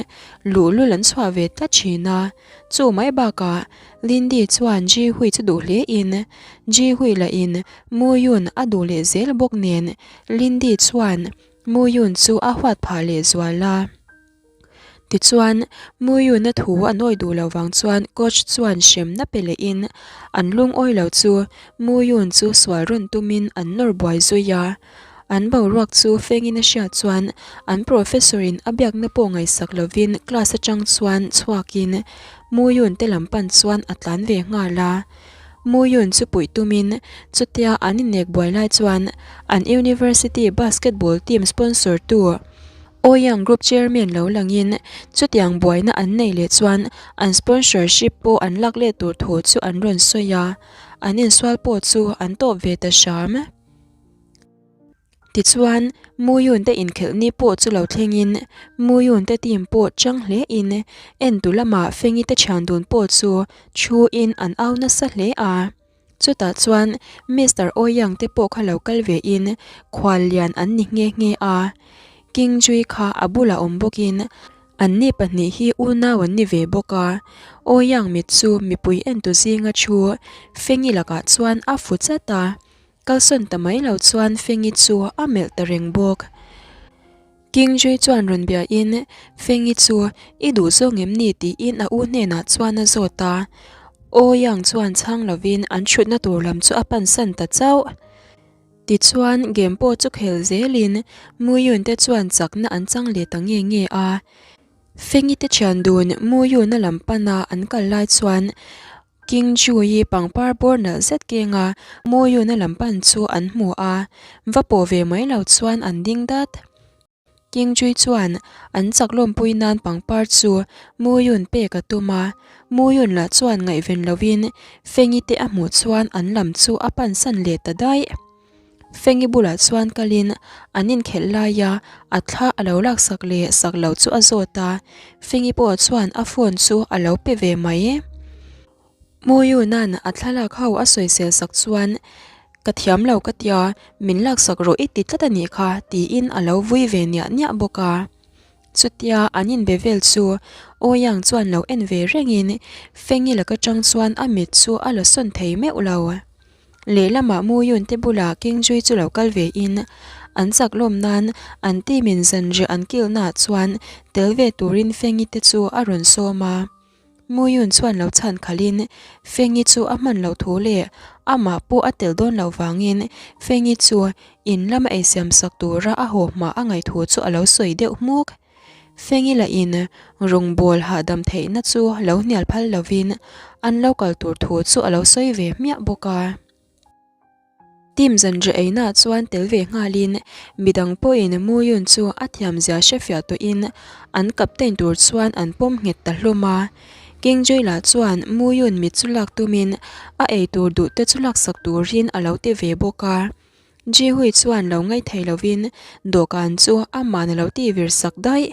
[SPEAKER 1] luhlul an chhuah ve tlat thin a, chu mai bakah Lindy chuan Ji Hui chu duh hle in Ji Hui lahin Muyun a duh leh zel bawk nen Lindy chuan Muyun chu a huat phah leh zual a. Tichuan, Muyuna thu a nawi duh lo vang chuan coach chuan hremna pe lehin an lungawi lo chu Muyun chu sual rawn tumin an nawr buai zui a. An boruak chu fengin a hriat chuan an professor in a biakna pawh ngaihsak lovin class atang chuan chhuakin Muyun te lam pan chuan a tlan ve nghal a. Muyun chu puih tumin chutia an innek buai lai chuan an university basketball team sponsor tu Ouyang Group Chairman lo langin chutiang buaina an nei leh chuan an sponsorship pawh an lak let tur thu chu an rawn sawi a, an insual pawh chu an tawp ve ta hram. Tichuan, Muyun te inkhelh ni pawh chu lo thlengin Muyun te team pawh chang hlein entu lamah Fengi te thian dun pawh chu thu in an au nasa hle a. Chutah chuan Mister Ouyang te pawh kha lo kal ve in khual lian an ni nghe nghe a. King Jui kha a bulah awm bawkin an ni pahnih hi unau an ni ve bawk a. Ouyang mit chu mipui entu zinga thu Fengi lakah chuan a fu chat a. Kalsawn ta mai lo chuan Fengi chu a melh ta reng bawk. King Jui chuan rawn bia in, Fengi chu i duh zawng em ni tiin a u hnenah chuan a zawt a. Aw Yang chuan chhang lovin an thutna tur lam chu a pansan ta chauh. Tichuan game pawh chu khel zelin Muyun te chuan chakna an chang leh ta nge nge a. Fengi te thian dun Muyun a lam pana an kal lai chuan King Jui pangpar bawr nalh zet kenga Muyuna lam pan chu an hmu a, va pawh ve mai lo chuan an ding dat. King Jui chuan an chak lawmpui nan pangpar chu Muyun pek a tum a, Muyun lah chuan ngaihven lovin Fengi te a hmuh chuan an lam chu a pansan leh ta daih. Fengi bulah chuan kalin an inkhelh laia a thla a lo laksak leh sak loh chu a zawt a, Fengi pawh chuan a phone chu a lo pe ve mai. Muyuna'n a thlalak ho a sawisel sak chuan, Ka thiam lo ka tia, min laksak rawh i ti tlat a nih kha, tiin a lo vui ve niah niah bawk a. Chutia an inbe vel chu Ouyang chuan lo en ve rengin Fengi laka tang chuan a mit chu a la sawn thei meuh lo. Lehlamah Muyun te bulah King Jui chu lo kal ve in an chak lawm nan an team in zanriah an kilhnaah chuan tel ve turin Fengi te chu a rawn sawm a. Muyun chuan lo chhan khalhin Fengi chu a hman loh thu leh amah pawh a tel dawn loh vangin Fengi chu in lama eisiam sak tura a haw hma a ngaih thu chu a lo sawi deuh hmuk. Fengi lahin rawngbâwl hahdam theihna chu lo hnial phal lovin an lo kal tur thu chu a lo sawi ve hmiah bawk a. Team zanriah einaah chuan tel ve nghalin midang pawhin Muyun chu a thiamzia hrefiah tawhin an captain tur chuan an pawm nghet ta hlawm a. King Jui lah chuan Muyun mit chu lak tumin a eitur duhte chu laksak turin a lo ti ve bawk a. Jihui chuan lo ngaithei lovin dawhkan chu aman a lo tih vir sak daih.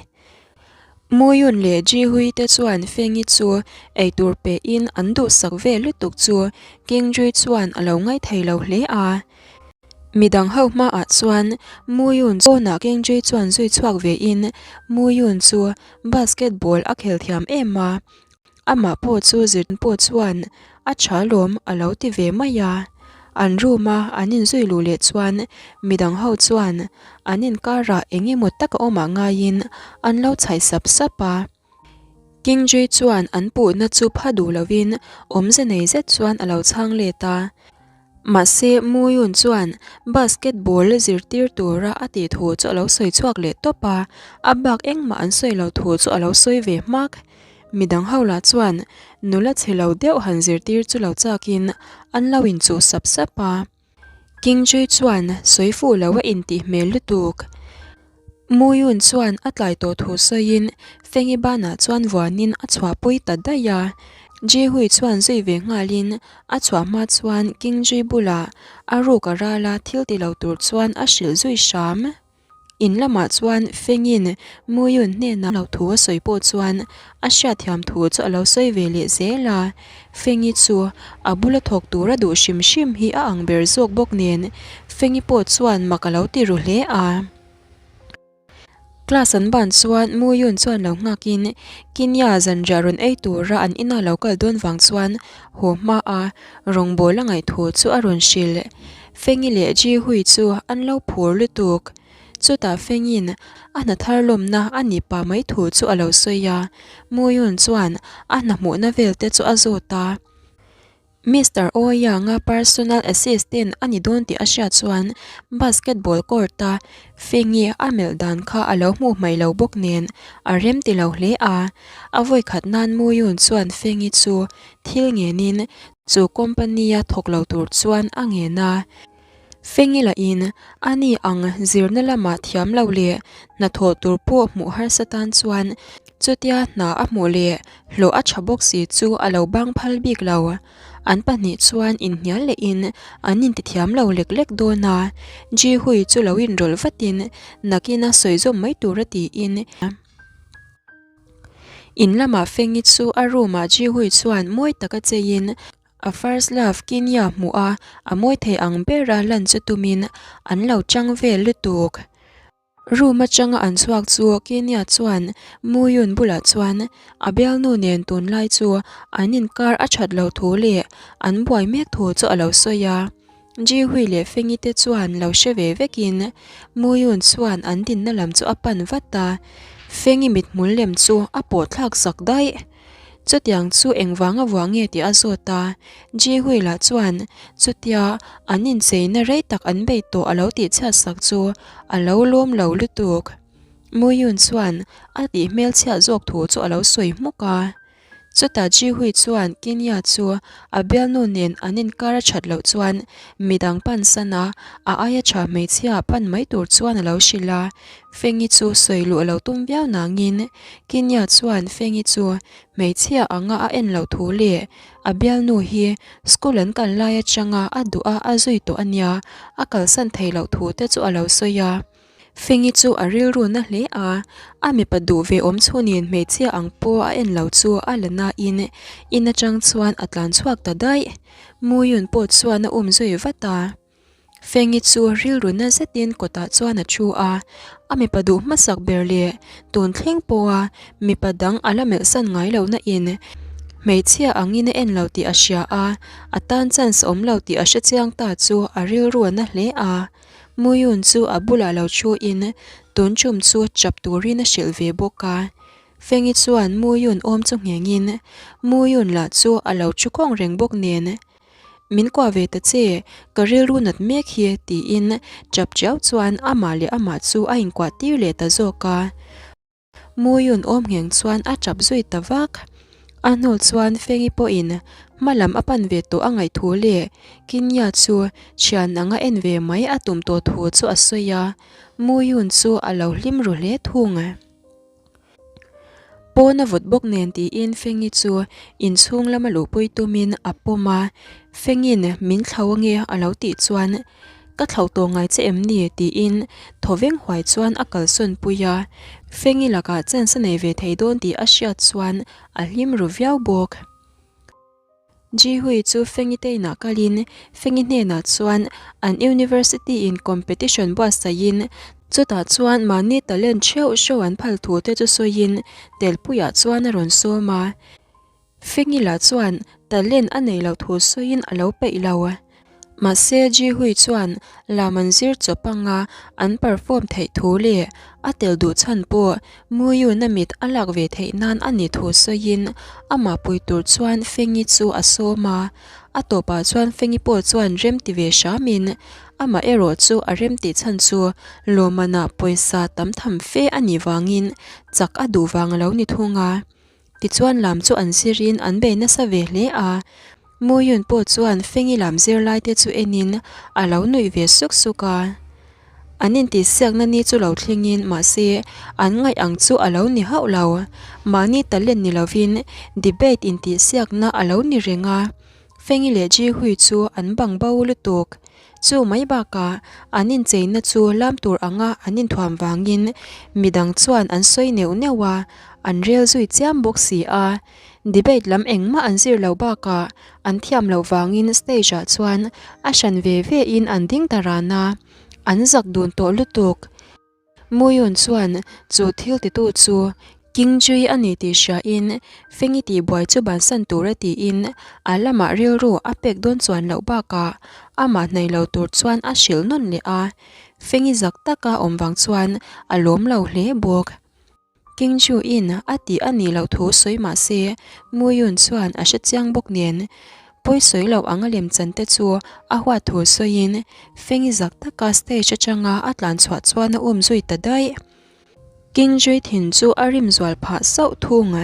[SPEAKER 1] Muyun leh Jihui te chuan Fengi chu eitur pehin an duhsak vel lutuk chu King Jui chuan a lo ngaithei lo hle a. Midang ho hmaah chuan Muyun pawnah King Jui chuan zui chhuak vein Muyun chu basketball a khel thiam em a, Amah pawh chu zir pawh chuan a tha lawm a lo ti ve mai a. An room a an inzui luh leh chuan midang ho chuan an inkarah eng emaw taka awmah ngaiin an lo chhaih sap sap a. King Jui chuan an puhna chu pha duh lovin awmze nei zet chuan a lo chhang let a. Mahse, Muyun chuan basketball zirtir tura a tih thu chu a lo sawi chhuak leh tawp a, a bak engmah an sawi lo thu chu a lo sawi ve hmak. Midang ho lah chuan nula chhe lo deuh han zirtir chu lo chakin an lo inchuh sap sap a. King Jui chuan sawi fuh lo a intih hmel lutuk. Muyun chuan a tlai tawh thu sawiin Fengi banah chuan vuanin a chhuahpui ta daih a. Jihui chuan zui ve nghalin a chhuah hma chuan King Jui bulah a ruk a ral a thil ti lo tur chuan a hrilh zui hram. In lamah chuan Fengin Muyun hnenah lo thu a sawi pawh chuan a hriatthiam thu chu a lo sawi ve leh zel a. Fengi chu a bula thawk tura duh hrim hrim hi a ang ber zawk bawk nen Fengi pawh chuan mak a lo ti ru hle a. Class an ban chuan Muyun chuan lo nghakin Kinya zanriah rawn ei tura an ina lo kal dawn vang chuan haw hma a rawngbawl a ngaih thu chu a rawn hrilh. Fengi leh Ji Hui chu an lo phur lutuk. Chutah Fengin a hna thar lawmna a nih pah mai thu chu a lo sawi a, Muyun chuan a hna hmuhna vel te chu a zawt a. Mister Ouyang-a personal assistant a ni dawn tih a hriat chuan basketball court-a Fengi a melh dan kha a lo hmuh hmaih lo bawk nen a rem ti lo hle a. A vawikhat nan Muyun chuan Fengi chu thil ngenin chu company-a thawk lo tur chuan a ngen a. Fengi lahin a ni ang zirna lamah thiam lo leh hnathawh tur pawh hmuh harsa tan chuan chutia hna a hmuh leh hlawh a tha bawk si chu a lo bang phal bik lo. An pahnih chuan inhnial lehin an intithiam lo lek lek dawn a, Ji Hui chu lo inrawlh vatin nakina sawi zawm mai tura tiin in lamah Fengi chu a room ah Ji Hui chuan mawi taka cheiin A first love Kinya hmuh a, a mawi thei ang bera lan chu tumin an lo chang vel lutuk. Room atanga an chhuak chu Kinya chuan Muyun bulah chuan a bialnu nen tunlai chu an inkar a that lo thu leh an buai mek thu chu a lo sawi a. Ji Hui leh Fengi te chuan lo hre ve vekin Muyun chuan an dinna lam chu a pan vat a, Fengi mithmul lem chu a pawh thlak sak daih. Chutiang chu engvanga vuah nge tih a zawt a, Ji Hui lah chuan chutia an incheina rei tak an bei tawh a lo tihchhiat sak chu a lo lawm lo lutuk. Muyun chuan a tih hmelchhiat zawk thu chu a lo sawi hmuk a. Chutah Ji Hui chuan Kinya chu a bialnu nen an inkar a that loh chuan midang pan san a, a aia tha hmeichhia pan mai tur chuan a lo hrilh a. Fengi chu sawi luh a lo tum viau nangin Kinya chuan Fengi chu hmeichhia anga a en loh thu leh a bialnu hi school an kal lai atanga a duh a a zui tawh a nia, a kalsan thei loh thu te chu a lo sawi a. Fengi chu a rilru na hle a, a mipa duh ve awm chhunin hmeichhia ang pawh a en lo chu a la nain in atang chuan a tlan chhuak ta daih. Muyun pawh chuan a um zui vat a. Fengi chu rilru na zetin kawtah chuan a thu a, a mipa duh hmasak ber leh tun thleng pawha mipa dang a la melhsan ngai lo na in hmeichhia angin a en lo tih a hria a, a tan chance awm lo tih a hre chiang ta chu a rilru a na hle a. Muyun chu a bulah lo thu in tun tum chu chap turin a hrilh ve bawk a. Fengi chuan Muyun awm chu nghengin Muyun lah chu a lo thu khawng reng bawk nen Min kuah ve ta che, ka rilru nat mek hi tiin chap chiau chuan amah leh amah chu a inkuah tir leh ta zawk a. Muyun awm ngheng chuan a chap zui ta vak. A hnu chuan Fengi pawhin hma lam a pan ve tawh a ngaih thu leh Kinya chu thian anga en ve mai a tum tawh thu chu a sawi a, Muyun chu a lo hlim ru hle thung. Pawn a vawt bawk nen tiin Fengi chu inchhung lama luhpui tumin a pawm a, Fengin min thlo ange a lo tih chuan Ka thlo tawh ngai che em ni? tiin thawveng huai chuan a kalsawn pui a, Fengi lakah chance a nei ve thei dawn tih a hriat chuan a hlim ru viau bawk. Jihui chu Fengi te inah kalin Fengi hnenah chuan an university in competition buatsaihin chutah chuan mahni talent theuh show an phal thu te chu sawiin telpuiah chuan a rawn sawm a. Fengi lah chuan talent a nei loh thu sawiin a lo peih lo. Mahse, Jihui chuan lam an zir chawp anga an perform theih thu leh a tel duh chhan pawh Muyuna mit a lak ve theih nan a ni thu sawiin amah pui tur chuan Fengi chu a sawm a. A tawpah chuan Fengi pawh chuan rem ti ve hramin amah erawh chu a rem tih chhan chu lawmmanah pawisa tam tham fe a nih vangin chak a duh vang a lo ni thung a. Tichuan lam chu an zirin an bei nasa ve hle a, Muyun pawh chuan Fengi lam zirlai te chu enin a lo nuih ve suk suk a. An intihsiakna ni chu lo thlengin mahse an ngaih ang chu a lo ni hauh lo. Mahni talent ni lovin debate intihsiakna a lo ni reng a, Fengi leh Jihui chu an bang bo lutuk. Chu mai bakah an incheina chu lam tur anga an inthuam vangin midang chuan an sawi neuh neuh a, an rel zui chiam bawk si a. Debate lam engmah an zir lo bakah an thiam loh vangin stage ah chuan a hran ve ve in an ding ta ran a, an zak dun tawh lutuk. Muyun chuan chu thil titu chu King Jui a ni tih hria in Fengi tihbuai chu bansan tur a tiin a lamah rilru a pek dawn chuan loh bakah amah hnaih lo tur chuan a hrilh nawn leh a, Fengi zak taka awm vang chuan a lawm lo hle bawk. King Ju-in a tih a nih loh thu sawi mah se, Mu Yun chuan a hre chiang bawk nen, pawi sawi loh anga lem chan te chu a huat thu sawiin Fengi zak taka stage atanga a tlan chhuah chuan a um zui ta daih. King Jui thin chu a rim zual phah sauh thung.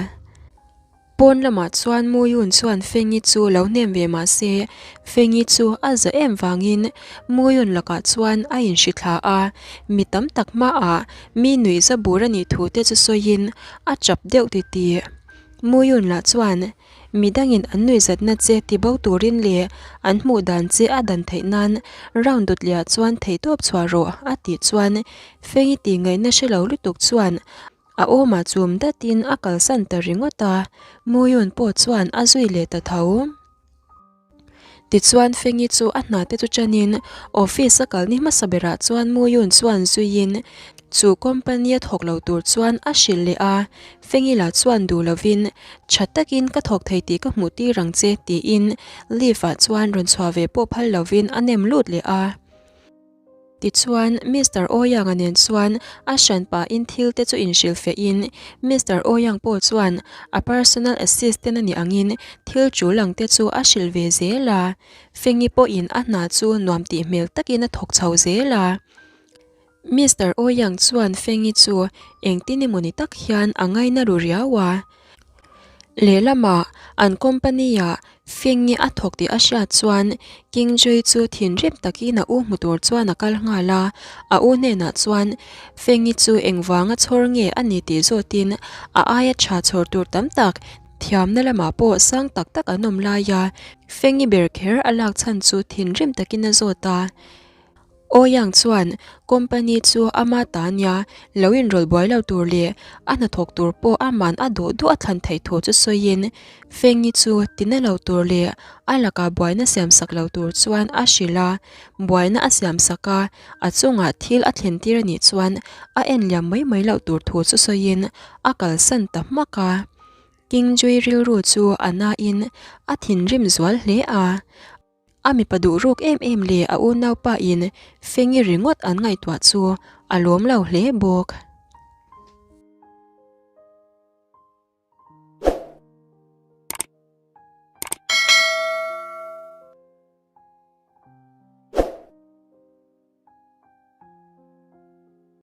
[SPEAKER 1] Pawn lamah chuan Muyun chuan Fengi chu lo hnem ve mah se, Fengi chu a za em vangin Muyun lakah chuan a inhri thla a, mi tam tak hmaah mi nuihza bur a nih thu te chu sawiin a chap deuh titih. Muyun lah chuan mi dangin an nuihzatna che tibo turin leh an hmuh dan che a dan theih nan round dawtliah chuan theihtawp chhuah rawh a tih chuan Fengi tih ngaihna hre lo lutuk chuan A awmah chum datin a kalsan ta ringawt a, Muyun pawh chuan a zui leh ta tho. Tichuan Fengi chu a hna te chu chanin office a kal ni hmasa berah chuan Muyun chuan zuiin chu company a thawk lo tur chuan a hrilh leh a, Fengi lah chuan duh lovin tha takin ka thawk thei tih ka hmuh tir ang che tiin lift ah chuan rawn chhuah ve pawh phal lovin a nem lut leh a. Tichuan, Mister Ouyang-a nen chuan a hran pahin thil te chu inhrilhfehin, Mister Ouyang pawh chuan a personal assistant a nih angin thil tul ang te chu a hrilh ve zel a. Fengi pawhin a hna chu nuam tih hmel takin a thawk chho zel a. Mister Ouyang chuan Fengi chu engtin emaw ni tak hian a ngaina ru riau a. Lehlamah an company-ah Fengi a thawk tih a hriat chuan King Joy chu thinrim takin a u hmu tur chuan a kal nghal a, a u hnenah chuan Fengi chu engvanga chhawr nge a ni tih zawtin a aia tha chhawr tur tam tak thiamna lamah pawh sang tak tak an awm lai a, Fengi ber kher a lak chhan chu thinrim takin a zawt a. Ouyang chuan company chu ama ta nia lo inrawlh buai lo tur leh a hnathawk tur pawh aman a duh duh a thlan theih thu chu sawiin Fengi chu tina lo tur leh a lakah buaina siamsak lo tur chuan a hrilh a, buaina a siamsak a, a chungah thil a thlen tir a nih chuan a en liam mai mai loh tur thu chu sawiin a kalsan ta hmak a. King Jui rilru chu a nain a thinrim zual hle a. A mipa duh ruk em em leh a unaupa in Fengi ringawt an ngaihtuah chu a lawm lo hle bawk.